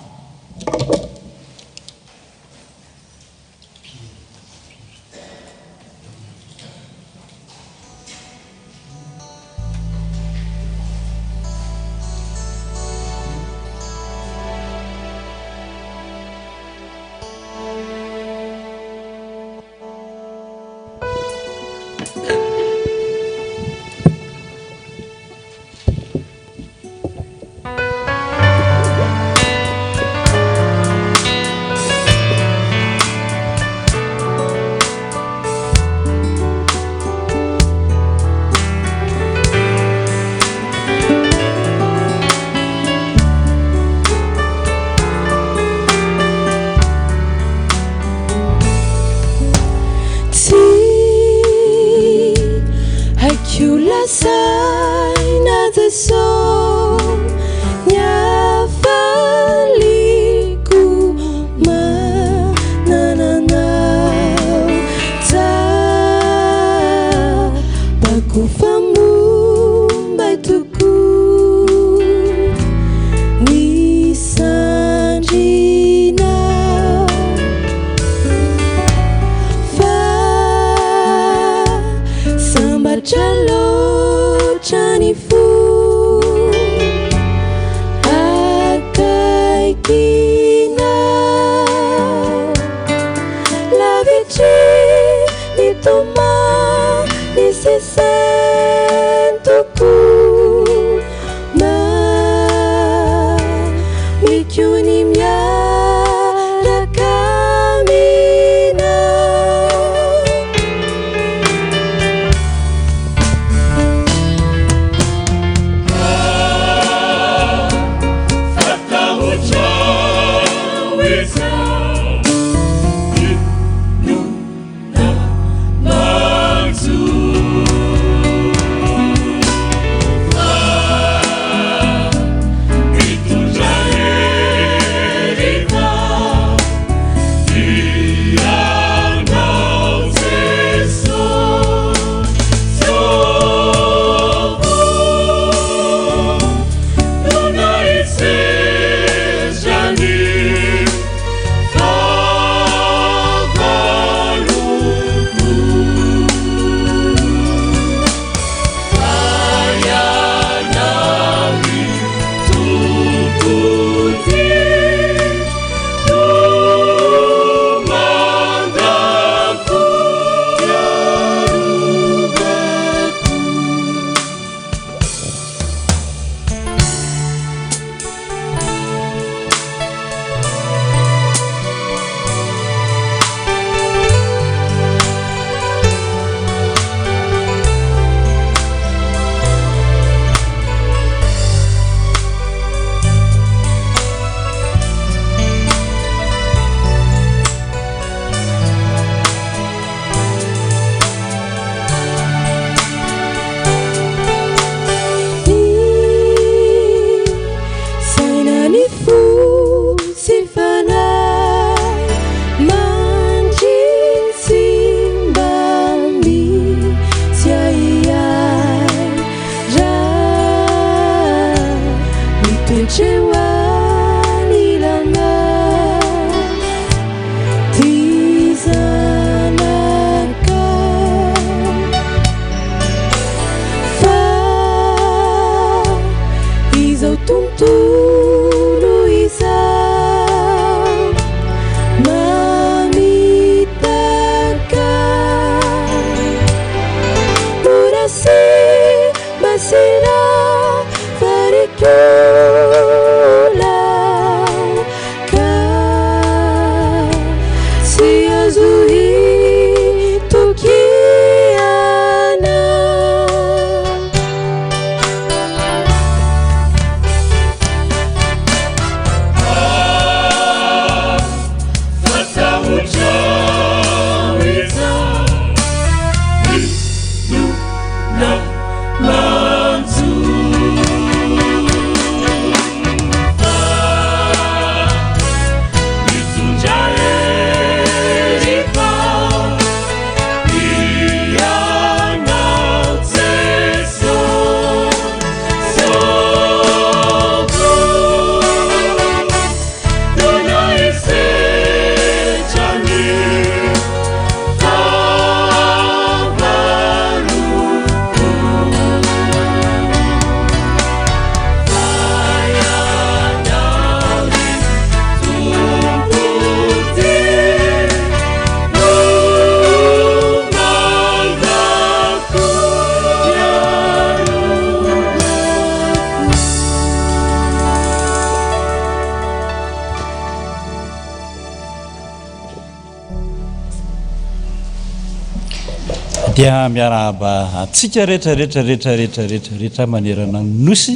Dia miarahaba antsika rehetra rehetra rehetra rehetra rehetra rehetra manerana ny Nosy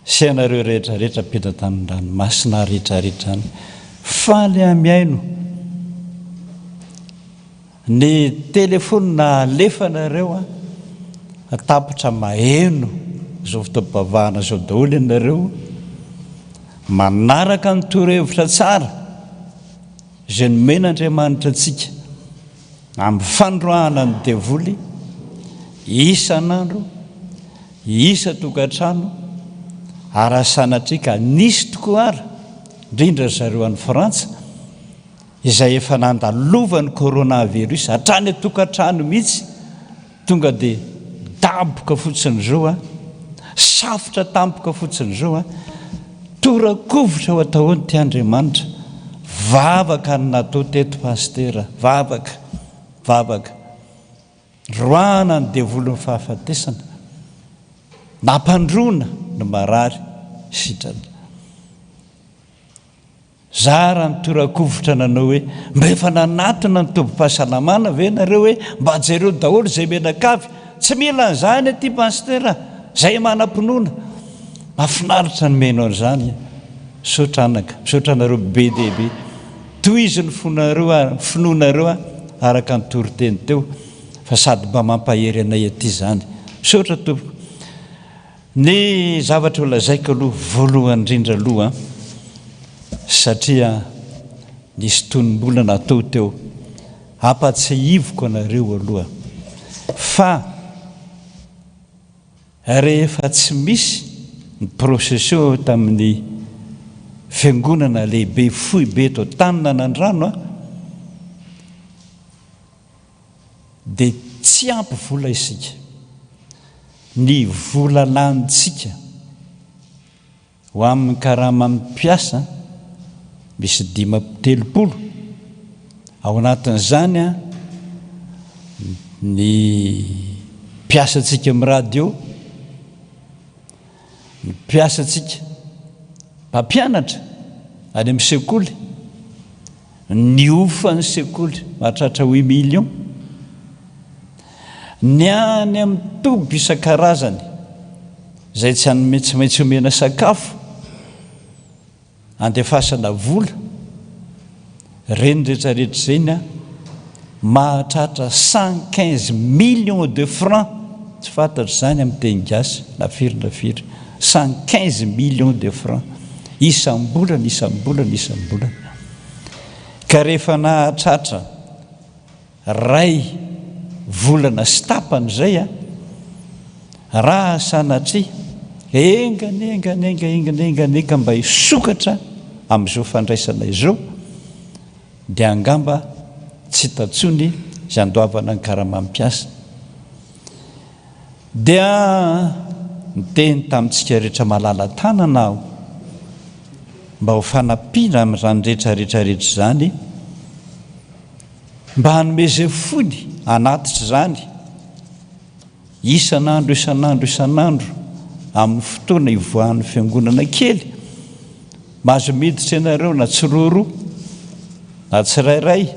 sy ianareo rehetra rehetra mpitan-dranomasina rehetra rehetra any. Faly aho mihaino ny telefonina alefanareo an, tapitra maheno izao fotoam-pivavahana izao daholo ianareo, manaraka ny torohevitra tsara izay nomen'Andriamanitra antsika amin'ny fandroahana ny devoly isan'andro, isan-tokantrano, ary raha sanatria ka nisy tokoa ara, indrindra ry zareo any Frantsa, izay efa nandalovan'ny coronavirus hatrany an-tokantrano mihitsy, tonga dia daboka fotsiny izao an, safotra tampoka fotsiny izao an, tora-kovitra ho atao ity Andriamanitra, vavaka no natao teto Pasitera, vavaka, vavaka, roahana ny devolin'ny fahafatesana, nampandroana ny marary sitrana. Zara ny torakovitra nanao hoe, mba efa nanatona ny tobim-pahasalamana ve nareo hoe mba jereo daholo izay menakavy? Tsy mila an'izany aty Pasteur a! Zay manam-pinoana! Mahafinaritra ny mihaino an'izany. Misaotra anaka, misaotra anareo be dia be. Tohizo ny fonareo ary finoanareo araka ny toriteny teo fa sady mba mampahery anay aty izany. Misaotra tompoko. Ny zavatra ho lazaiko aloha voalohany indrindra aloha satria nisy tonom-bola natao teo, ampatsiahiviko anareo aloha fa Rehefa tsy misy ny procession tamin'ny fiangonana lehibe foibe eto Antananandrano dia tsy ampy vola isika. Ny vola lanintsika Ho amin'ny karaman'ny mpiasa, misy 35, ao anatin'izany ny mpiasantsika amin'ny radio, ny mpiasantsika mpampianatra any amin'ny sekoly, ny hofan'ny sekoly mahatratra huit millions, ny any amin'ny toby isan-karazany izay tsy hanome tsy maintsy omena sakafo, andefasana vola, ireny rehetra rehetra ireny an, mahatratra 115 millions de francs, tsy fantatro izany amin'ny teny gasy na firy na firy, 115 millions de francs isam-bolana isam-bolana isam-bolana. Ka rehefa nahatratra Ray volana sy tapany izay a! Raha sanatria, enga anie, enga anie, enga enga anie, enga anie ka mba hisokatra amin'izao fandraisana izao, dia angamba tsy hita intsony izay andoavana ny karaman'ny mpiasa. Dia niteny tamintsika rehetra malala-tanana aho mba ho fanampiana amin'izany rehetra rehetra rehetra izany, Mba hanome izay fony hanatitra izany isan'andro isan'andro isan'andro amin'ny fotoana ivoahan'ny fiangonana kely. Mahazo miditra ianareo na tsiroaroa na tsirairay.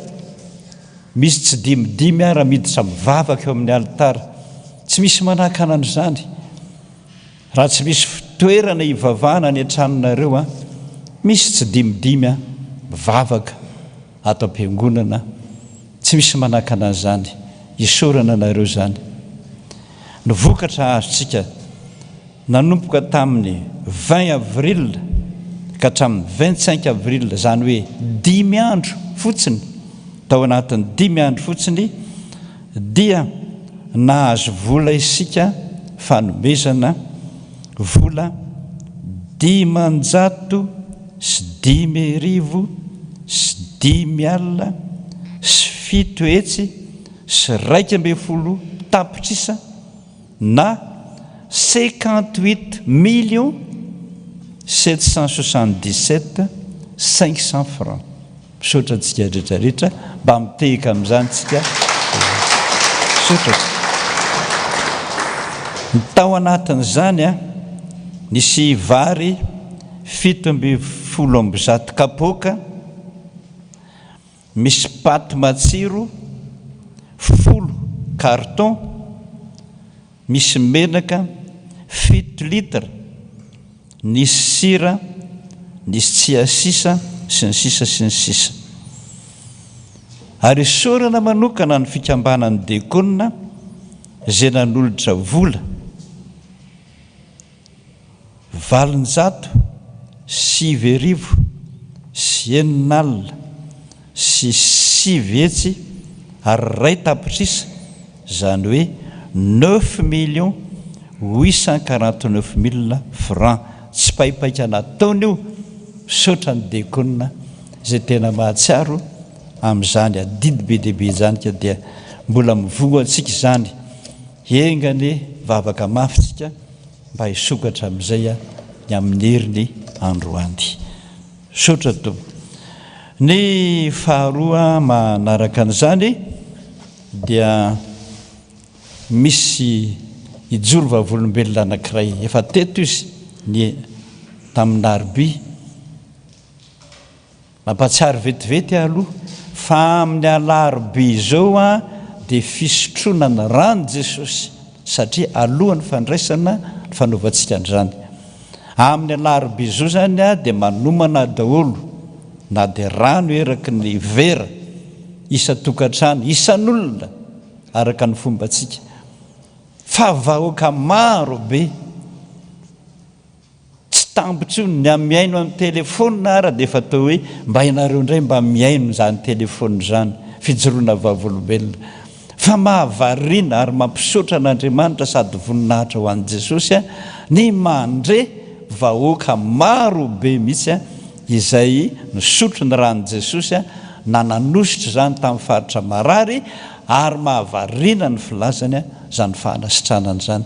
Misy tsidimidimy ara miditra mivavaka eo amin'ny alitara. Tsy misy manakana an'izany. Raha tsy misy toerana hivavahana any an-tranonareo an, misy tsidimidimy an, mivavaka ato am-piangonana, tsy misy manakana an'izany, isaorana anareo izany. Ny vokatra azontsika nanomboka tamin'ny vingt avril ka hatramin'ny vingt cinq avril, izany hoe dimy andro fotsiny, tao anatin'ny dimy andro fotsiny dia nahazo vola isika fanomezana vola 705 711 tapitrisa na cinquante huit millions 777 500 francs. Misaotra antsika rehetra rehetra mba mitehaka amin'izany tsika. Misaotra. Ny tao anatin'izany a, nisy vary 117 kapoaka, misy paty matsiro folo carton, Misy menaka fito litre, nisy sira, nisy tsiasisa, sy ny sisa sy ny sisa. Ary isaorana manokana ny fikambanan'ny Dekona izay nanolotra vola. 908 901 tapitrisa, izany hoe neuf millions huit cent quarante neuf mille francs. Tsipaipaika nataony io, misaotra ny Dekona izay tena mahatsiaro amin'izany adidy be dia be izany ka dia mbola mivoha antsika izany. Enga anie vavaka mafy tsika mba hisokatra amin'izay ny amin'ny heriny androany. Misaotra Tompoko. Ny faharoa manaraka an'izany dia misy hijoro vavolombelona anankiray efa teto izy ny tamin'ny larobia. Mampatsiaro vetivety aho aloha fa amin'ny alarobia izao dia fisotroana ny ran'i Jesosy satria alohan'ny fandraisana ny fanaovantsika an'izany. Amin'ny alarobia izao izany dia manomana daholo na dia rano eraky ny vera isan-tokantrano, isan'olona araka ny fombantsika. Fa vahoaka maro be Tsy tambo intsony, ny amin'ny mihaino amin'ny telephone ara dia efa atao hoe mba ianareo indray mba mihaino izany telephone izany, fijoroana vavolombelona. Fa mahavariana ary mampisaotra an'Andriamanitra sady voninahitra ho an'i Jesosy ny mandre vahoaka maro be mihitsy izay nisotro ny ran'i Jesosy na nanositra izany tamin'ny faritra marary ary mahavariana ny filazany izany fanasitranana izany.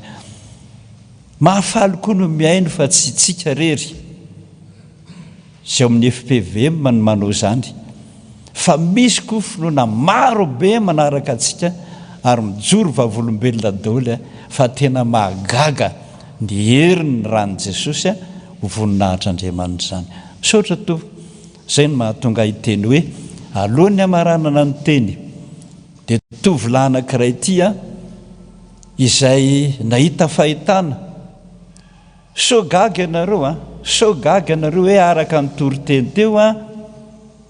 Mahafaly koa no mihaino fa tsy tsika rery izay ao amin'ny fpvm no manao izany fa misy koa finoana maro be manaraka antsika ary mijoro vavolombelona daholo fa tena mahagaga ny herin'ny ran'i Jesosy ho voninahitr'Andriamanitra izany. Misaotra Tompoko. Izay no mahatonga ahy hiteny hoe alohan'ny hamaranana ny teny dia tovolahy anankiray ity an, izay nahita fahitana, sao gaga ianareo an, sao gaga ianareo hoe araka ny toriteny teo an,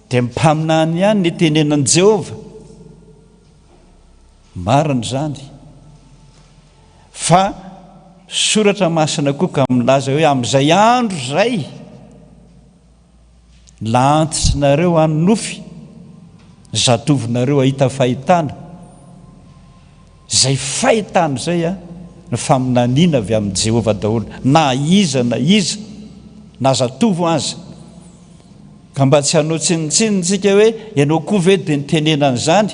dia ny mpaminany ihany ny itenenan'i Jehovah. Marina izany. Fa soratra masina koa ka milaza hoe amin'izay andro izay, Lahantitrinareo hanonofy, zatovonareo hahita fahitana, izay fahitana izay an, ny faminaniana avy amin'i Jehovah daholo, na iza na iza, na zatovo aza. Ka mba tsy hanao tsinontsinona isika hoe, ianao koa ve dia nitenena an'izany?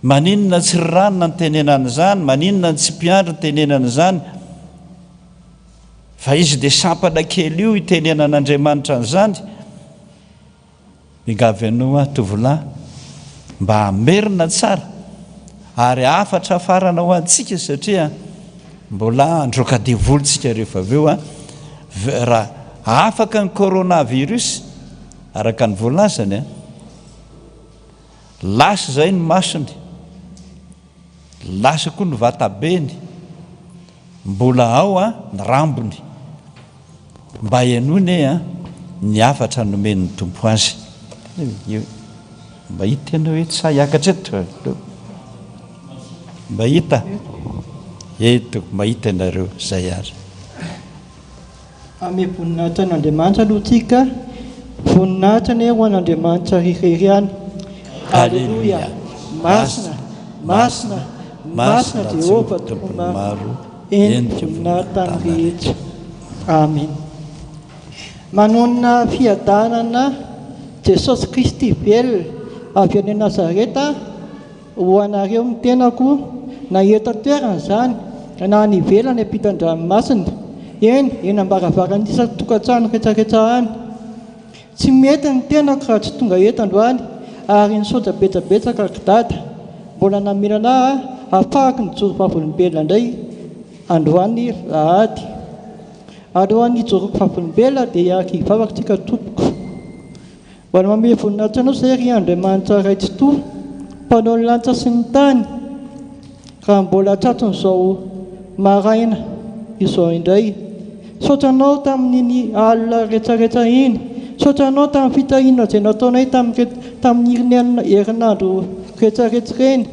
Maninona tsy ry ranona nitenena an'izany? Maninona ny tsy mpiandry nitenena an'izany? Fa izy dia sampana kely io itenenan'Andriamanitra an'izany. Miangavy anao aho tovolahy mba hamerina tsara ary hafatra farana ho antsika satria mbola handroaka devoly tsika rehefa avy eo raha afaka ny coronavirus araka ny voalazany a. Lasa izay ny masony, lasa koa ny vatabeny, mbola ao an ny rambony. Mba henoy anie an ny hafatra nomen'ny Tompo azy. Mba hita ianao hoe tsy sahy hiakatra eto. Aleo. Mba hita. Eto, mba hita ianareo, izay ary. Hanome voninahitra an'Andriamanitra aloha tsika. Voninahitra anie ho an'Andriamanitra irery ihany. Aleloia! Masina, masina, masina Jehovah Tompon'ny maro, eny voninahitra tany rehetra. Amen. Manonona fiadanana Jesosy Kristy velona avy any Nazareta. Ho anareo ny tenako, na eto an-toerana izany, na any ivelany ampitan-dranomasina, eny, eny am-baravaran'ny isan-tokantrano rehetrarehetra any. Tsy mety ny tenako raha tsy tonga eto androany, ary nisaotra betsabetsaka ry Dada, mbola namelana ahy hahafahako nijoro vavolombelona indray androany lahady. Alohan'ny hijoroako vavolombelona dia hiaraka hivavaka tsika tompoko. Mbola manome voninahitra Anao izay ry Andriamanitra Ray Tsitoha, Mpanao ny lanitra sy ny tany, raha mbola tratrin'izao maraina izao indray. Misaotra Anao tamin'iny alina rehetrarehetra iny. Misaotra Anao tamin'ny fitahiana izay nataonay tamin'ireny herinandro rehetrarehetra ireny.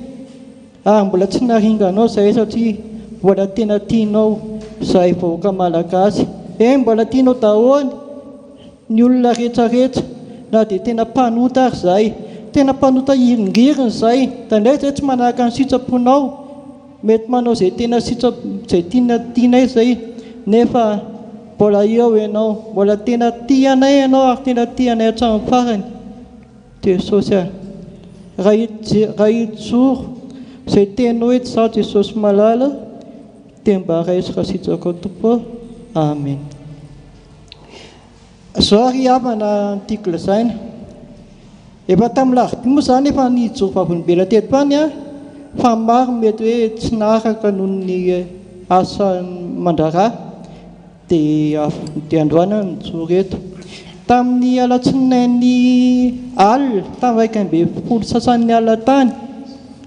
Ary mbola tsy naringanao izahay satria mbola tena tianao izahay vahoaka Malagasy. Eny, mbola tianao daholo. Ny olona rehetra rehetra, na dia tena mpanota ary izahay, tena mpanota hiringiriny izahay, indraindray izahay tsy manaraka ny sitraponao, mety manao izay tena sitra, izay tiana tianay izahay, nefa mbola eo Ianao, mbola tena tia anay Ianao ary tena tia anay hatramin'ny farany. Jesosy a! Raha raha hijoro izay teninao eto izaho Jesosy malala, dia mba raiso raha sitrakao Tompo ô. Amen. Zao ry havana no tiako lazaina. Efa tamin'ny larobia moa izany efa nijoro vavolombelona teto any aho fa maro mety hoe tsy naharaka noho ny asa aman-draharaha dia dia androany aho nijoro eto. Tamin'ny alatsinainy alina tamin'ny 11 sasany alina tany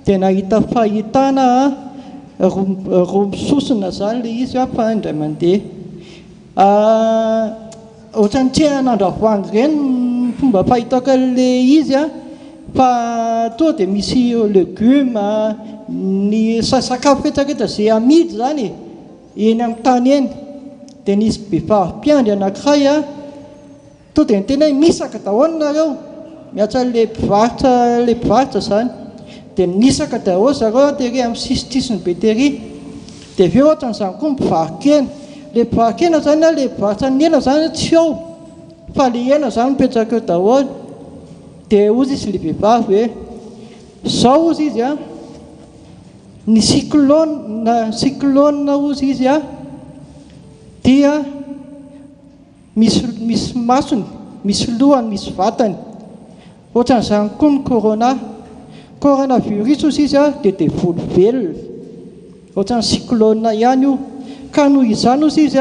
dia nahita fahitana aho roa roa misosona izany ilay izy fa indray mandeha. Ohatran'ny tsenan'Andravoahangy ireny ny fomba fahitako an'ilay izy an, fa tonga dia misy legumes, ny sakafo rehetra rehetra izay amidy izany e, eny amin'ny tany eny. Dia nisy vehivavy mpiandry anankiray an, Tonga dia niteny hoe misaka daholo nareo, miantso an'ilay mpivarotra ilay mpivarotra izany. Dia nisaka daholo zareo tery amin'ny sisintsisiny be tery. Dia avy eo ohatran'izany koa ny mpivaro-kena. Ilay mpivaro-kena izany an, ilay mpivarotra ny hena izany tsy ao fa ilay hena izany mipetraka eo daholo. Dia hozy izy ilay vehivavy hoe, izao hozy izy an, ny cyclone, cyclone hozy izy an, dia. Misy misy masony, misy lohany, misy vatany. Ohatran'izany koa ny corona. Coronavirus hozy izy dia devoly velona. Ohatran'ny cyclone ihany io. Ka noho izany hozy izy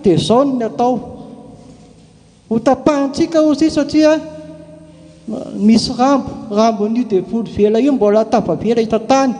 dia izao no atao. Ho tapahantsika hozy izy satria misy rambo, rambon'io devoly velona io mbola tafavela eto an-tany.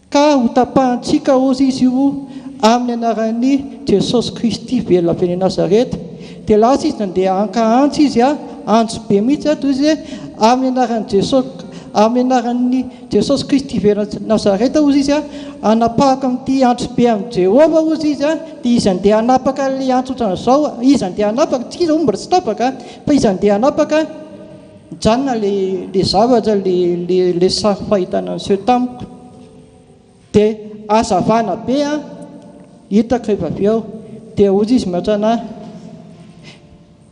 Ka ho tapahantsika hozy izy io amin'ny anaran'i Jesosy Kristy velona avy any Nazareta. Dia lasa izy nandeha hanka antsy izy a, antso be mihitsy a, toy izy hoe amin'ny anaran'i Jesosy, amin'ny anaran'i Jesosy Kristy velona Nazareta hozy izy a, hanapahako amin'ity antso be amin'i Jehovah hozy izy a, dia izy andeha hanapaka ilay antso ohatran'izao, izy andeha hanapaka, tsika izy moa mbola tsy tapaka fa izy andeha hanapaka. Mijanona le le zavatra le le le sary fahitana niseho tamiko de hazavana be an hitako rehefa avy eo de hozy izy mihoatra anah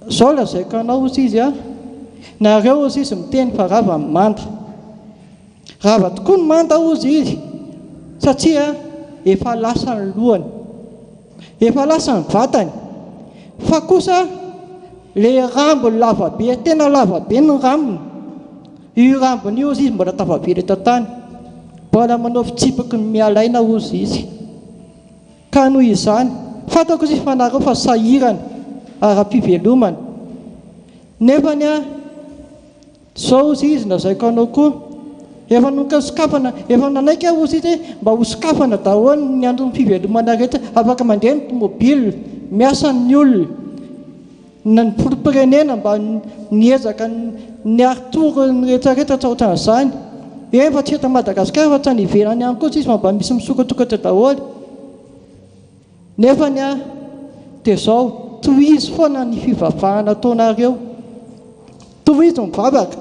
zao lazaiko anao hozy izy an nareo hozy izy miteny fa rava ny manda rava tokoa ny manda hozy izy satria efa lasa ny lohany Efa lasa ny vatany. Fa kosa le rambony lava be, tena lava be ny rambony. Io rambony io ozy izy mbola tafavela eto an-tany. Mbola manao fitsipiky ny miala aina ozy izy. Ka noho izany, fantako ozy izy fa nareo fa sahirana ara-pivelomana. Nefany an. Zao hozy izy lazaiko anao koa, efa nokasokafana, efa nanaiky aho hozy izy hoe mba hosokafana daholo ny andron'ny fivelomana rehetra, afaka mandeha ny tomobile, miasa ny olona, na ny filoham-pirenena mba niezaka niari-tory ny rehetra rehetra tsy ohatran'izany, eny fa tsy eto Madagasikara fa tsy any ivelany ihany koa hozy izy fa mba misy misokatsokatra daholo. Nefa ny ahy dia izao, tohizo foana ny fivavahana ataonareo. Tohizo ny vavaka,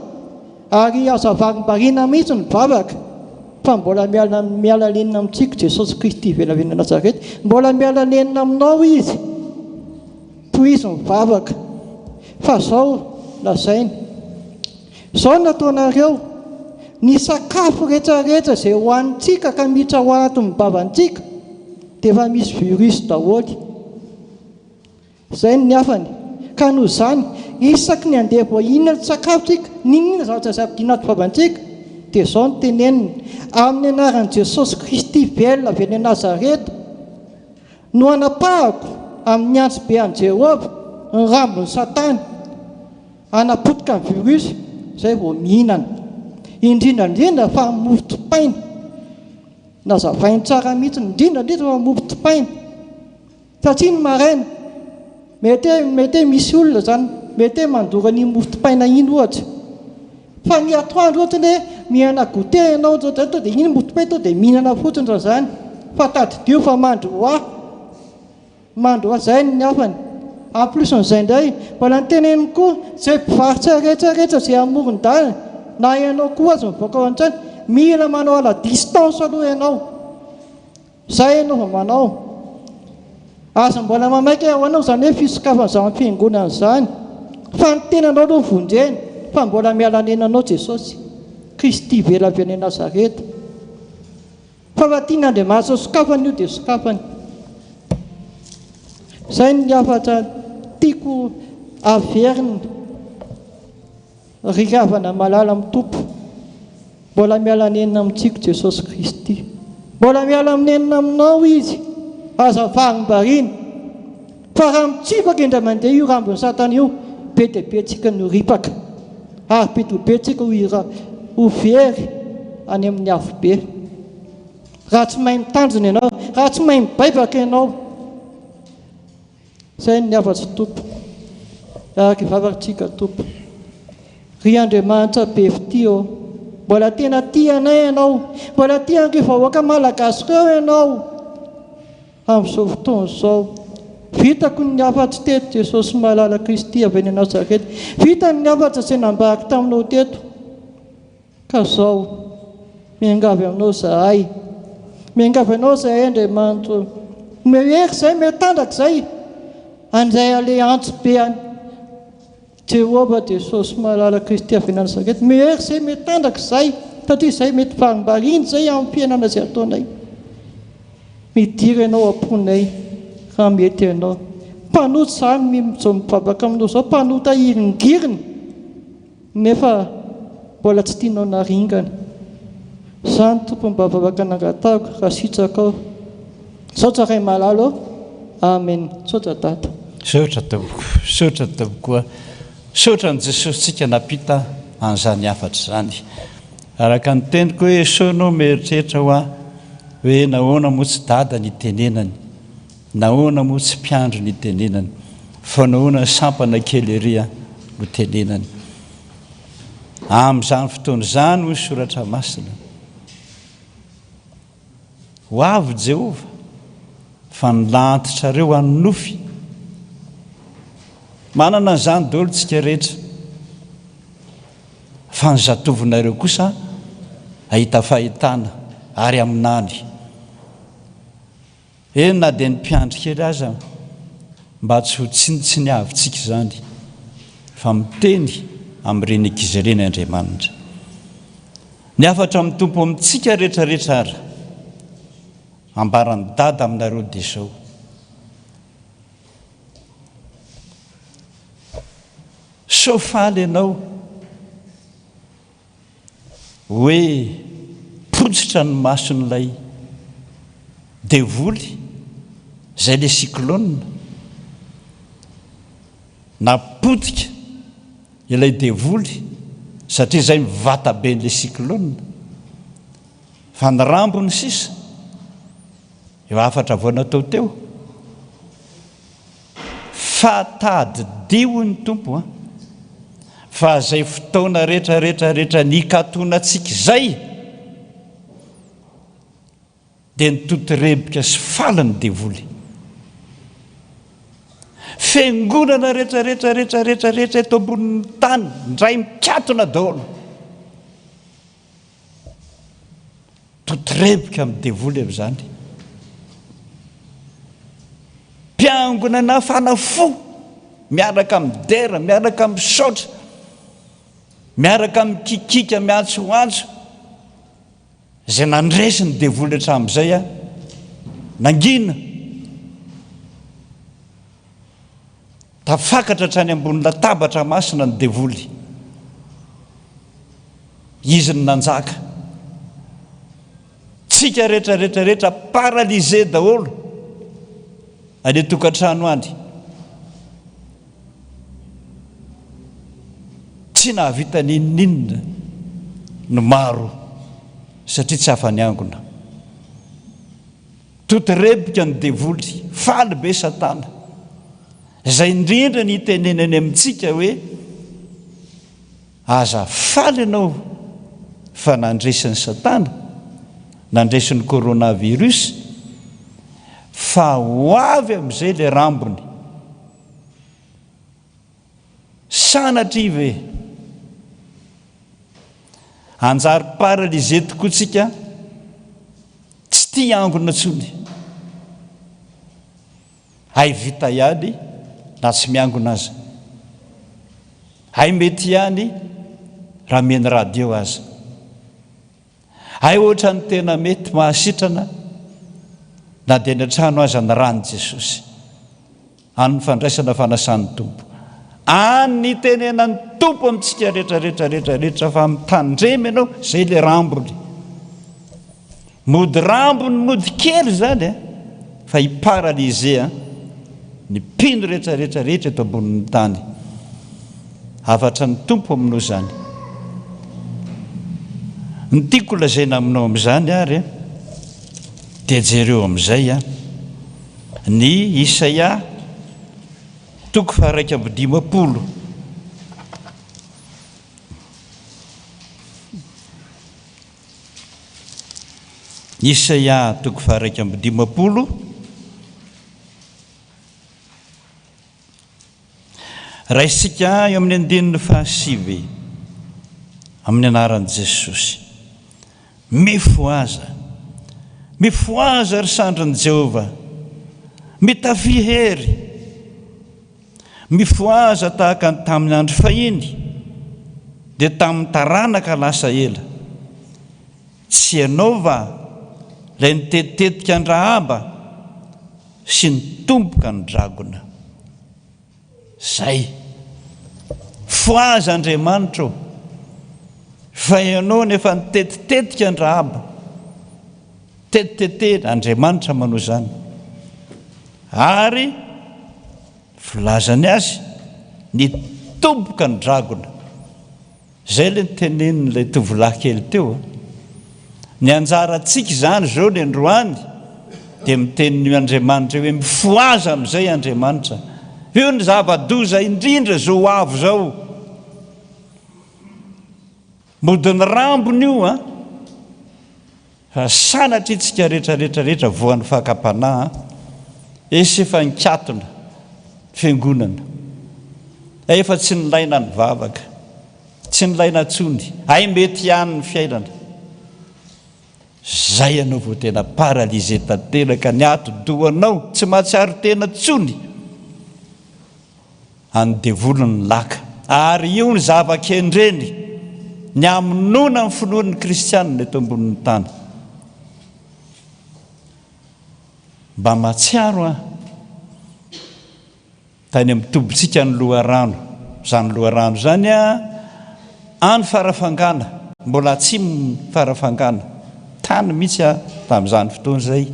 ary aza varimbariana mihitsy ny vavaka, fa mbola miala miala nenina amintsika Jesosy Kristy velavena Nazareta, mbola miala nenina aminao Izy. Tohizo ny vavaka, fa izao lazainy, izao no ataonareo, ny sakafo rehetrarehetra izay hohanintsika ka miditra ao anatin'ny vavantsika, dia efa misy virus daholo. Izay no niafany. Ka noho izany, isaky ny handeha vao hihinana sakafo tsika, n'inon'inona zavatra izay ampidina ato vavantsika, dia izao no teneniny, Amin'ny anaran'i Jesosy Kristy velona avy any Nazareta no hanapahako amin'ny antso be an'i Jehovah ny rambon'i Satana hanapotika ny virus izay vao mihinana. Indrindra indrindra fa mofo dipaina. Nazavainy tsara mihitsy, indrindra indrindra fa mofo dipaina. Satria ny maraina, mety hoe mety hoe misy olona izany, mety hoe mandoro an'iny mofo dipaina iny ohatra. Fa ny atoandro ohatra hoe mihinana goûter ianao ohatra izany, tonga dia iny mofo dipaina tonga dia mihinana fotsiny raha izany. Fa tadidio fa mandroà. Mandroà izay ny hafany. En plus an'izay indray, mbola noteneniny koa, izay mpivarotra rehetra rehetra izay amoron-dalana, na ianao koa aza mivoaka ao an-trano, mila manao à la distance aloha ianao. Zay ianao vao manao. Aza mbola mamaika hoe ahoana izany hoe fisokafan'izany fiangonana izany. Fa ny tenanao aloha vonjena, fa mbola miala nenina anao Jesosy. Kristy velona avy any Nazareta. Fa raha tian'Andriamanitra ho sokafana io dia sokafany. Izay ny hafatra tiako averina. Ry havana malala amin'ny Tompo, mbola miala nenina amintsika Jesosy Kristy. Mbola miala nenina aminao Izy. Aza varimbariana. Fa raha mitsipaka indray mandeha io rambon'i Satana io, be dia be tsika no ripaka. Ary be dia be tsika ho ira, ho very any amin'ny afobe. Raha tsy mahay mitandrina ianao, raha tsy mahay mibaibaka ianao. Izay ny hafatry Tompo. Araka hivavaka tsika Tompo. Ry Andriamanitra be fitia ô, mbola tena tia anay Ianao, mbola tia an'ireo vahoaka Malagasy ireo Ianao amin'izao fotoana izao. Vitako ny hafatry teto Jesosy Malala Kristy avy any Nazareth. Vita ny hafatra izay nambarako taminao teto. Ka zao, miangavy aminao izahay, miangavy anao izahay Andriamanitra ô, omeo hery izahay, omeo tanjaka izahay, handray an'ilay antso be an'i Jehovah Jesosy Malala Kristy avy any Nazareth, omeo hery izahay, omeo tanjaka izahay, satria izahay mety varimbariana izahay amin'ny fiainana izay ataonay. Midira ianao am-ponay raha mety ianao. Mpanota izaho izao mivavaka aminao izao, mpanota hiringiriny. Nefa mbola tsy tianao naringana. Zany Tompo mba vavaka nangatahako raha sitrakao. Misaotra Ray malala ô. Amen. Misaotra Dada. Misaotra tompoko, misaotra tompoko a! Misaotra an'i Jesosy tsika nampita an'izany hafatra izany. Araka ny teniko hoe sao ianao mieritreritra hoa hoe nahoana moa tsy dada ny itenenany, nahoana moa tsy mpiandry ny itenenany, fa nahoana sampana kely ery no tenenany. Amin'izany fotoana izany hoy ny soratra masina, ho avy Jehovah fa ny lahantitrareo hanonofy. Manana an'izany daholo tsika rehetra. Fa ny zatovonareo kosa hahita fahitana ary haminany. Eny na dia ny mpiandry kely aza mba tsy ho tsinontsiniavintsika izany fa miteny amin'ireny ankizy ireny Andriamanitra. Ny hafatra amin'ny Tompo amintsika rehetra rehetra ary ambaran'i Dada aminareo dia izao. Sao faly ianao Hoe potsitra ny mason'ilay devoly, izay ilay cyclone, na potika ilay devoly satria izay ny vataben'ilay cyclone, fa ny rambony sisa, eo hafatra vao natao teo. Fa tadidio hoy ny Tompo an, fa izay fotoana rehetra rehetra rehetra nikatonantsika izay dia nitotorebika sy faly ny devoly. Fiangonana rehetra rehetra rehetra rehetra rehetra eto ambonin'ny tany indray mikatona daholo. Totrebika amin'ny devoly amin'izany. Mpiangona nafana fo miaraka midera, miaraka misaotra, miaraka mikikika miantsoantso izay nandresy ny devoly hatramin'izay a nangina. Tafakatra hatrany ambony latabatra masina ny devoly. Izy no nanjaka. Tsika rehetra rehetra rehetra paralysé daholo any an-tokantrano any. Tsy nahavita n'inon'inona ny maro satria tsy afa-niangona. Totorebika ny devoly, faly be satana. Izay indrindra ny itenenany amintsika hoe aza faly ianao fa nandresy ny satana, nandresy ny coronavirus, fa ho avy amin'izay ilay rambony. Sanatria ve? Hanjary paralysé tokoa tsika, tsy tia angona intsony. Hay vita ihany na tsy miangona aza. Hay mety ihany raha mihaino radio aza. Hay ohatran'ny tena mety mahasitrana na dia any an-trano aza ny ran'i Jesosy. Any ny fandraisana fanasan'ny Tompo. Any ny itenenan'ny Tompo amintsika rehetra rehetra rehetra rehetra fa mitandrema ianao, izay ilay rambony. Mody rambony mody kely izany eh, fa hi-paralyser ny mpino rehetra rehetra rehetra eto ambonin'ny tany. Hafatra ny Tompo aminao izany. Ny tiako lazaina aminao amin'izany ary dia jereo amin'izay ny Isaia. Toko faha-51. Isaia toko faha-51. Raisintsika eo amin'ny andininy fahasivy, amin'ny anaran'i Jesosy. Mifohaza! Mifohaza, ry sandrin'i Jehovah! Mitafia hery! Mifohaza tahaka ny tamin'ny andro fahiny, dia tamin'ny taranaka lasa ela. Tsy ianao va ilay nitetitetika an-dRahaba sy nitomboka ny dragona? Zay. Fohaza Andriamanitra ô! Fa ianao no efa nitetitetika an-dRahaba. Tetitetehina, Andriamanitra manao izany. Ary filazany azy, nitomboka ny dragona. Zay le notenenin'ilay tovolahy kely teo a! Ny anjarantsika izany izao ny androany dia miteny io Andriamanitra io hoe mifohaza amin'izay Andriamanitra. Io ny zava-doza indrindra izao ho avy izao. Mody ny rambony io a! Fa sanatria tsika rehetra rehetra rehetra voan'ny fakam-panahy an! Esy efa nikatona fiangonana, efa tsy nilaina ny vavaka, tsy nilaina tsony, hay mety ihany ny fiainana. Zay ianao vao tena paralysé tanteraka, ny atidohanao tsy mahatsiaro tena tsony. An'ny devoly ny laka. Ary io ny zava-kendreny, ny hamonoana ny finoan'ny kristianina eto ambonin'ny tany. Mba mahatsiaro aho, tany amin'ny tobintsika ny loharano, izany loharano izany any Farafangana, mbola atsimon'i Farafangana, tany mihitsy aho tamin'izany fotoana izay.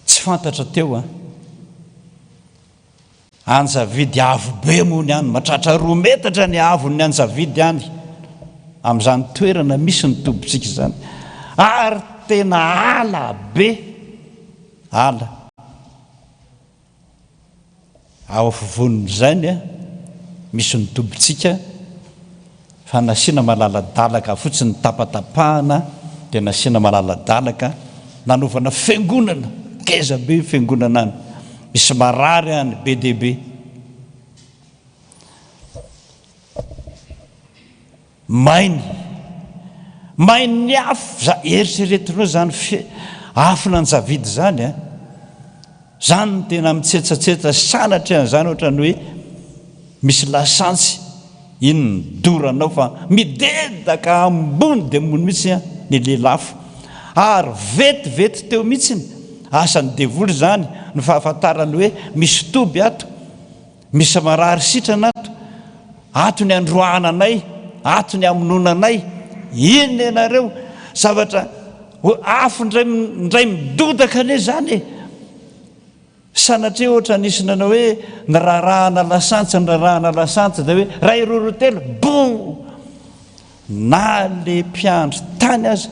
Tsy fantatra teo an. Anjavidy avo be moa ny any, mahatratra roa metatra ny haavon'ny anjavidy any amin'izany toerana misy ny tobintsika izany. Ary tena ala be, ala. Ao afovoan'izany misy ny tobintsika fa nasiana malaladalaka fotsiny tapatapahana dia nasiana malaladalaka nanaovana fiangonana ngeza be io fiangonana any misy marary any be dia be. Mainy. Main'ny afo, za eritreretinao zany fe afo nanjavidy zany a! Zany no tena mitsetsatsetsa sanatria an'izany ohatran'ny hoe misy lasantsy iny ny doranao fa midedaka ambony dia ambony mihitsy an ny lelafo ary vetivety teo mihitsiny asan'ny devoly izany ny fahafantarany hoe misy toby ato Misy marary sitrana ato, ato ny androahana anay, ato ny hamonoana anay, inona ianareo, zavatra afo indray indray midodaka anie izany e! Sanatria ohatra nisy nanao hoe nirarahana lasantsy, nirarahana lasantsy, dia hoe iray roa roa telo, boum! Na le mpiandry tany aza,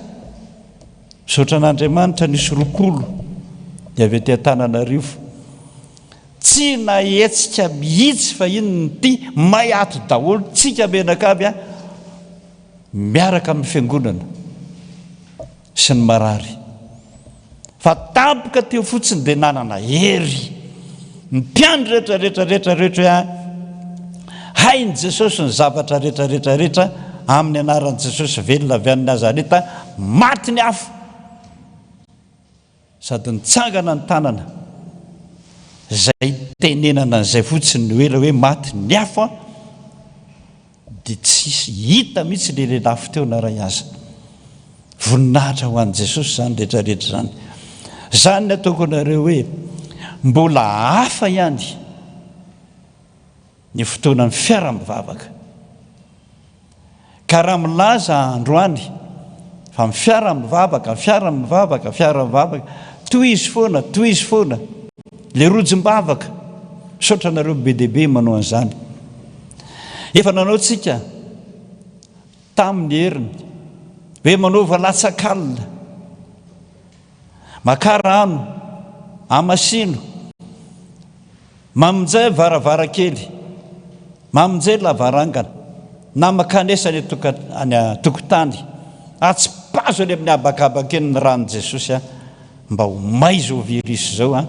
misaotra an'Andriamanitra nisy rokolo ny avy aty Antananarivo, Tsy nahetsika mihitsy fa inona ity, may ato daholo tsika mianakavy a, miaraka amin'ny fiangonana sy ny marary. Fa tampoka teo fotsiny dia nanana hery ny mpiandry rehetra rehetra rehetra rehetra hoe a, hain'i Jesosy ny zavatra rehetra rehetra rehetra amin'ny anaran'i Jesosy velona avy any Nazareta, maty ny afo. Sady nitsangana ny tanana. Zay tenenana an'izay fotsiny ny hoe hoe maty ny afo an, dia tsisy hita mihitsy le lelafo teo na ray aza. Voninahitra ho an'i Jesosy izany rehetra rehetra izany. Izany ny ataoko anareo hoe mbola hafa ihany ny fotoanan'ny fiara-mivavaka. Ka raha milaza androany fa mifiara-mivavaka, fiara-mivavaka, fiara-mivavaka, tohizo foana, tohizo foana, le rojom-bavaka, misaotra anareo be dia be manao an'izany. Efa nanao tsika tamin'ny heriny hoe manaova latsak'alina, makà rano, amasino. Mamonjè varavarankely, mamonjè lavarangana, na mankanesa any an-toka, any an-tokotany, atsipazo any amin'ny habakabaka eny ny ran'i Jesosy an, mba ho may izao virus izao an,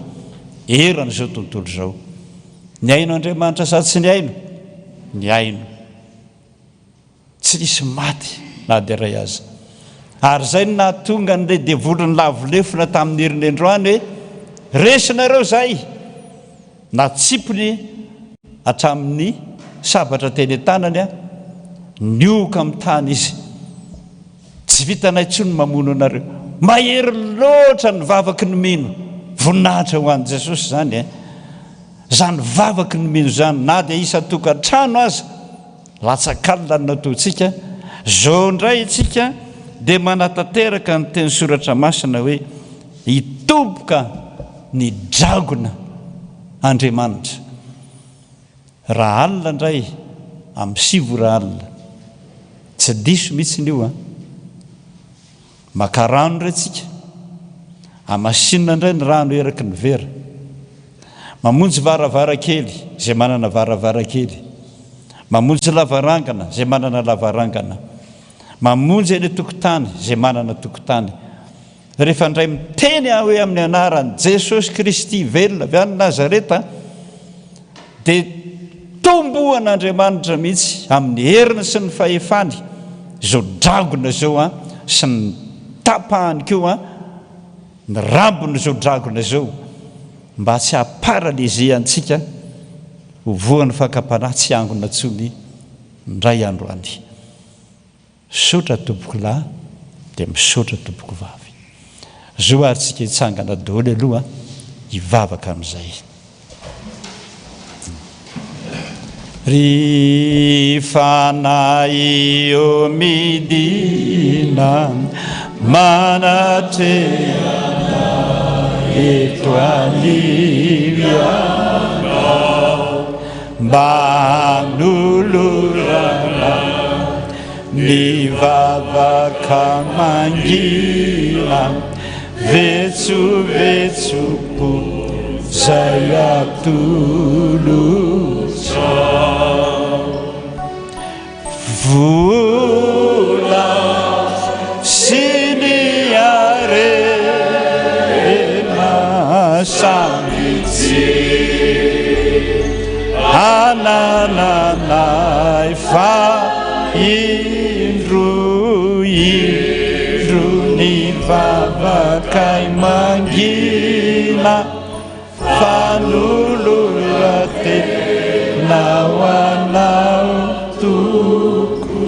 eran'izao tontolo izao. Nihaino Andriamanitra sa tsy nihaino? Nihaino. Tsy nisy maty na dia iray aza. Ary izay no nahatonga an'ilay devoly nilavo lefona tamin'ny heriny androany hoe, Resinareo izahay! Natsipiny hatramin'ny sabatra teny an-tanany, nihohoka amin'ny tany izy. Tsy vitanay intsony ny mamono anareo. Mahery loatra ny vavaky ny mino. Voninahitra ho an'i Jesosy izany e! Izany vavaky ny mino izany, na dia isan-tokantrano aza, Latsak'alina no nataontsika, zao indray isika dia manatanteraka ny teny soratra masina hoe hitoboka ny dragona Andriamanitra. Raha alina indray amin'ny sivy ora alina, tsy diso mihitsiny io an! Maka rano indray tsika. Amasinina indray ny rano eraky ny vera. Mamonjy varavarakely izay manana varavarakely. Mamonjy lavarangana izay manana lavarangana. Mamonjy any an-tokotany izay manana tokotany. Rehefa indray miteny aho hoe amin'ny anaran'i Jesosy Kristy velona avy any Nazareta, dia tombohan'Andriamanitra mihitsy amin'ny heriny sy ny fahefany izao dragona izao an, sy ny tapahany koa an, ny rambony izao dragona izao, mba tsy haha-paralyser antsika ho voan'ny fakam-panahy tsy hiangona intsony indray andro any. Misaotra tompoko lahy dia misaotra tompoko vavy. Zo ary tsika hitsangana daholo aloha hivavaka amin'izay. Ry Fanahy ô midina manatreha anay eto anio Ianao. Mba hanolorana ny vavaka mangina vetsovetsom-po zay atolotra. Vola sy ny harena samy tsy anananay fa indro indro ny vavakay mangina Fanoloran-tena ho anao Tompoko.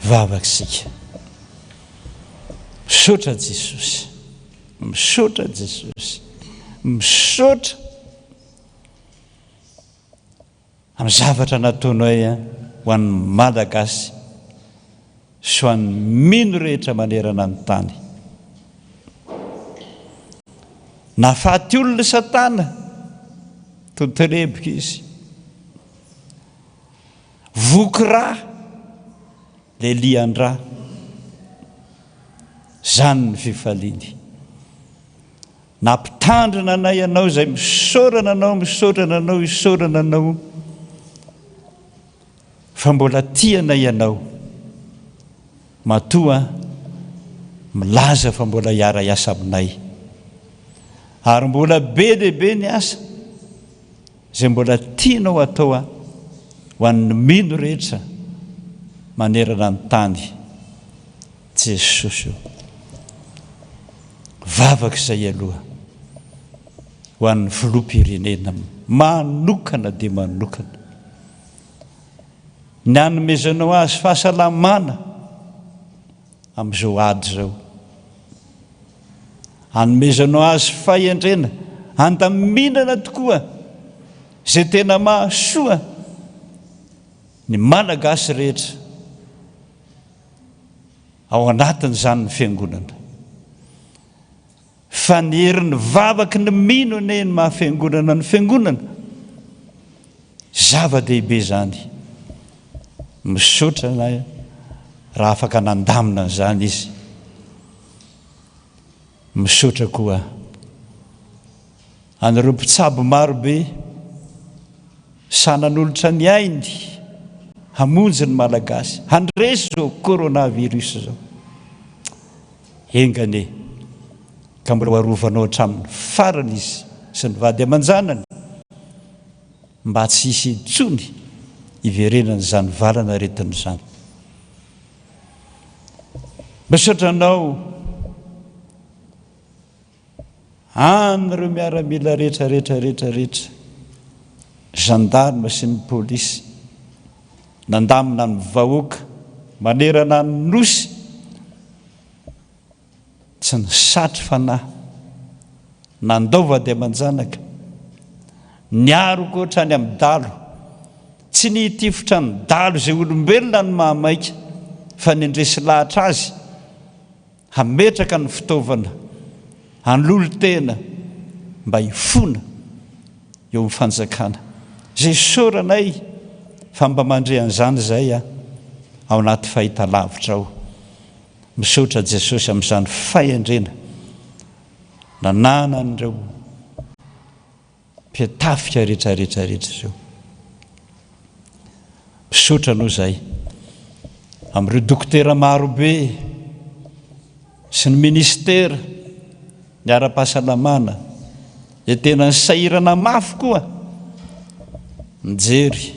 Vavaka isika. Misaotra Jesosy. Misaotra Jesosy. Misaotra amin'ny zavatra nataonay ho an'ny Malagasy sy ho an'ny mino rehetra manerana ny tany. Nahafaty olona Satana, tontorebika izy. Voky rà, lelian-drà. Izany ny fifaliany. Nampitandrina anay Ianao izay misaorana Anao, misaorana Anao, isaorana Anao fa mbola tia anay Ianao. Matoa milaza fa mbola hiara-hiasa aminay. Ary mbola be dia be ny asa izay mbola tianao atao ho an'ny mino rehetra manerana ny tany. Jesosy o! Vavaka izay aloha ho an'ny filoham-pirenena manokana dia manokana. Ny hanomezanao azy fahasalamana amin'izao ady izao. Hanomezanao azy fahendrena handaminana tokoa izay tena mahasoa ny Malagasy rehetra. Ao anatin'izany ny Fiangonana. Fa ny herin'ny vavaky ny mino anie ny maha Fiangonana ny Fiangonana. Zava-dehibe izany. Misaotra anay raha afaka nandamina an'izany izy. Misaotra koa. An'ireo mpitsabo maro be sahy nanolotra ny ainy hamonjy ny Malagasy handresy izao coronavirus izao. Enga anie ka mbola ho arovanao hatramin'ny farany izy sy ny vady aman-janany mba tsy hisy intsony hiverenan'izany valan'aretina izany. Misaotra anao Any ireo miaramila rehetra rehetra rehetra rehetra, gendarme sy ny polisy, nandamina ny vahoaka manerana ny Nosy, tsy nisatry fanahy, nandao vady aman-janaka, niaro koa hatrany amin'ny dalo, tsy ny hitifitra ny dalo izay olombelona no mahamaika fa ny handresy lahatra azy, Hametraka ny fitaovana hanolon-tena mba hifona eo amin'ny fanjakana. Izay isaoranay fa mba mandre an'izany izay ao anaty fahitalavitra ao. Misaotra Jesosy amin'izany fahendrena nananan'ireo. Mpiatafika rehetra rehetra rehetra izao. Misaotra anao izahay amin'ireo dokotera maro be sy ny ministera ny ara-pahasalamana izay tena nisahirana mafy koa nijery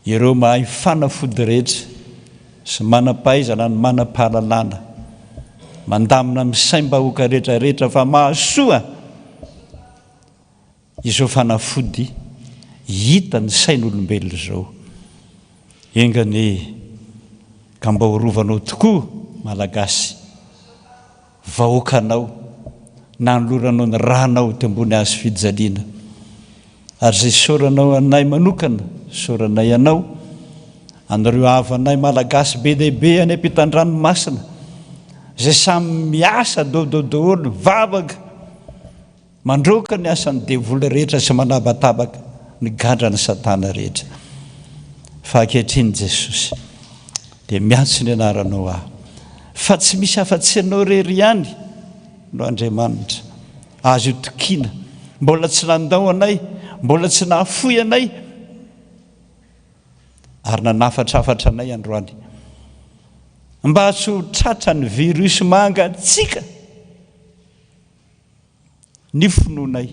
Ireo mahay fanafody rehetra sy manam-pahaizana ny manam-pahalalana, mandamina amin'ny saim-bahoaka rehetra rehetra fa mahasoa izao fanafody hita ny sain'olombelona izao. Enga anie ka mba ho rovanao tokoa Malagasy. Vahoakanao, nanoloranao ny ranao teo ambony hazo fijaliana. Ary izay isaoranao anay manokana, isaoranay anao, an'ireo havanay Malagasy be dia be any ampitan-dranomasina, izay samy miasa daholo daholo, mivavaka, Mandroaka ny asan'ny devoly rehetra sy manabatabaka ny gadran'i satana rehetra. Fa ankehitriny Jesosy dia miantso ny anaranao aho. Fa tsy misy afa-tsy Ianao irery ihany no Andriamanitra. Azo itokiana. Mbola tsy nandao anay, mbola tsy nahafoy anay ary nanafatrafatra anay androany. Mba tsy ho tratran'ny virus mangatsiaka. ny finoanay.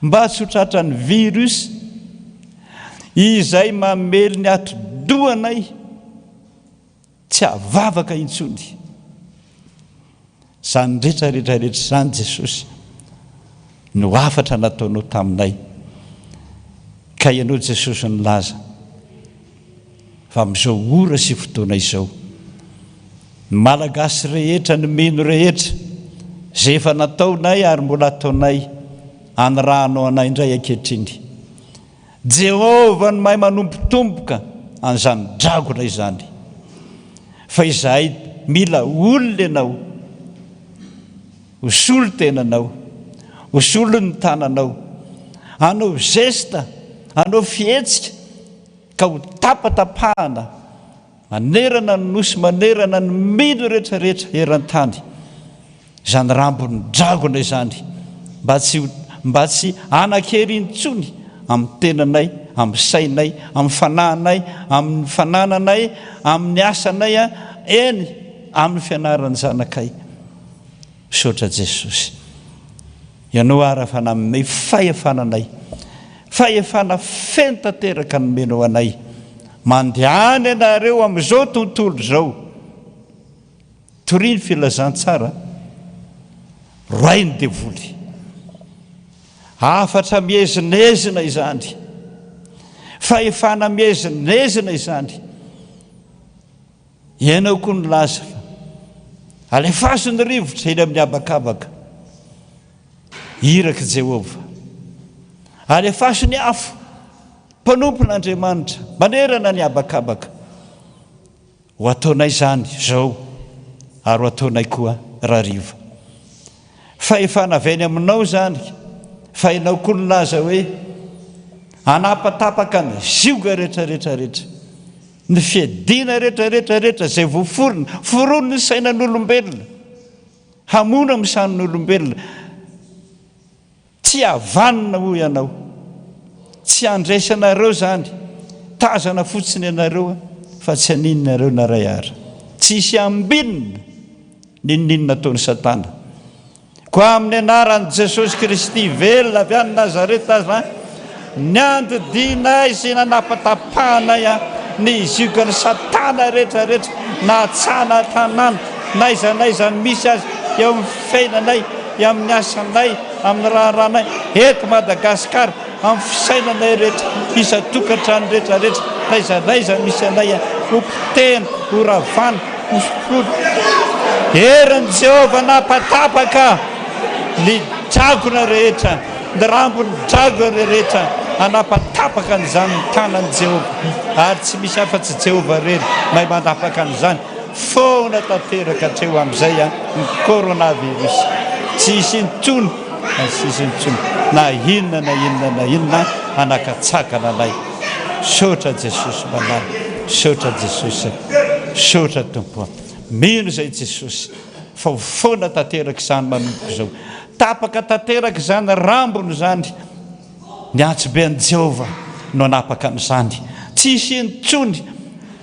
Mba tsy ho tratran'ny virus izay mamely ny atidohanay tsy hahavavaka intsony. Izany rehetra rehetra rehetra izany Jesosy no hafatra nataonao taminay. Ka ianao Jesosy nilaza fa amin'izao ora sy fotoana izao, ny Malagasy rehetra, ny mino rehetra, izay efa nataonay ary mbola ataonay, anirahanao anay indray ankehitriny. Jehovah no mahay manombotomboka an'izany dragona izany. Fa izahay mila olona ianao ho solo tenanao, ho solon'ny tananao, hanao geste, hanao fihetsika, ka ho tapatapahana manerana ny nosy, manerana ny mino rehetra rehetra eran-tany izany rambon'ny dragona izany, mba tsy ho, mba tsy hanan-kery intsony amin'ny tenanay, amin'ny sainay, amin'ny fanahinay, amin'ny fanananay, amin'ny asanay, eny, amin'ny fianaran'ny zanakay. Misaotra Jesosy. Ianao ary efa nanome fahefana anay. Fahefana feno tanteraka nomenao anay. Mandehana ianareo amin'izao tontolo izao. Toria ny filazantsara. Roahy ny devoly. Hafatra miezinezina izany. Fahefana miezinezina izany. Ianao koa nilaza fa alefaso ny rivotra eny amin'ny habakabaka. Irak'i Jehovah. Alefaso ny afo, mpanompon'Andriamanitra, manerana ny habakabaka. Ho ataonay izany izao ary ho ataonay koa rahariva. Fahefana avy any aminao izany, fa ianao koa nilaza hoe hanapatapaka ny zioga rehetra rehetra rehetra. Ny fiadiana rehetra rehetra rehetra izay voaforona, foronin'ny sainan'olombelona. Hamono amin'ny sanin'olombelona. Tsy havanona hoy ianao. Tsy handresy anareo izany. Tazana fotsiny ianareo fa tsy haninona ianareo na iray ara. Tsy hisy ambinina n'inon'inona ataon'i Satana. Koa amin'ny anaran'i Jesosy Kristy velona avy any Nazareta aza, nandidianay sy nanapatapahanay ny ziogan'i Satana rehetra rehetra, na an-tsaha na an-tanàna, na aiza na aiza misy azy, eo amin'ny fiainanay, eo amin'ny asanay, amin'ny raharahanay, eto Madagasikara, amin'ny fisainanay rehetra, isan-tokantrano rehetra rehetra, na aiza na aiza misy anay, ho potehina, ho ravana, ho fotoana. Herin'i Jehovah nampatapaka ny dragona rehetra, ny rambon'ny dragona rehetra, hanapatapaka an'izany ny tanan'i Jehovah, ary tsy misy afa-tsy Jehovah irery mahay manapaka an'izany. Foana tanteraka hatreo amin'izay ny coronavirus. Tsy hisy intsony, tsy hisy intsony, na inona na inona na inona hanakatsakana anay. Misaotra Jesosy malala, misaotra Jesosy. Misaotra Tompo a. Mino izay Jesosy fa ho foana tanteraka izany manomboka izao. Tapaka tanteraka izany rambony izany. Ny antsobe an'i Jehovah no hanapaka an'izany. Tsy hisy intsony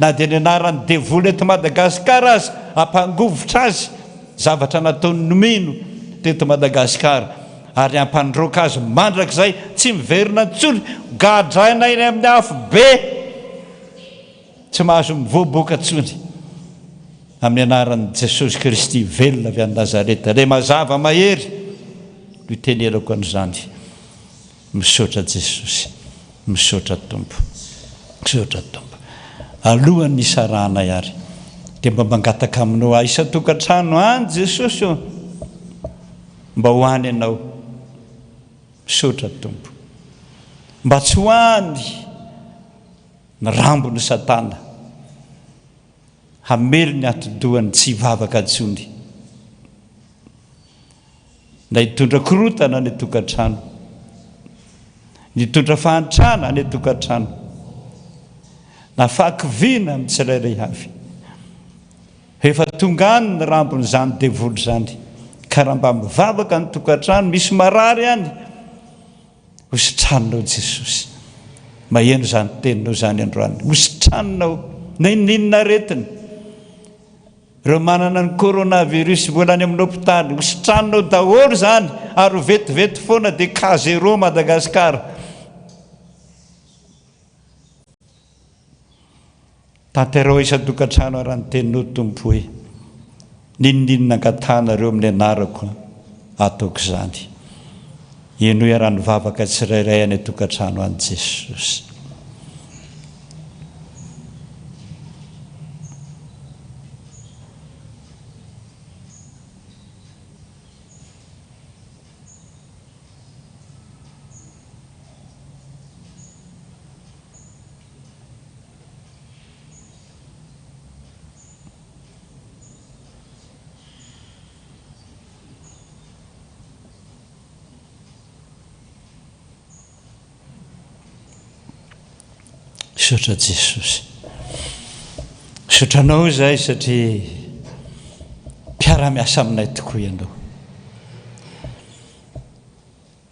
na dia ny anaran'ny devoly eto Madagasikara aza hampangovitra azy zavatra nataon'ny mino teto Madagasikara ary hampandroaka azy mandrakizay tsy miverina intsony. Gadraina eny amin'ny afobe. Tsy mahazo mivoaboaka intsony amin'ny anaran'i Jesosy Kristy velona avy any Nazareta. Ilay mazava mahery no itenerako an'izany. Misaotra Jesosy. Misaotra Tompo. Misaotra Tompo. Alohan'ny hisarahanay ary dia mba mangataka aminao aho isan-tokantrano any Jesosy ô. Mba ho any ianao. Misaotra Tompo. Mba tsy ho any. Ny rambon'i Satana hamely ny atidohany tsy hivavaka intsony, na hitondra korontana any an-tokantrano, ny hitondra fahantrana any an-tokantrano, na fahakiviana amin'ny tsirairay avy. Efa tonga any ny rambon'izany devoly izany, ka raha mba mivavaka ny tokantrano, misy marary any, Hositraninao Jesosy. Maheno izany teninao izany androany. Hositraninao na inona inona aretina. Ireo manana ny coronavirus mbola any amin'ny hopitaly, hositraninao daholo izany ary ho vetivety foana dia cas zéro Madagascar. Tanterao isan-tokantrano ara ny teninao Tompo hoe, N'inon'inona angatahanareo amin'ny anarako, ataoko izany. Henoy ara ny vavaka tsirairay any an-tokantrano any Jesosy. Misaotra Jesosy. Misaotra Anao izahay satria mpiara-miasa aminay tokoa Ianao.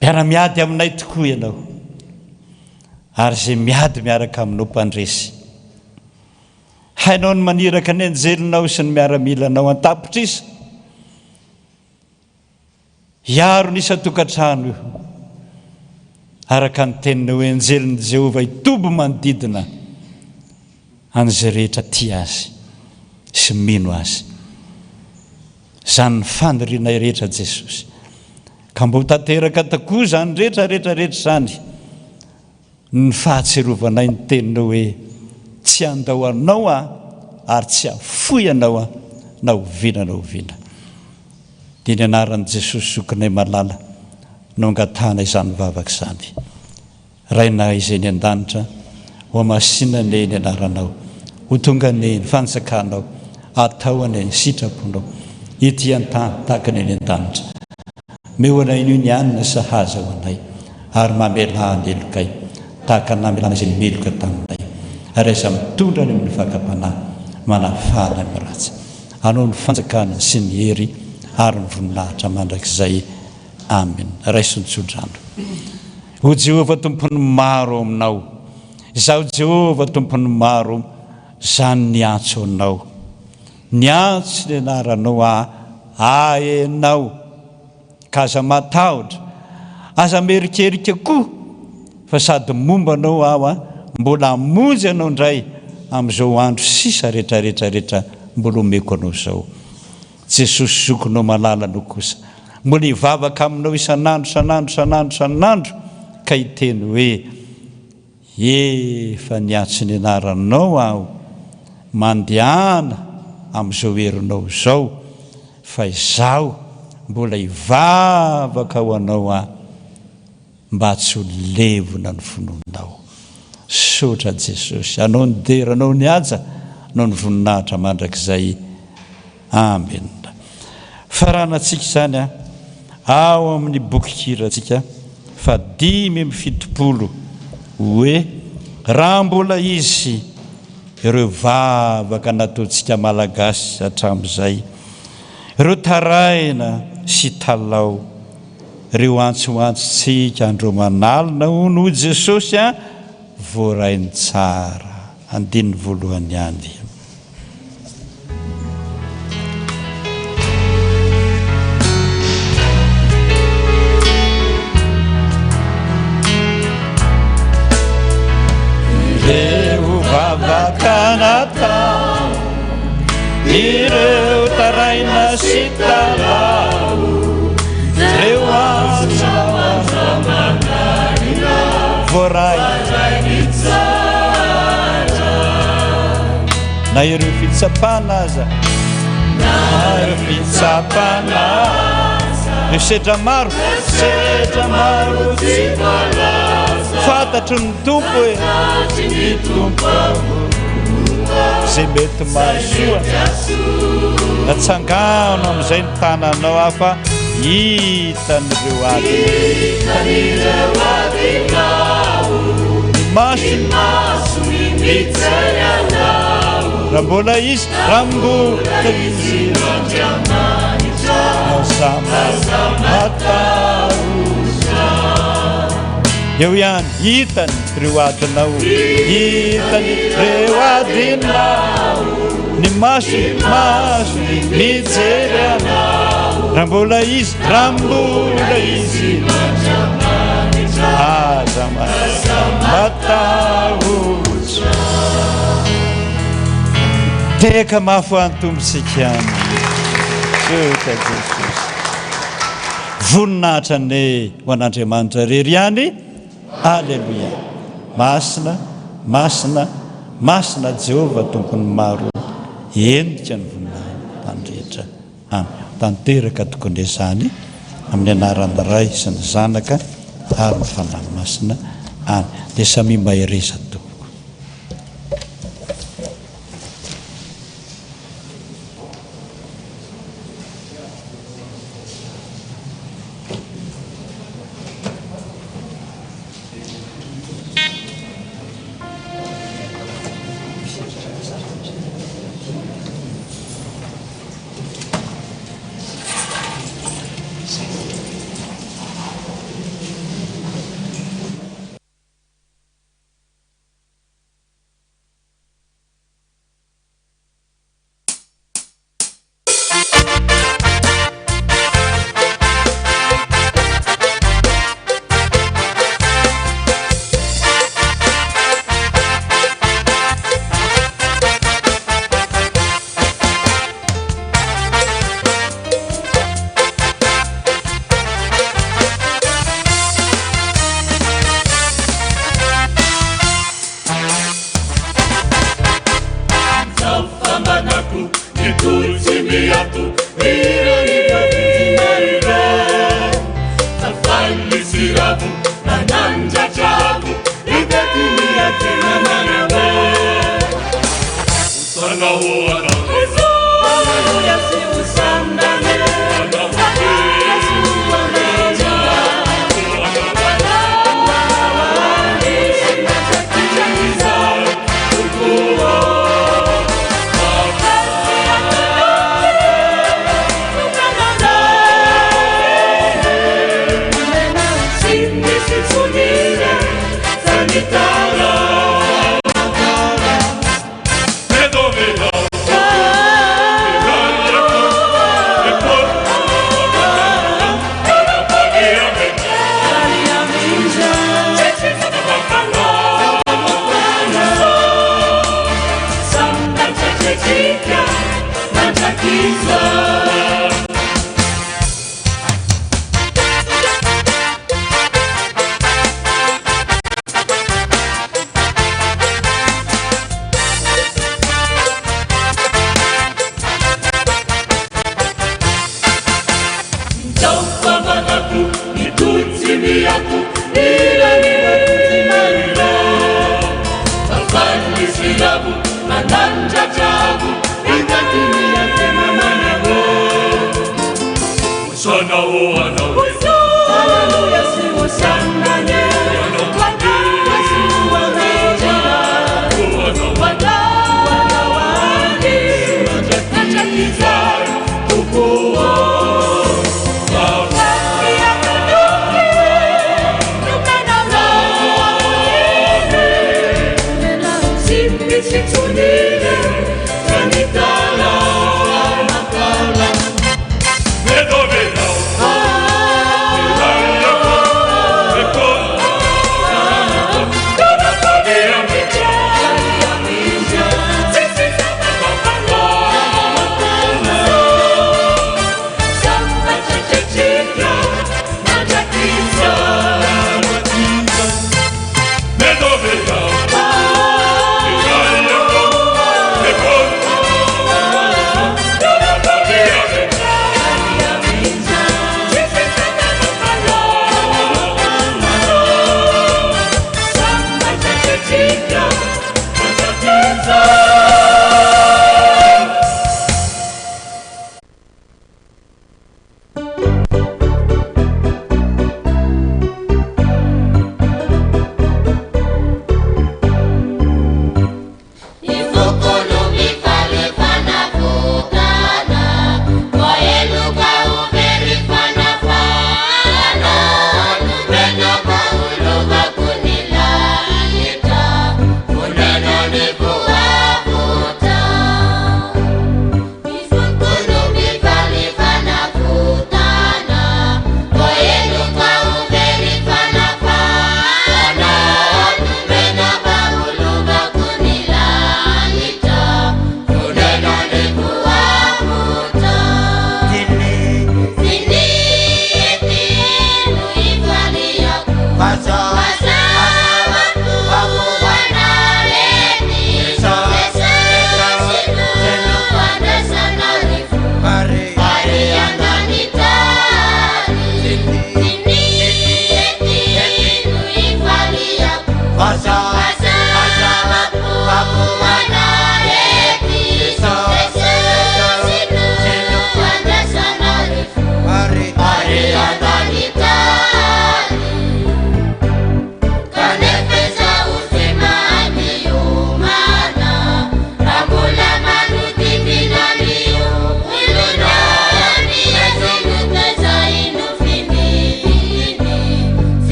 Miara-miady aminay tokoa Ianao, ary izay miady miaraka Aminao mpandresy. Hainao ny maniraka ny anjelinao sy ny miaramilanao an-tapitrisa hiaro ny isan-tokantrano io, araka ny teninao hoe anjelin'i Jehovah hitoby manodidina an'izay rehetra tia Azy sy mino Azy. Izany ny fanirianay rehetra Jesosy. Ka mba ho tanteraka tokoa izany rehetra rehetra rehetra izany ny fahatsiarovanay ny teninao hoe tsy handao anao aho ary tsy hahafoy anao aho na oviana na oviana. Dia ny anaran'i Jesosy zokinay malala no angatahana izany vavaka izany. Rainay izay any an-danitra, hohamasina anie ny anaranao, ho tonga anie ny fanjakanao, atao anie ny sitraponao, ety an-tany tahaka ny any an-danitra. Omeo anay anio ny hanina sahaza ho anay, ary mamelà ny helokay, tahaka ny namelana izay meloka taminay, ary aza mitondra any amin'ny fakam-panahy, manafahana amin'ny ratsy. Anao ny fanjakana sy ny hery. ary ny voninahitra mandrakizay. Amena. Raiso ny tsodrano. O Jehovah Tompon'ny maro ao aminao, Izaho Jehovah Tompon'ny maro, izany niantso Anao. Niantso ny anaranao aho, ahy Ianao. Ka aza matahotra, aza mierikerika koa, fa sady momba anao aho an, mbola hamonjy anao indray amin'izao andro sisa retraretra rehetra mbola omeko anao izao. Jesosy zokinao malala no kosa mbola hivavaka aminao isan'andro isan'andro isan'andro isan'andro ka hiteny hoe, Efa niantso ny anaranao aho, mandehana amin'izao herinao izao fa izaho mbola hivavaka ho anao aho mba tsy ho levona ny finoanao. Misaotra Jesosy, Anao ny dera, Anao ny haja, Anao ny voninahitra mandrakizay. Amen. Faranantsika izany an, ao amin'ny bokin-kirantsika fa 75 hoe raha mbola izy ireo vavaka nataontsika Malagasy hatramin'izay, ireo taraina sy talao, ireo antsoantsontsika andro aman'alina hono hoy Jesosy an, voarainy tsara. Andininy voalohany ihany. Ireo vavaka natao, ireo taraina sy talao, ireo antso voaray. Na ireo fitsapana aza, na ireo fitsapana aza, ireo sedra maro, sedra maro tsy voalaza, fantatry ny Tompo e, fantatry ny Tompo izay mety mahasoa. Atsangano amin'izay ny tananao aho fa hitan'ireo adinao. Ny masony mijery anao. Raha mbola izy, raha mbola izy Andriamanitra, aza matahotra. Eo ihany, hitany ireo adinao, hitany ireo adinao. Ny masony, masony mijery anao. Raha mbola izy, raha mbola izy Andriamanitra, aza matahotra. Tehaka mafy ho an'ny Tompontsika. Misaotra Jesosy. Voninahitra anie ho an'Andriamanitra irery ihany. Aleloia. Masina, masina, masina Jehovah Tompon'ny maro. Henika ny voninahiny tany rehetra. Amen. Tanteraka tokoa indray izany amin'ny anaran'ny Ray sy ny Zanaka ary ny Fanahy Masina. Amen. Dia samia mahereza tompoko.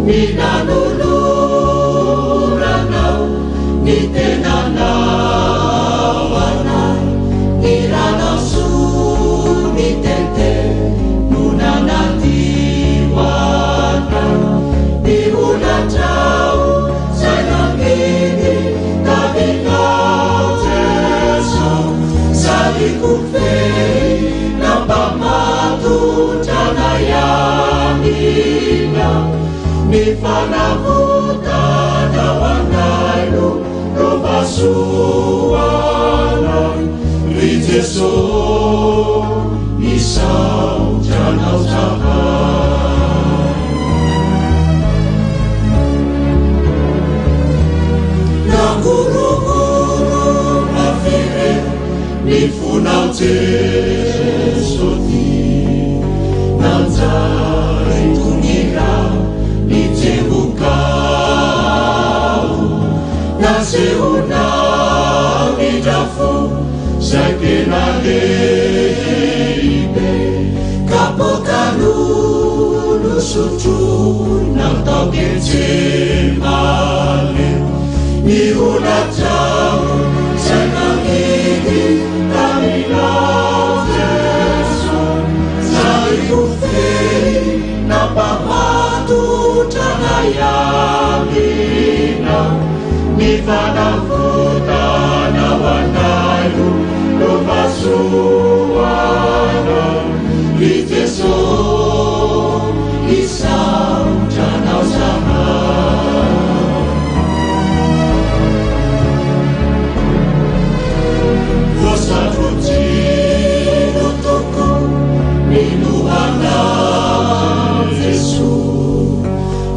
Ny nanoloranao ny tenanao anay, ny ranao soa mitete no nanadio anay, ny holatrao zay nangidy taminao Jeso, sady kofehy nampamatotra anay aminao, ny fanavotanao anay no lova soa anay, ry Jeso misaotra anao zahay. Nangorohoro mafy re ny fonao Jeso ty, nanjary toy ny rà nitsemboka aho, nasehonao indra fo zay tena lehibe, kapoaka roa nosotroina tao Getsemane, ny holatrao zay nangidy taminao Jeso, zay kofehy nampamatotra anay aminao, ny fanavotanao anay no lova soa anay, ry Jeso misaotra anao zahay. Voasatrotsino tokoa ny lohanao Jeso,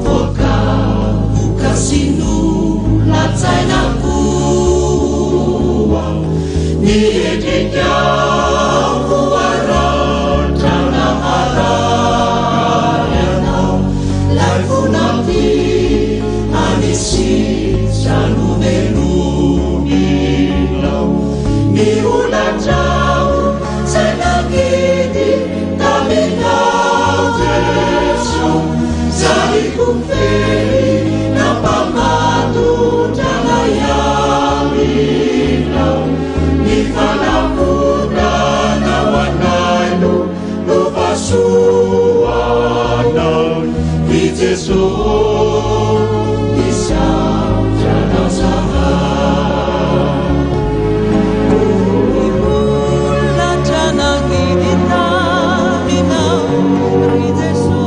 voakapoka sy nolatsaina koa, ny endrikao voaratra naharary anao, lay vonaty any sisa novelominao, ny holatrao zay nangidy taminao Jeso, zay kofehy nampamatotra anay aminao, ny fanavotanao anay no lova soa anay, ry Jeso misaotra anao zahay. Ny holatra nangidy taminao, ry Jeso,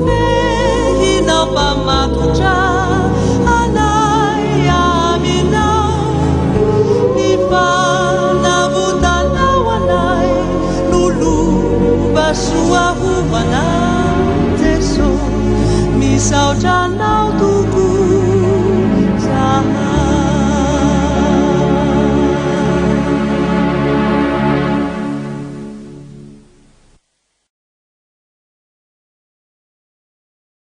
fehy nampamatotra anay aminao, ny fanavotanao anay no lova soa ho anay, Jeso, misaotra anao.